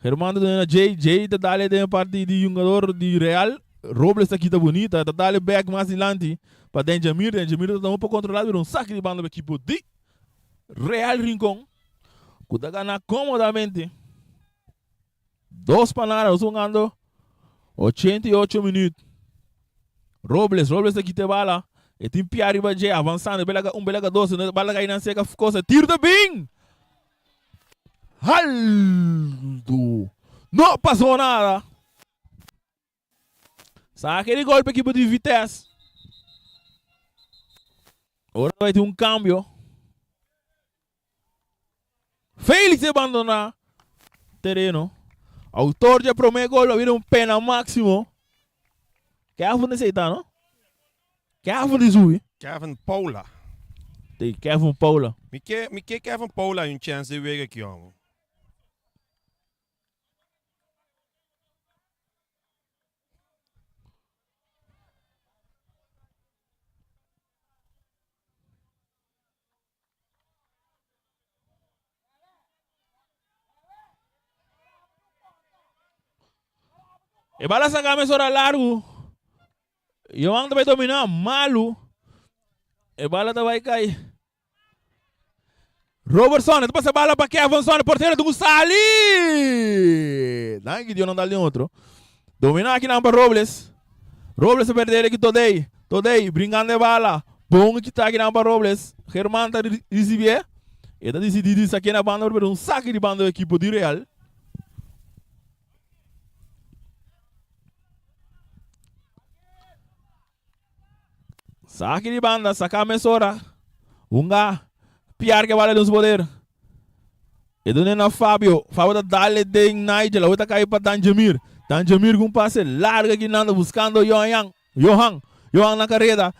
German ta duna na Jay. Jay ta dale den parti di hungador di Real. Robles ta kita bunita. Ta dale back mas dilanti pa Denjamir. Denjamir ta tuma por controla pero un saki di banda pa ekipo di Real Rincon cu ta gana comodamente. Dos pa nada, nos hungando 88 minuut. Robles, Robles ta kita e bala. E tin pia riba dje, avansando. Bela un, bela dos. Bala kai nan seka cosa. Tiro ta bin! Aldo! No pasó nada. Saque di golpe equipo di Vitesse. Ora bai tin un cambio. Felix abandona tereno. Autor dje prome gol a bira un pena maximo. Kevin esey ta no? Kevin di subi. Kevin Paula. Di Kevin Paula. Mi ke mi ke Kevin Paula un chance di wega aki homo. E bala saca mesora largo. Johan ta bay domina malu. E bala ta bay cay. Robertson, ta pasa bala pa Kevinson, portero ta sali. Danki Dios no dal den otro. Domina aki nan pa Robles. Robles ta perde aki Todey. Todey brincando e bala. Bon kita aki nan pa Robles. German ta ricibié. E ta dicidi di saké na banda pero un saki di banda ekipo di Real. Saki di banda, saka mesora. Hunga. Piar ke bala den su poder. E dune na Fabio. Fabio ta dale den Nigel. Awor ta kai pa Danjemir. Danjemir ku un pase largo aki nando buscando Johan. Johan. Johan na kareda.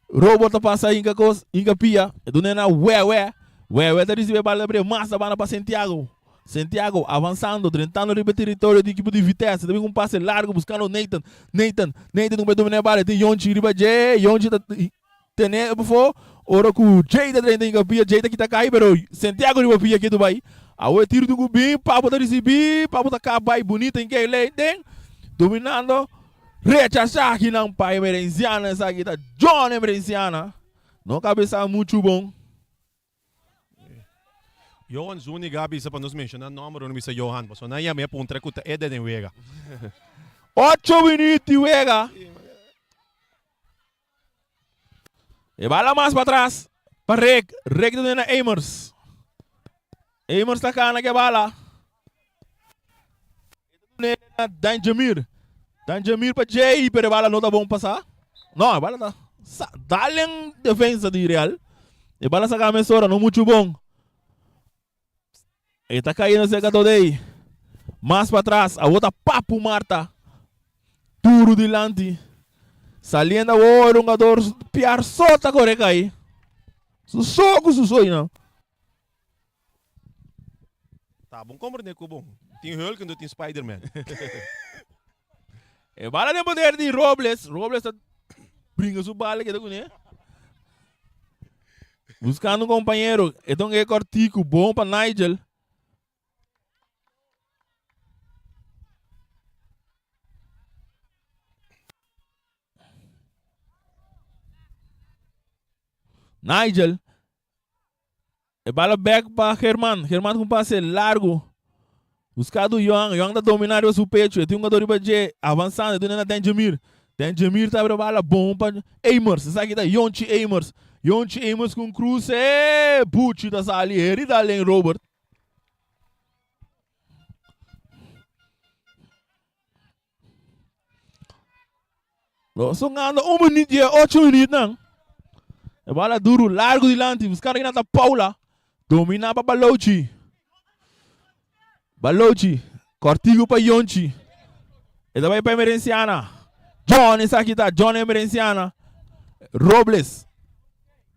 Robot ta pasa hinka kos, hinka pia. E dune na Wewe. Wewe ta risibi e bala ta bria mas ta banda pa Santiago. Santiago avansando, drentando riba e teritorio di ekipo di Vitesse. Ta bin ku un pase largo buskando Nathan. Nathan, Nathan ku bai domina e bala. E tin Yonchi riba dje. Yonchi ta tene pafó. Ora ku Jay ta drenta hinka pia, Jay ta kita kai, pero Santiago riba pia ketu bai. Awo e tiro tin ku bin, Papo ta risibí, Papo ta kap bai bunita hinka e lei den. Dominando, rechasá akinan pa Emerenciana. Esaki ta John Emerenciana. No kabesa muchu bon. Johan Zuniga a bisa pa nos menciona nomber ora bisa Johan, pasobra nan yama e puntra cu ta e den wega. Ocho minuut di wega. E bala mas pa tras pa Rick. Rick ta duna na Amers. Amers ta cana ke bala. E ta duna na Danjamir. Danjamir pa Jay, pero e bala no ta bon pasa. No, e bala ta sa dalen defensa di Real. E bala saka mesora, no muchu bon. E ta cayendo cerca Todey. Mas pa tras, awor ta Papu Marta. Duro dilanti. Saliendo awor e hungador Piar so ta core cay. Su so cu su soynan. Ta bon comprende cu bon. Tin Hulk en tin Spider-Man. E bala den poder di Robles. Robles ta bringa su bala keda kuné. Buscando un compañero. E ton e cortico bon pa Nigel. Nigel. E bala bek pa German. German ku un pase largu. Buskado Johan. Johan ta dominá riba su pechu. E tin un jugador riba dje. Avansando. E duna na Denjemir. Denjemir ta abri bala bon pa Amers. Esaki ta Yonchi Amers. Yonchi Amers ku un kruse. Buchi ta sali. Herida alen Robert. Nos anda un minuut y ocho minuut nan. E bala duro, largo dilanti, buscando quien anda Paula. Domina pa Balochi. Balochi, cortigo pa Yonchi. E ta bai pa Emerenciana. John esaki ta, John Emerenciana. Robles.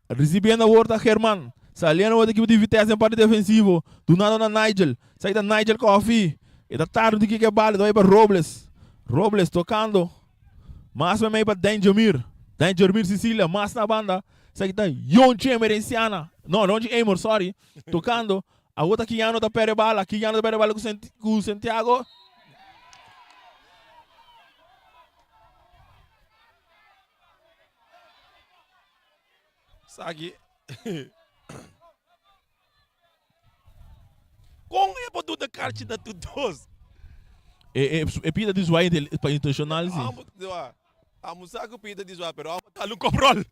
Recibiendo awor ta German. Saliendo awor ta equipo di Vitesse en parte defensivo. Dunando na Nigel. Esaki ta Nigel Coffee. E ta tarde di kika e bala. E ta bai pa Robles. Robles tocando. Mas memey pa Dangermir. Dangermir Cecilia. Mas na banda. Esaki ta Yonchi Emerenciana. No, Yonchi Amor, sorry. Tocando. Awor ta Kiano ta perde bala. Kiano ta perde bala cu Santiago. Saki. Kon e por duna karchi na tur dos? E, e, e pida di zwaai intel- pa intencional si. Amo, wa, amo sa ku pida di zwaai, pero amo dal un koprol.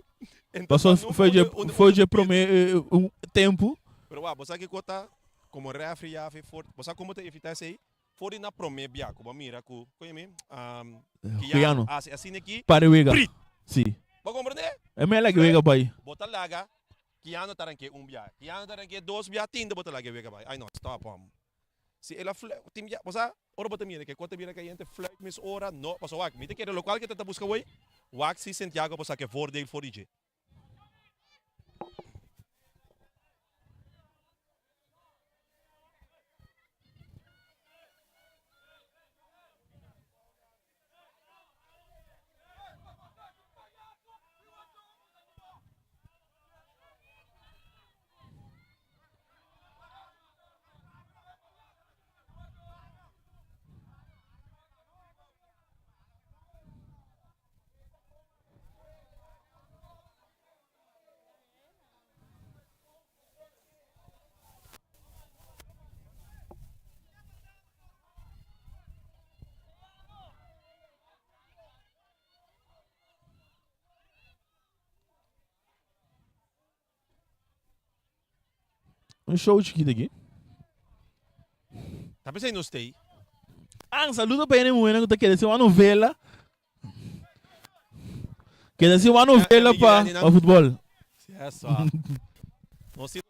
Paso foi dje, foi dje prome eh, un tempo. Pero wa, bo sa kiko ta komo refri ya fe for, bo sa komo ta evita esei? For di na prome bia ku bo mira ku, kon yami? Um, Kiano. Hasi asina aki. Pare wega. Prit. Si. Bo komprende? E mela ki wega bai. Bo ta laga Kiano ta ranke un bia, Kiano ta ranke dos bia, tinda bo ta laga e wega bai. Ai no, stop hom. Si el a fluit, tin bia, bo sa, ora bo ta mira ke kos ta bira kayente, fluit mes ora, no, pasobra wak, mi ta kere lokual ke ta ta buska wei, wak si Santiago por saka e voordeel for di dje. Un show chikito aki. Ta pensei nos tei. Ah, un saludo pa ene muhernan ku ta kere haci un novela. Kere haci un novela pa pa futbol. Yes, Nos tin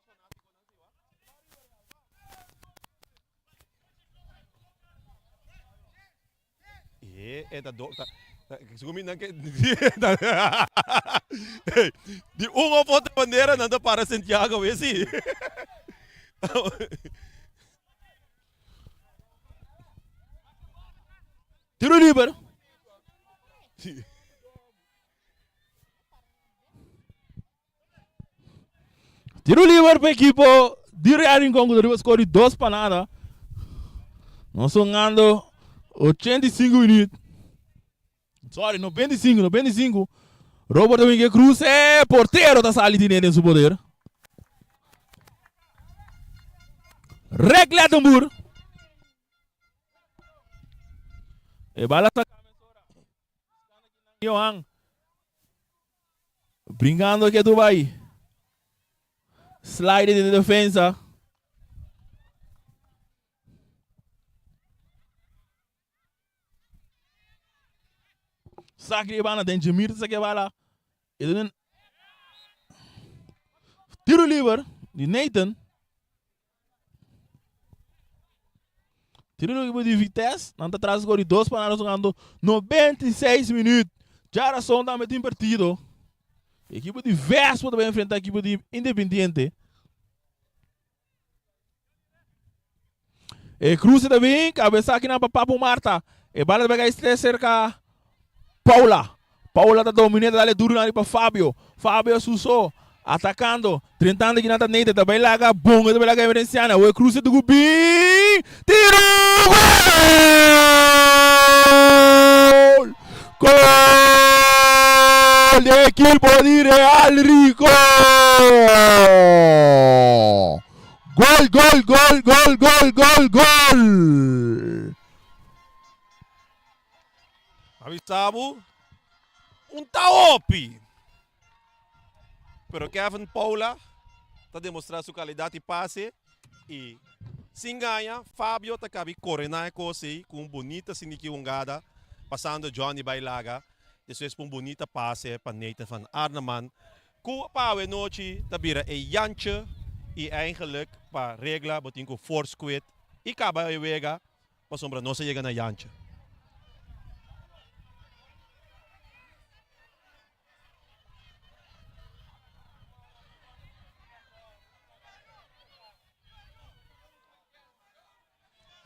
E, e ta do, ta, ta, segun mi nan ke, di un of otro manera nan ta para Santiago we si. Tiro liber. Tiro liber pa ekipo di Real Rincon ku ta riba skor di dos pa nada. Nos hungando 85 minuut. Sorry, 95, 95. Robert Dominguez Cruz, eh, portero ta sali tine den su poder. Rek Lettenboer. E bala sa Johan. Brincando ke Dubai. Slide de defensa. Saki e banda den Jemir ta saki e bala. E den tiro liber di Nathan. Tiro liber di Vitesse. Nan ta tras gol di 2 pa nada jugando 96 minuut. Djarason tambe tin partido. Ekipo di Vespo ta bai enfrenta ekipo di Independiente. E cruce ta bin, cabeza aki nan pa Papu Marta. E bala ta bai kai stres cerca Paula. Paula ta domina, ta dale duro nan pa Fabio. Fabio Suso atacando, drentando aki nan ta Nathan, ta bai laga Bongo, ta bai laga Emerenciana. E cruce ta bin, tiro! Gol! Gol di ekipo di Real Rico! Gol, gol, gol, gol, gol, gol, gol! Avisa bo, un ta hopi. Pero Kevin Paula ta demostra su calidad y pase y sin gaña Fabio ta cabi core na e cos ey cu un bunita siniki hungada pasando Johnny bay laga despues pa un bunita pase pa Nathan van Arneman cu pa awe nochi ta bira e Jantje y eigenlijk pa regla bo tin cu force quit y caba e wega pasobra nos a yega na Jantje.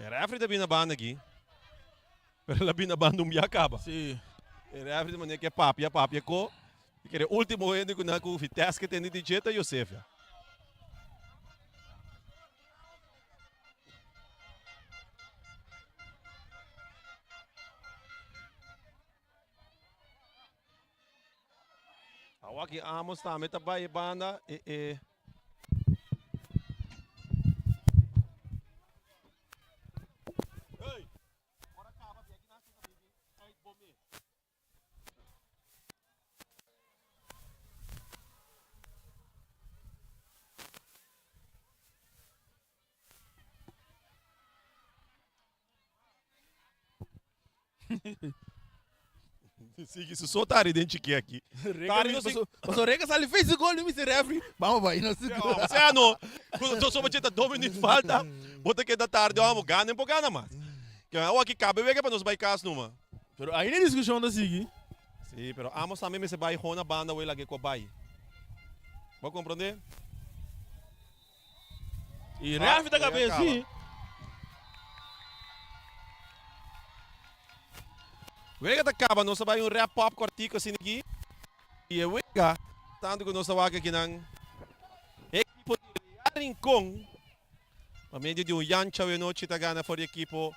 E refri ta bini na banda aki. Pero el a bini na banda un bia caba. Sí. E refri ta manera ke papia, papia ko. I kere ultimo hende ku na ku Vitesse ke tende di dje ta Josefia. Awaki Amos tambe ta bai e banda e e. Sigui su so tari den chiki aki. Tari no si. Paso Reka sali face gol y mi refri. Vamos bai no si. O sea no. Cu so so ta 2 minuut falta. Bo ta keda tarde amo gana por gana mas. Ke awo aki cabe wega pa nos bai cas numa. Pero ainda discusion ta sigui. Si, pero amos tambe mester bai hona banda wey lage cu a bai. Bo comprende? Y ref ta cabe si. Wega ta caba, nos ta bay un wrap up cortico asina aki. Y e wega, tanto cu nos ta wak akinan, e equipo di Real Rincon, pa medio di un Jan Chawenochi ta gana for di equipo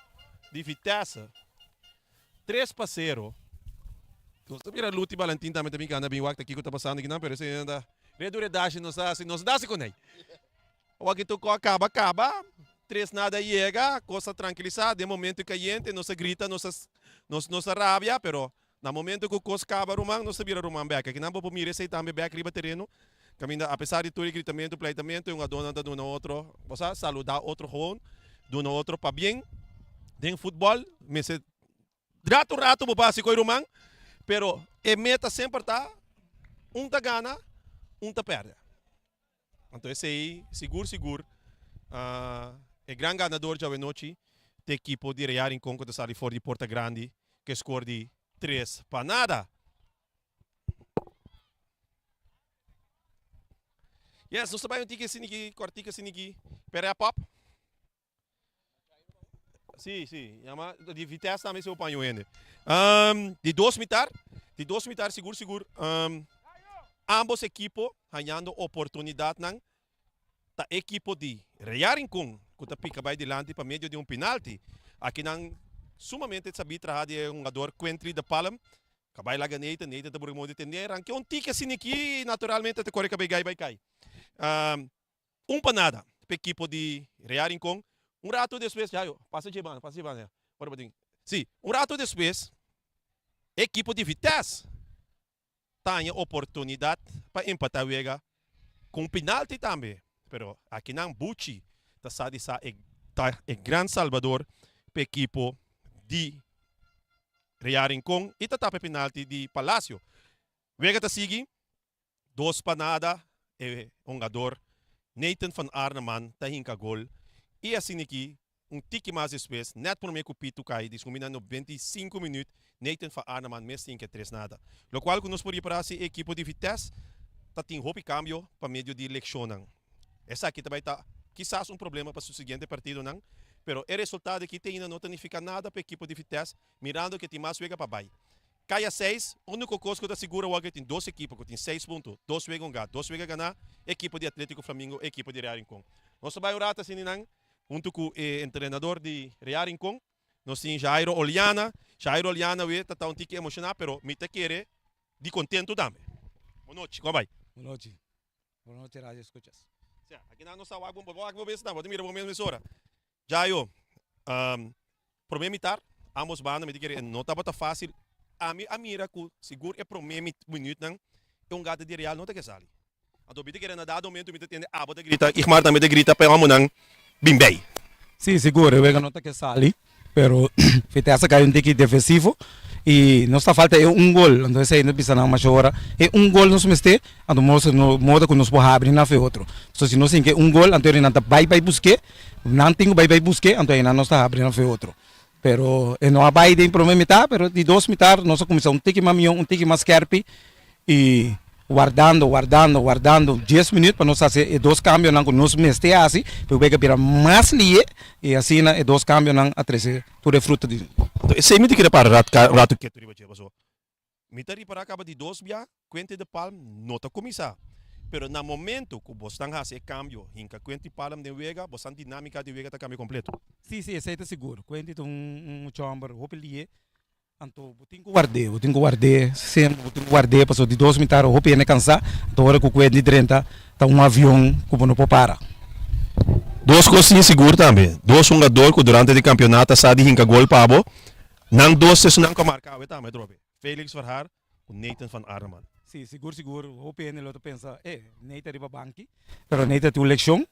di Vitesse. 3-0. Nos ta mira Luti Balentin tambe ta bin gana bin wak ta kico ta pasando akinan, pero esey no ta. Redu redashi nos ta hasi, nos ta hasi con ey. Awor ki tocó a caba, caba. Tres nada yega, cos a tranquilisa. Den momento cayente nos a grita, nos a, nos, nos a rabia, pero na momento cu cos caba ruman, nos ta bira ruman bek. Akinan bo por mira esey tambe bek riba tereno. Caminda apesar di tur e gritamento, pleitamento, e hungadónan ta duna otro, bo sa, saluda otro gewoon, duna otro pabien. Den futbol mester Rato rato bo basi koe ruman, pero e meta semper ta un ta gana, un ta perde. Anto esei sigur sigur e gran ganador djawe nochi ta ekipo di Real Rincon ku ta sali for di Porta Grandi ku e skor di 3-0. Yes, nos ta bai un tiki asiniki, kòrtiko asiniki, p'e wrap up. Sí, sí. Yama di Vitesse tambe se paño hende. Um, di dos mitar, di dos mitar sigur sigur um, ambos equipo hañando oportunidadnan ta equipo di Real Rincon ku ta pika bai dilanti pa medio di un penalti. Aki nan sumamente sabí traha di e hungador Quentry de Palm. Kabai laga Nathan, Nathan ta burga mondi tende, ranke un tiki asiniki naturalmente ta kore kabei gai bai kai. Um, Un pa nada p'e ekipo di Real Rincon. Un rato despues, Jayo, pasa dje banda, pasa dje banda ya. Ora bo tin. Si, un rato despues e ekipo di Vitesse ta haña oportunidat pa empatá wega ku un penalti tambe. Pero akinan Buchi ta sa di sa e ta e gran salbador p'e ekipo di. Real Rincon i ta tapa e penalti di Palacio. Wega ta sigui, dos pa nada e hungador Nathan van Arneman ta hinka gol i asin'aki un tiki mas despues nèt promé ku pitu kai di skumina 95 minüt Nathan van Arneman mes ta hinka e tres nada. Lokual ku nos por ripará si e ekipo di Vitesse ta tin hopi kambio pa medio di lekshonnan. Esaki ta bai ta kisas un problema pa su siguiente partidonan, pero e resultado aki te ainda no ta nifiká nada pa e ekipo di Vitesse mirando ku e tin mas wega pa bai. Kaya seis, Úniko kos ku ta sigur awor ku tin dos ekipo ku tin seis punto, dos wega hungá, dos wega ganá, ekipo di Atlétiko Flamingo i ekipo di Real Rincon. Nos ta bai un rato asina nan huntu ku e entrenador di Real Rincon, nos tin Jairo Oliana. Jairo Oliana we ta ta un tiki emoshoná pero mi ta kere di kontentu tambe. Bon nochi, kon bai? Bon nochi. Bon nochi radio escuchas. Sea, aki nan nos ta wak bo wak bo bes nan, bo ta mira bo mes mesora. Jayo, prome mitar, ambos banda mi ta kere no tabata facil. Ami a mira cu sigur e prome minuutnan e un gata di Real no ta ke sali. Anto mi ta kere na dado momento mi ta tende abo ta grita, Igmar tambe ta grita pa e homonan bin bay. Si, sigur e wega no ta ke sali, pero Vitesse a kai un tiki defensivo y nos ta falta e un gol, anto esey nos bisa nan masha ora e un gol nos mester, anto modo cu nos por habri nan fe otro. So si nos hinca e un gol anto nan ta bay bay buske. Nan tin ku bai bai busk'é, anto einan nos ta habri nan fe otro. Pero e no a bai den promé mitar, pero di dos mitar nos a kuminsá un tiki mas mihó, un tiki mas skèrpi i wardando, wardando, wardando dies minüt pa nos hasi e dos kambionan ku nos mester hasi pa e wega bira mas lié i asina e dos kambionan a trese tur e fruta di. Anto esei mi ta kere para ratu ketu riba dje pasobra Mi ta ripará kaba di dos bia Quentin de Palm no ta kuminsá. Pero na momento ku bosnan hasi e kambio hinka Quentin Palm den wega, bosnan dinámika di wega ta kambia kompleto. Sí, sí, esei ta sigur. Quentin ta un mucha hòmber hopi lié. Anto bo tin ku ward'é, bo tin ku ward'é semper, bo tin ku ward'é pasobra di dos mitar hopi hende kansá. Anto ora ku Quentin drenta ta un avion ku bo no por para. Dos kos tin sigur tambe, dos hungador ku durante di kampionato a sa di hinka gol pa bo, Nan dos esnan ku a marka awe tambe atrobe, Felix Verhaar ku Nathan van Arneman. Sí, sigur sigur hopi hende lo ta pensa, e, Nathan riba banki, pero Nathan tin un lekshon,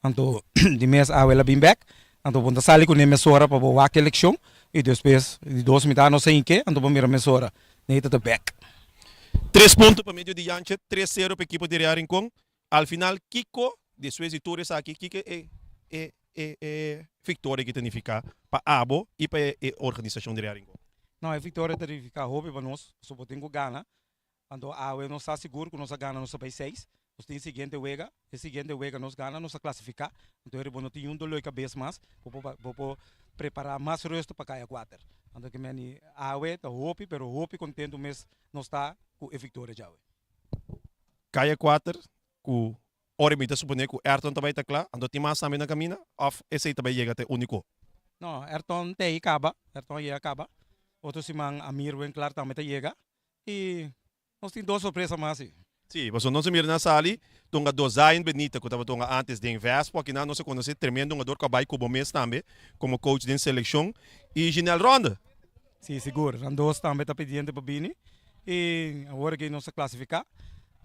anto di mes awe el a bin bek, anto bo no ta sali kuné mesora pa bo wak e lekshon, i despues di dos mitar no sa inke, anto bo mira mesora Nathan ta bek. Tres punto pa medio di Jantje, tres sero pa ekipo di Real Rincon. Al final kiko despues di tur esaki kiko e e e e victoria aki ta nifica pa abo y pa e organisacion di Real Rincon? No, e victoria ta nifica hopi pa nos, pasobra bo tin cu gana. Anto awe nos ta sigur cu nos a gana nos ta bay seis. Nos tin siguiente wega, e siguiente wega nos gana nos ta clasifica. Anto eri bo no tin un dolor di cabes mas, bo por bo por prepara mas rustig pa caya cuater. Anto ke meni awe ta hopi pero hopi contento mes nos ta cu e victoria djawe. Kaya kuater ku ora mi ta suponé ku Ayrton ta bai ta kla, anto tin mas tambe na kaminda òf esei ta bai yega ta e úniko? No, Ayrton ta ei kaba, Ayrton a yega kaba. Otro siman Amir Winklaar tambe ta yega i nos tin dos sorpresa mas si. Sí, pasobra nos a mira nan sali ta hungadó Zion Benita ku tabata hunga ántes den Vespo, akinan nos a konosé tremendo hungador ku a bai ku bo mes tambe komo coach den selekshon i Ginel Ronde. Sí, sigur. Nan dos tambe ta pidiente pa bini y awor aki nos ta clasifica.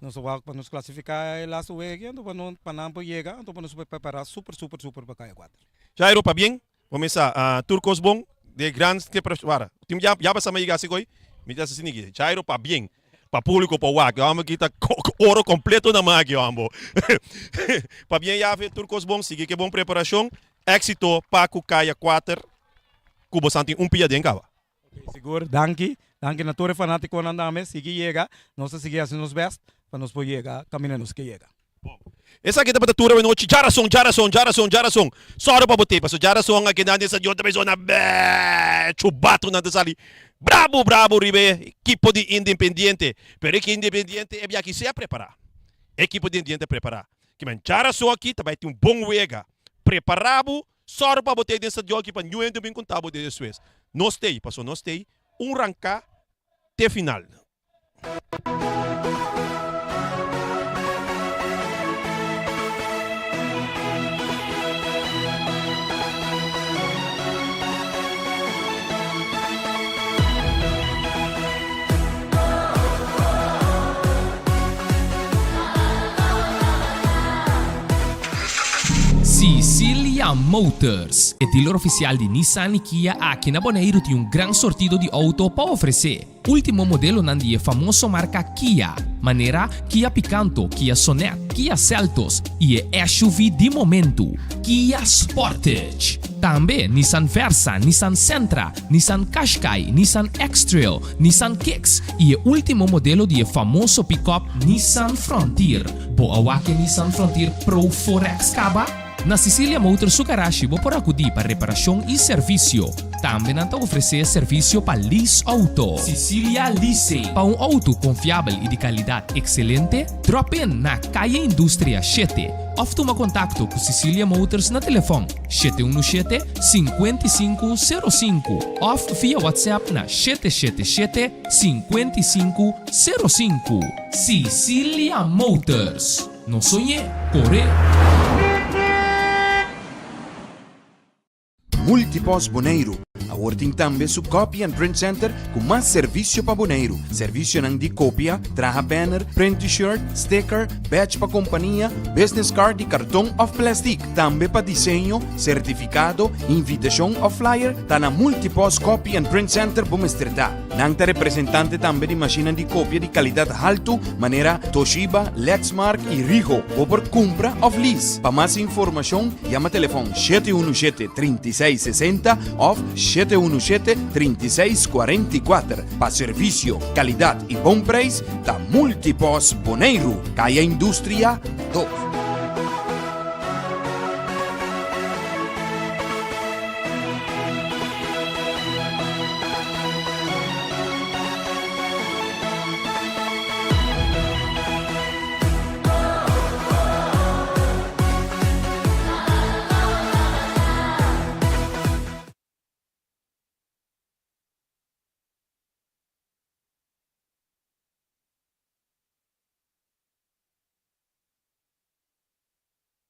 Nos ta wak pa nos clasifica e laatste wega aki anto pa no pa nan por yega anto pa nos por prepara super super super pa kaya kuater. Jairo, pabien. Bo mesa tur kos bon de gran wara. Tin ya ya pasa mi yega así koy mi ta así niki. Jairo, pabien. Pa publico por wak. E homber aki ta oro completo na man aki homber. Pabien Yave, tur kos bon. Sigui ke bon preparacion. Exito pa ku kaya kuater. Ku bosan tin un pia den kaba. Ok sigur, danki. Danki na tur e fanatikonan tambe. Sigui yega. Nos ta sigui hasi nos best pa nos por yega kaminda nos ke yega. Bon. Esaki tabata tur awenochi. Djarason, djarason, djarason, djarason. Sòru pa bo te, pasobra djarason a keda den stadion ta bay sona bèè. Chubatonan ta sali brabu, brabu riba e ekipo di Independiente. Pero e Independiente e biaha si a prepará. E ekipo di Independiente a prepará. Kimen djarason aki ta bay tin un bon wega. Prepará bo. Sòru pa bo t'ei den stadion aki pa niun hende bin konta bo despues. Nos t'ei, pasobra nos t'ei un ranká te final. Sí, sí. Cecilia Motors, e dealer ofisial di Nissan i Kia aki na Boneiru tin un gran sortido di outo pa ofresé. Último modelonan di e famoso marka Kia, manera Kia Picanto, Kia Sonet, Kia Seltos i e SUV di momentu, Kia Sportage. Tambe Nissan Versa, Nissan Sentra, Nissan Qashqai, Nissan X-Trail, Nissan Kicks i e último modelo di e famoso pick-up Nissan Frontier. Bo a wak e Nissan Frontier Pro 4X kaba? Na Cecilia Motors su garashi bo por akudí pa reparashon i servisio. Tambe nan ta ofresé servisio pa lease outo. Cecilia Leasing. Pa un outo konfiabel i di kalidat ekselente, drop in na Kaya Industria shete òf tuma kontakto ku Cecilia Motors na telefòn 717 5505 òf via WhatsApp na 777 5505. Cecilia Motors. No soñ'é, kor'é! Multipost Boneiru awor tin tambe su Copy and Print Center ku mas servisio pa Boneiru. Servisionan di kopia, traha banner, print T-shirt, sticker, badge pa kompania, business card di karton òf plèstik. Tambe pa diseño, sertifikado, invitashon òf flyer ta na Multipost Copy and Print Center bo mester ta. Nan ta representante tambe di mashinnan di kopia di kalidat haltu manera Toshiba, Lexmark i Ricoh. Bo por kumpra òf lease. Pa mas informashon yama telefòn 717 36 60 òf 717 36 44. Pa servisio, kalidat i bon preis ta Multipost Boneiru, Kaya Industria 2.